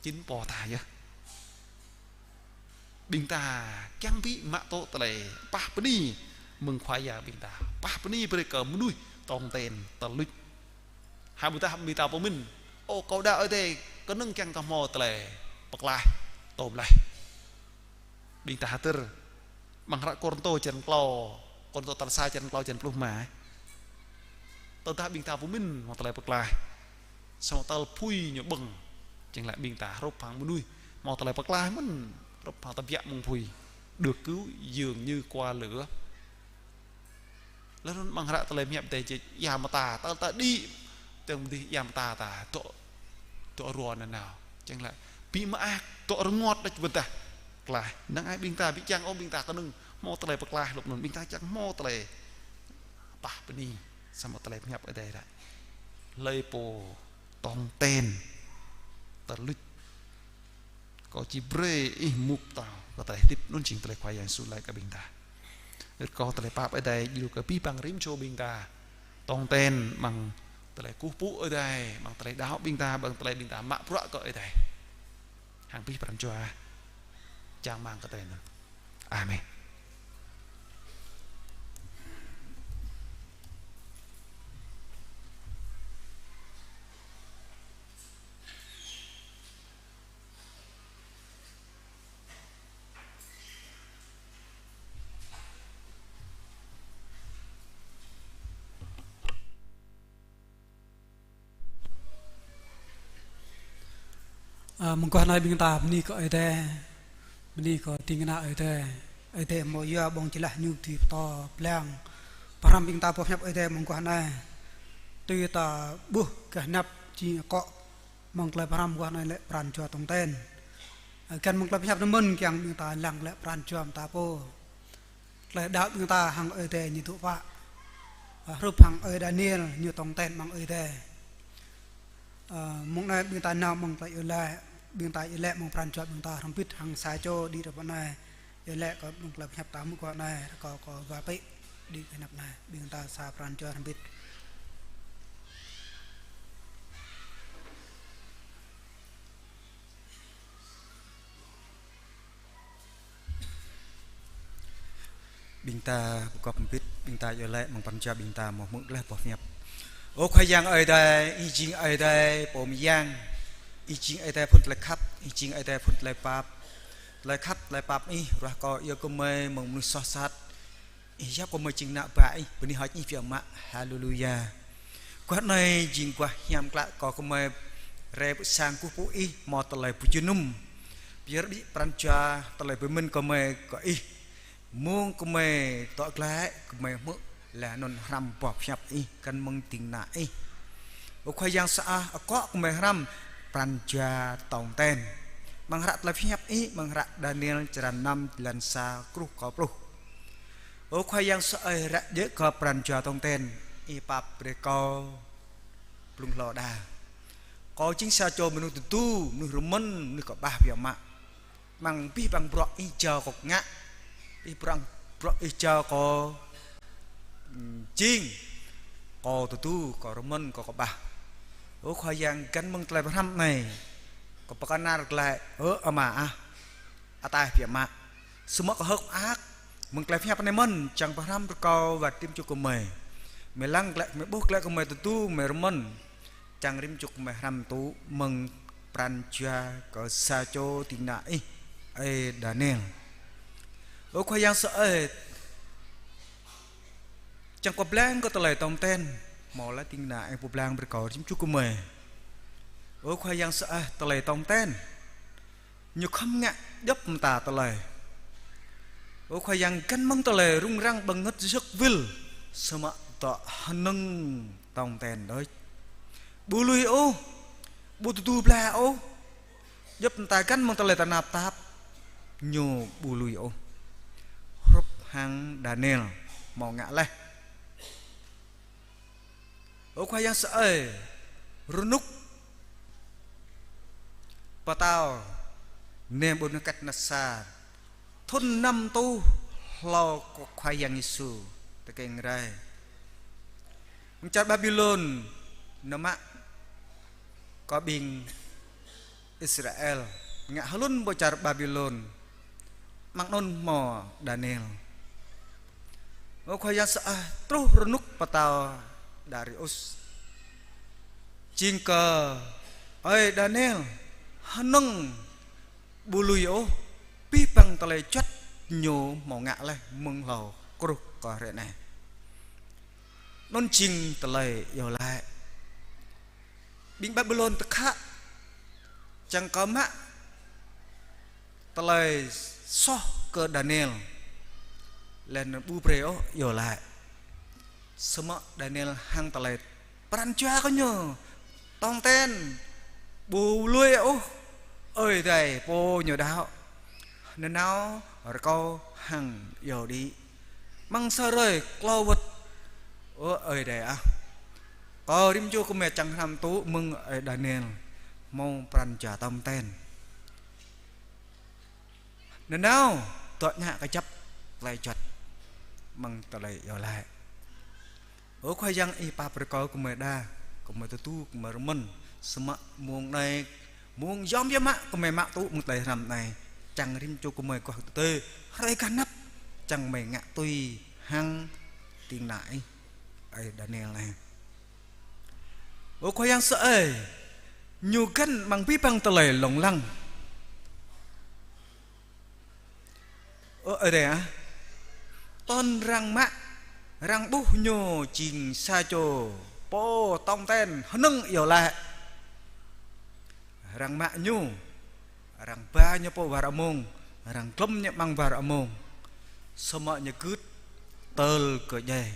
Jing pô ta yơh. Ƀing ta kiăng bĕ mă tŭ tơlơi pah bơni mơ̆ng Khua Yang ƀing ta. Pah bơni brơi kơ mơnuih tong ten tơluč. Hă ƀôdah ƀing ta pơmĭn: Ơ, kâo đaŏ Ơi Adai kơnơ̆ng kiăng kơ hmâo tơlơi pơklaih, tôm laih. Ƀing ta hơdơr amăng hră Kôrintô črăn klâo, Kôrintô tal sa črăn klâo, črăn pluh rơma. Tơdah ƀing ta pơmĭn hmâo tơlơi pơklaih, samơ̆ tơl apui ñu ƀơ̆ng, jing laĭ ƀing ta hrup hăng mơnuih hmâo tơlơi pơklaih mơ̆n, hrup hăng tơbiă mơ̆ng apui, được cứu dường như qua lửa. Laih anŭn amăng hră tơlơi pơhiăp Ơi Adai čih ia mơta, tơl ta đĭ, tơl mơdih ia mơta ta, dŏ, dŏ ruă nanao. Jing laĭ, ƀu mơak, dŏ rơngot đôč ƀôdah. Klaih, năng ai ƀing ta ƀu čang ôh ƀing ta kơnơ̆ng hmâo tơlơi pơklaih hrup anŭn, ƀing ta čang hmâo tơlơi pah bơni, samơ̆ tơlơi pơhiăp Ơi Adai ră. Hlơi pô tong ten, tơluč. Kâo či brơi ih mŭt pơtao kơ tơlơi hơdip, anŭn jing tơlơi Khua Yang Yêsu laĭ kơ ƀing ta. Rơkâo tơlơi pap Ơi Adai djru kơ abih bang rĭm čô ƀing ta. Tong ten amăng tơlơi kơkuh pơpŭ Ơi Adai, amăng tơlơi đaŏ ƀing ta, amăng tơlơi ƀing ta mă bruă kơ Ơi Adai. Hăng abih pran jua čang rơmang kơ tơlơi anŭn. Amen. Ơ, mơguah anai ƀing ta bơni kơ Ơi Adai, bơni kơ ding kơna Ơi Adai. Ơi Adai hmâo yua ƀơ̆ng jơlah ñu dưi pơtô pơblang pơhrăm ƀing ta boh pơhiăp Ơi Adai mơguah anai. Tui ta ƀuh gah anăp jing akŏ mơ̆ng tơlơi pơhrăm mơguah anai lĕ pran jua tong ten. Ơ, găn mơ̆ng tơlơi pơhiăp anŭn mơ̆n kiăng ƀing ta lăng lĕ pran jua mơta pô. Tơlơi đaŏ ƀing ta hăng Ơi Adai ñu tŭ pă. Ơ, hrup hăng ơi Daniel ñu tong ten amăng Ơi Adai. Ơ, mơ̆ng anai ƀing ta nao mơ̆ng tơlơi iâu laĭ, ƀing ta iâu laĭ mơ̆ng pran jua ƀing ta hrŏm hơbĭt hăng sa čô đĭ rai pơ anai. Iâu laĭ kơ mơ̆ng tơlơi pơhiăp ta mơguah anai, rơkâo kơ wa pĕ đĭ kơ anăp anai, ƀing ta sa pran jua hrŏm hơbĭt. Ƀing ta pơgop hơbĭt, ƀing ta iâu laĭ mơ̆ng pran jua ƀing ta hmâo hmư̆ laih boh pơhiăp. Ơ Khua Yang Ơi Adai, Ih jing Ơi Adai pô mơyang, Ih jing Ơi Adai phŭn tơlơi khăp, Ih jing Ơi Adai phŭn tơlơi pap. Tơlơi khăp, tơlơi pap Ih ruah kơ ia gơmơi mơ̆ng mơnuih soh sat. Ih yap gơmơi jing ană bă Ih, bơni hơơč Ih biă mă. Haleluya. Guah anai jing guah hiam klă kơ gơmơi rai pơ sang kơkuh pơpŭ Ih hmâo tơlơi pơjơnum. Pơyơr đĭ pran jua tơlơi pơmĭn gơmơi kơ Ih. Mơ̆ng gơmơi dŏ glaĭ, gơmơi hmư̆ laih anŭn hrăm boh pơhiăp Ih găn mơ̆ng ding kơna Ih. Ơ Khua Yang sơăh, akŏ gơmơi hrăm pran jua tong ten. Amăng hră tơlơi pơhiăp Ih, amăng hră Daniel črăn năm, jơlan sa truh kơ pluh. Ơ Khua Yang sơăh, ră jĕ kơ pran jua tong ten, Ih pap brơi kâo blung hlâo đa. Kâo jing sa čô mơnuih tơdu, mơnuih rơmơ̆n, mơnuih kơƀah biă mă. Amăng abih bang bruă Ih jao kâo ngă, abih bang bruă Ih jao kâo, ừm, jing, kâo tơdu, kâo rơmơ̆n, kâo kơƀah. Ơ Khua Yang, găn mơ̆ng tơlơi pơhrăm anai, kâo pơkơnar glaĭ, ơ Ama ah, ataih biă mă. Samơ̆ kâo hơ̆k mơak mơ̆ng tơlơi pơhiăp anai mơ̆n, čang pơhrăm rơkâo wơ̆t rĭm čô gơmơi. Gơmơi lăng glaĭ, gơmơi ƀuh glaĭ gơmơi tơdu, gơmơi rơmơ̆n. Čang rĭm čô gơmơi hrăm tŭ mơ̆ng pran jua kơ sa čô ding kơna Ih, ơi Daniel. Ơ Khua Yang sơăh, čang kâo pơblang kơ tơlơi tong ten, hmâo laih ding kơna Ih pơblang brơi kơ rĭm čô gơmơi. Ơ Khua Yang sơăh, tơlơi tong ten ñu khŏm ngă djŏp mơta tơlơi. Ơ Khua Yang, găn mơ̆ng tơlơi rŭng răng bơngơ̆t sơ̆k wĭl, samơ̆ dŏ hơnơ̆ng tong ten đôč. Ƀu lui ôh, ƀu tơdu bla ôh. Djŏp mơta găn mơ̆ng tơlơi tơnap tap, ñu ƀu lui ôh. Hrup hăng Daniel hmâo ngă laih. Ơ Khua Yang sơăh, rơnŭk pơtao Nebukatnesar, thŭn năm rơtuh hlâo kơ Khua Yang Yêsu tơkeng rai. Mơ̆ng čar Babilôn nao mă kơ ƀing Israel ngă hlŭn pơ čar Babilôn. Amăng anŭn hmâo Daniel. Ơ Khua Yang sơăh, truh rơnŭk pơtao Darius. Jing kơ ơi Daniel, hơnơ̆ng ƀu lui ôh, abih bang tơlơi juăt ñu hmâo ngă laih mơ̆ng hlâo kruh kơ hrơi anai. Anŭn jing tơlơi iâu laĭ. Ƀing Ƀaƀilôn tơkhă čang kơ mă tơlơi soh kơ Daniel, laih anŭn ƀu brơi ôh iâu laĭ. Samơ̆ Daniel hăng tơlơi pran jua kơ ñu tong ten, ƀu lui ôh Ơi Adai pô ñu đaŏ. Nanao rơkâo hăng iâu đĭ. Amăng sa hrơi klâo wơ̆t: Ơ Ơi Adai ah, kơ rĭm čô gơmơi čang hrăm tŭ mơ̆ng ơi Daniel hmâo pran jua tong ten. Nanao dŏ ngă kơjăp tơlơi juăt amăng tơlơi iâu laĭ. Ơ Khua Yang, Ih pap brơi kơ gơmơi đa, gơmơi tơdu, gơmơi rơmơ̆n, samơ̆ mông anai, mông yom yơh mă gơmơi mă tŭ mơ̆ng tơlơi hrăm anai, čang rĭm čô gơmơi guah tơdơi, hrơi gah anăp, čang gơmơi ngă tui hăng ding kơna Ih, ơi Daniel anai. Ơ Khua Yang sơai, ñu găn amăng abih bang tơlơi lông lăng. Ơ Ơi Adai ah, tơl arăng mă, arăng ƀuh ñu jing sa čô pô tong ten hơnơ̆ng iâu laĭ. Arăng mă ñu, arăng ba ñu pơ war amông, arăng glŏm ñu amăng war amông. Samơ̆ ñu gưt tơl kơ djai.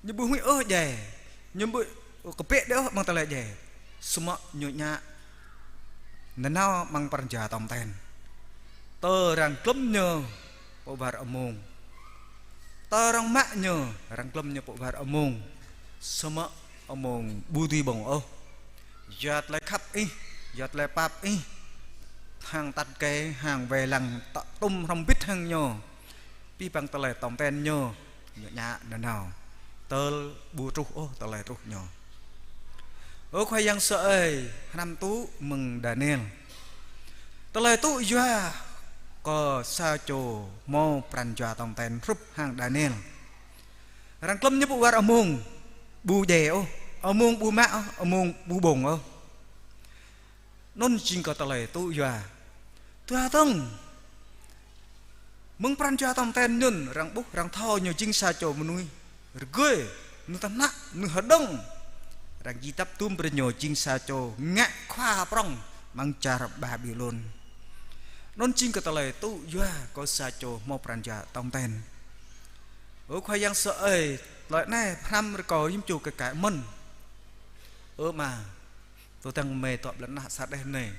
Ñu ƀu huĭ ôh djai, ñu ƀu kơpĕ đơi ôh amăng tơlơi djai. Samơ̆ ñu ngă nanao amăng pran jua tong ten. Tơl arăng glŏm ñu pơ war amông. Tơl arăng mă ñu, arăng glŏm ñu pơ war amông. Samơ̆ amông ƀu dưi ƀơ̆ng ôh. Yua tơlơi khăp Ih, yua tơlơi pap Ih, hăng atăt gai, hăng wai lăng, tŏ tŭm hrŏm hơbĭt hăng ñu. Abih bang tơlơi tong ten ñu, ñu ngă nanao. Tơl ƀu truh ôh tơlơi truh ñu. Ơ Khua Yang sơai, hrăm tŭ mơ̆ng Daniel. Tơlơi tŭ yua kơ sa čô hmâo pran jua tong ten hrup hăng Daniel. Arăng glŏm ñu pơ war amông, ƀu djai ôh, amông ƀu mă ôh, amông ƀu ƀơ̆ng ôh. Anŭn jing kơ tơlơi tŭ yua. Dua dơ̆ng, mơ̆ng pran jua tong ten anŭn, arăng ƀuh, arăng thâo ñu jing sa čô mơnuih rơgơi, mơnuih tơhnă, mơnuih hơđơ̆ng. Arăng či dăp dum brơi ñu jing sa čô ngă khua prŏng amăng čar Ƀaƀilôn. Anŭn jing kơ tơlơi tŭ yua kơ sa čô hmâo pran jua tong ten. Ơ Khua Yang sơai, tơlơi anai hrăm rơkâo rĭm čô kơ kar mơ̆n. Ơ Ama, tơdang gơmơi dŏ ƀơi lŏn tơnah sa đeh anai,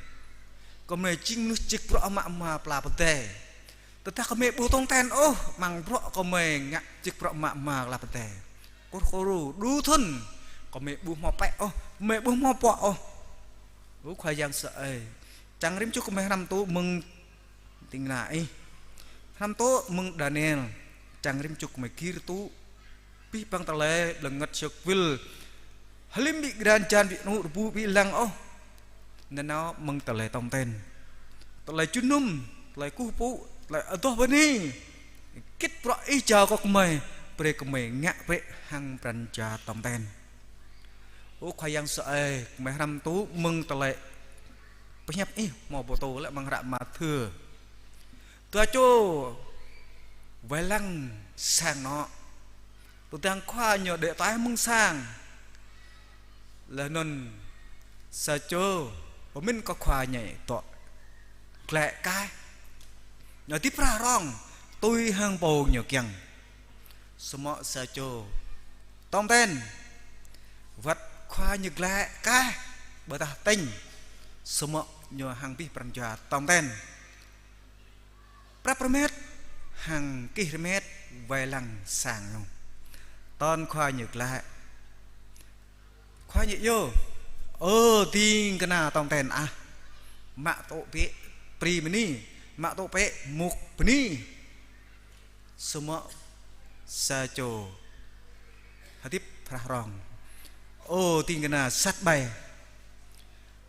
gơmơi jing mơnuih čih bruă mă hmua pla pơdai. Tơdah gơmơi ƀu tong ten ôh amăng bruă gơmơi ngă, čih bruă mă hmua pla pơdai, kơkuh kơkuh đu thŭn gơmơi ƀu hmâo pĕ ôh, gơmơi ƀu hmâo pŏk ôh. Ơ Khua Yang sơai, čang rĭm čô gơmơi hrăm tŭ mơ̆ng ding kơna Ih. Hrăm tŭ mơ̆ng Daniel, čang rĭm čô gơmơi gir tŭ abih bang tơlơi blơngơ̆t siŏk wĭl, hlim ƀĭ gran jan ƀĭ anŭ rơbu ƀĭ lăng ôh. Nanao mơ̆ng tơlơi tong ten, tơlơi jơnum, tơlơi kơkuh pơpŭ, tơlơi adoh bơni. Hơget bruă Ih jao kơ gơmơi, brơi gơmơi ngă bĕ hăng pran jua tong ten. Ơ Khua Yang sơai, gơmơi hrăm tŭ mơ̆ng tơlơi pơhiăp Ih hmâo pơtô lĕ amăng hră Mathiơ. Dua čô wai lăng sang anŏ. Tơdang khua ñu đuaĭ ataih mơ̆ng sang, laih anŭn sa čô pơmĭn kơ khua ñu dŏ glaĭ kaih. Ñu hơdip rah rong tui hăng pô ñu kiăng. Samơ̆ sa čô tong ten, wơ̆t khua ñu glaĭ kaih ƀôdah tĕnh, samơ̆ ñu hăng abih pran jua tong ten prăp rơmet, hăng kih rơmet wai lăng sang ñu. Tơl khua ñu glaĭ, khua ñu iâu: Ơ ding kơna tong ten ah, mă tŭ bĕ pri bơni, mă tŭ bĕ mŭk bơni. Samơ̆ sa čô hơdip rah rong: Ơ ding kơna sat ƀai,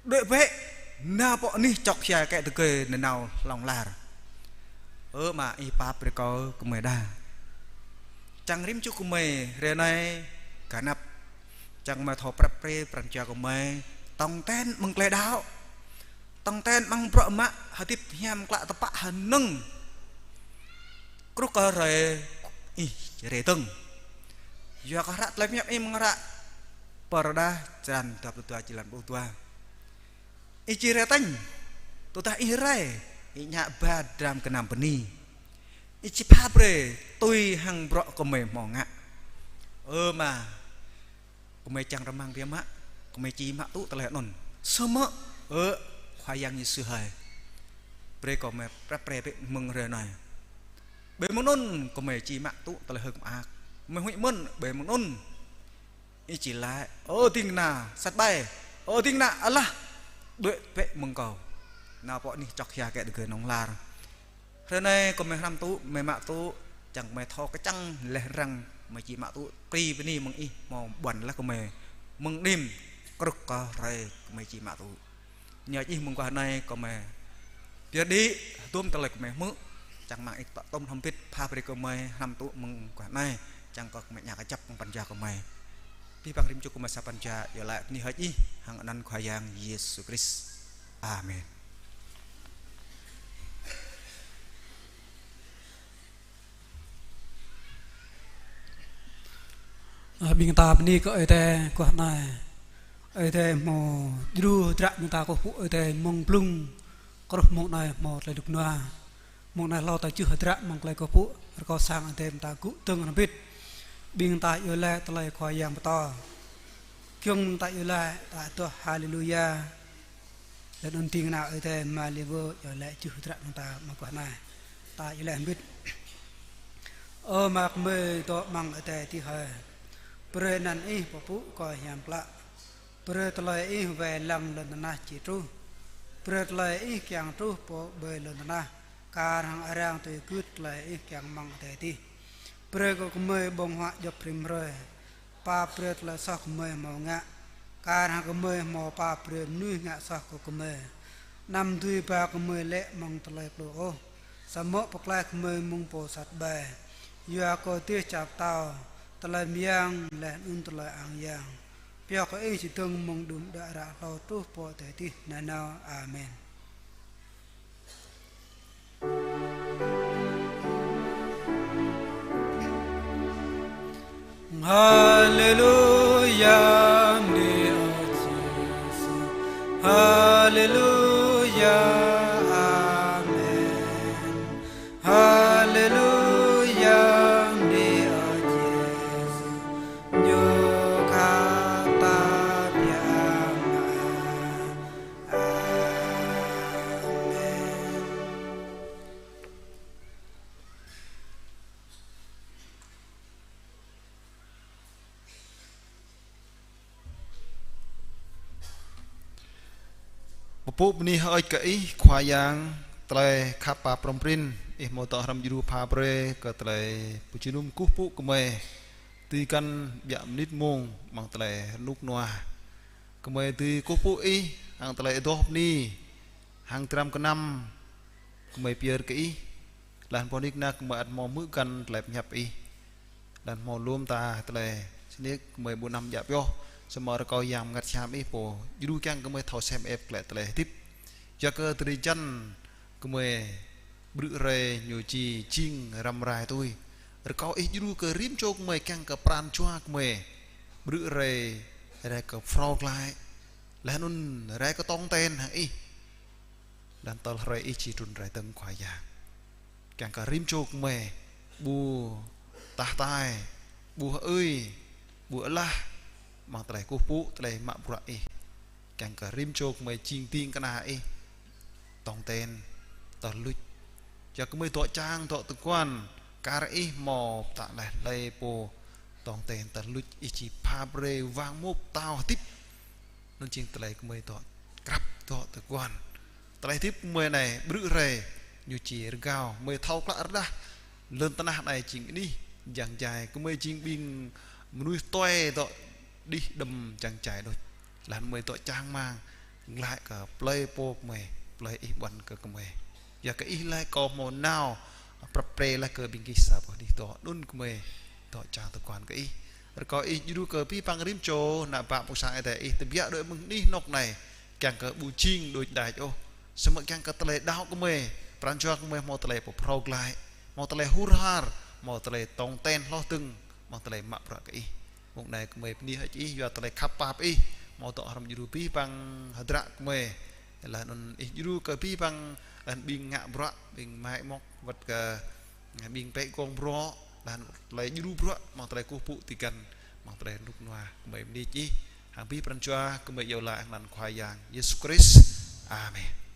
đuaĭ bĕ, nao pơ anih čŏk hia kĕ tơgơi nanao hlŏng lar. Ơ Ama, Ih pap brơi kơ gơmơi đa. Čang rĭm čô gơmơi hrơi anai gah anăp, čang gơmơi thâo prăp pre pran jua gơmơi tong ten amăng tơlơi đaŏ, tong ten amăng bruă mă, hơdip hiam klă tơpă hơnơ̆ng. truh kơ hrơi ih rai dơ̆ng. Yua kơ hră tơlơi pơhiăp ih mơ̆ng hră Pơrơđah črăn dua pluh dua, jơlan pluh dua. Ih či rai tañ, tơdah ih rai, ih ñă ba dram gơnam bơni. Ih či pha brơi tui hăng bruă gơmơi hmâo ngă. Ơ Ama, gơmơi čang rơmang biă mă, gơmơi či mă tŭ tơlơi anŭn. Samơ̆, ơ Khua Yang Yêsu hơi, brơi gơmơi prăp pre bĕ mơ̆ng hrơi anai. Ƀơi mơ̆ng anŭn gơmơi či mă tŭ tơlơi hơ̆k mơak. Gơmơi huĭ mơ̆n, ƀơi mơ̆ng anŭn ih či laĭ: Ơ ding kơna sat ƀai, ơ ding kơna alah, đuaĭ bĕ mơ̆ng kâo. Nao pơ anih čŏk hia kĕ tơgơi nong lar. Hrơi anai gơmơi hrăm tŭ, gơmơi mă tŭ, čang gơmơi thâo kơčăng laih arăng, gơmơi či mă tŭ, brơi bơni mơ̆ng ih hmâo ƀuăn laih gơmơi mơ̆ng anih truh kơ hrơi gơmơi či mă tŭ. Ñu ih mơguah anai gơmơi pơyơr đĭ hơdôm tơlơi gơmơi hmư̆, čang rơmang ih tŏ tŏm hrŏm hơbĭt pha brơi gơmơi hrăm tŭ mơguah anai, čang kơ gơmơi ñă kơjăp mơ̆ng pran jua gơmơi. Abih bang rĭm čô gơmơi sa pran jua iâu laĭ bơni hơơč ih hăng anăn Khua Yang Yêsu Krist. Amen. Ơ, ƀing ta bơni kơ Ơi Adai mơguah anai. Ơi Adai hmâo djru hơdră ƀing ta kơkuh pơpŭ Ơi Adai mơ̆ng blung truh mông anai hmâo tơlơi rơnŭk rơnua. Mông anai hlâo ta juh hơdră mơ̆ng tơlơi kơkuh pơpŭ, rơkâo sang Ơi Adai ƀing ta gŭ dơ̆ng hrŏm hơbĭt. Ƀing ta iâu laĭ tơlơi Khua Yang pơtô. Giŏng ƀing ta iâu laĭ, ta adoh Haleluya. Laih anŭn ding kơna Ơi Adai Ama Liê Wơ iâu laĭ juh hơdră ƀing ta mơguah anai. Ta iâu laĭ hơbĭt. Ơ Ama gơmơi dŏ amăng adai adih hơi. Brơi anăn ih pơpŭ kơ hiam klă. Brơi tơlơi ih wai lăng lŏn tơnah či truh. Brơi tơlơi ih kiăng truh pơ ƀơi lŏn tơnah, kar hăng arăng tui gưt tơlơi ih kiăng amăng adai adih. Brơi kơ gơmơi ƀơ̆ng huă djŏp rĭm hrơi. Pap brơi tơlơi soh gơmơi hmâo ngă, kar hăng gơmơi hmâo pap brơi mơnuih ngă soh kơ gơmơi. Anăm dưi ba gơmơi lê̆ mơ̆ng tơlơi klô ôh, samơ̆ pơklaih gơmơi mơ̆ng pô sat ƀai. Yua kơ dêh čar pơtao, tơlơi mơyang, laih anŭn tơlơi ang yang, pioh kơ ih či dơ̆ng mơ̆ng đưm đă ră hlâo truh pơ adai adih nanao. Amen. Haleluya, bơni Ơi Yêsu. Haleluya, amen. Haleluya, bơni Ơi Yêsu. Ñu khăp ta biă mă. Amen. Pơpŭ bơni hơơč kơ Ih, Khua Yang, tơlơi khăp pap prŏng prin, Ih hmâo dŏ hrŏm djru pha brơi kơ tơlơi pơjơnum kơkuh pơpŭ gơmơi, tui găn ƀiă mơnit mông amăng tơlơi rơnŭk rơnua. Gơmơi dưi kơkuh pơpŭ Ih hăng tơlơi adoh bơni, hăng dram gơnam gơmơi pơyơr kơ Ih. Laih anŭn pơ anih anai gơmơi ăt hmâo hmư̆ găn tơlơi pơhiăp Ih. Laih anŭn hmâo lŏm ta tơlơi sĭt nik gơmơi ƀu anăm djă pioh, samơ̆ rơkâo Yang Bơngăt Hiam Ih pô djru kiăng gơmơi thâo sem ĕp glaĭ tơlơi hơdip. Yua kơ drơi jăn gơmơi ƀrư̆ hrơi ñu či jing răm rai tui. Rơkâo Ih djru kơ rĭm čô gơmơi kiăng kơ pran jua gơmơi ƀrư̆ hrơi rai kơ phrâo glaĭ. Laih anŭn rai kơ tong ten hăng Ih. Laih anŭn tơl hrơi Ih či trŭn rai dơ̆ng, Khua Yang. Kiăng kơ rĭm čô gơmơi ƀu tah tai, ƀu hơơi, ƀu alah, amăng tơlơi kơkuh pơpŭ, tơlơi mă bruă Ih. Kiăng kơ rĭm čô gơmơi jing ding kơna Ih, tong ten, tơl luč. Yua gơmơi dŏ čang, dŏ tơguan, kar Ih hmâo pơtă laih hlơi pô tong ten tơl luč, Ih či pha brơi wang mŭt pơtao hơdip. Anŭn jing tơlơi gơmơi dŏ krăp, dŏ tơguan. Tơlơi hơdip gơmơi anai ƀrư̆ hrơi ñu či rơgao, gơmơi thâo klă rơđah lŏn tơnah anai jing anih jăng jai, gơmơi jing ƀing mơnuih tuai dŏ đih đơ̆m jăng jai đôč. Laih anŭn gơmơi dŏ čang rơmang glaĭ kơ plơi pô gơmơi, plơi Ih ƀuăn kơ gơmơi. Yua kơ Ih laĭ: Kâo hmâo nao prăp pre laih kơ ƀing gih sa boh đih dŏ. Anŭn gơmơi dŏ čang tơguan kơ Ih. Rơkâo Ih djru kơ abih bang rĭm čô ană bă pơkŏn sang Ơi Adai Ih tơbiă đuaĭ mơ̆ng anih anŏ anai, kiăng kơ ƀu jing đôč đač ôh, samơ̆ kiăng kơ tơlơi đaŏ gơmơi, pran jua gơmơi hmâo tơlơi pơphrâo glaĭ. hmâo tơlơi hur har, hmâo tơlơi tong ten hloh dơ̆ng, hmâo tơlơi mă bruă kơ Ih. Mông anai gơmơi bơni hơơč Ih, yua tơlơi khăp pap Ih, hmâo dŏ hrŏm djru abih bang hơdră gơmơi. Laih anŭn Ih djru kơ abih bang, laih anŭn ƀing ngă bruă, ƀing mai mŏk, wơ̆t kơ ƀing pĕ gong bruă, laih anŭn tơlơi djru bruă, hmâo tơlơi kơkuh pơpŭ ti găn, hmâo tơlơi rơnŭk rơnua, gơmơi bơni Ih. Hăng abih pran jua gơmơi iâu laĭ hăng anăn Khua Yang Yêsu Krist. Amen.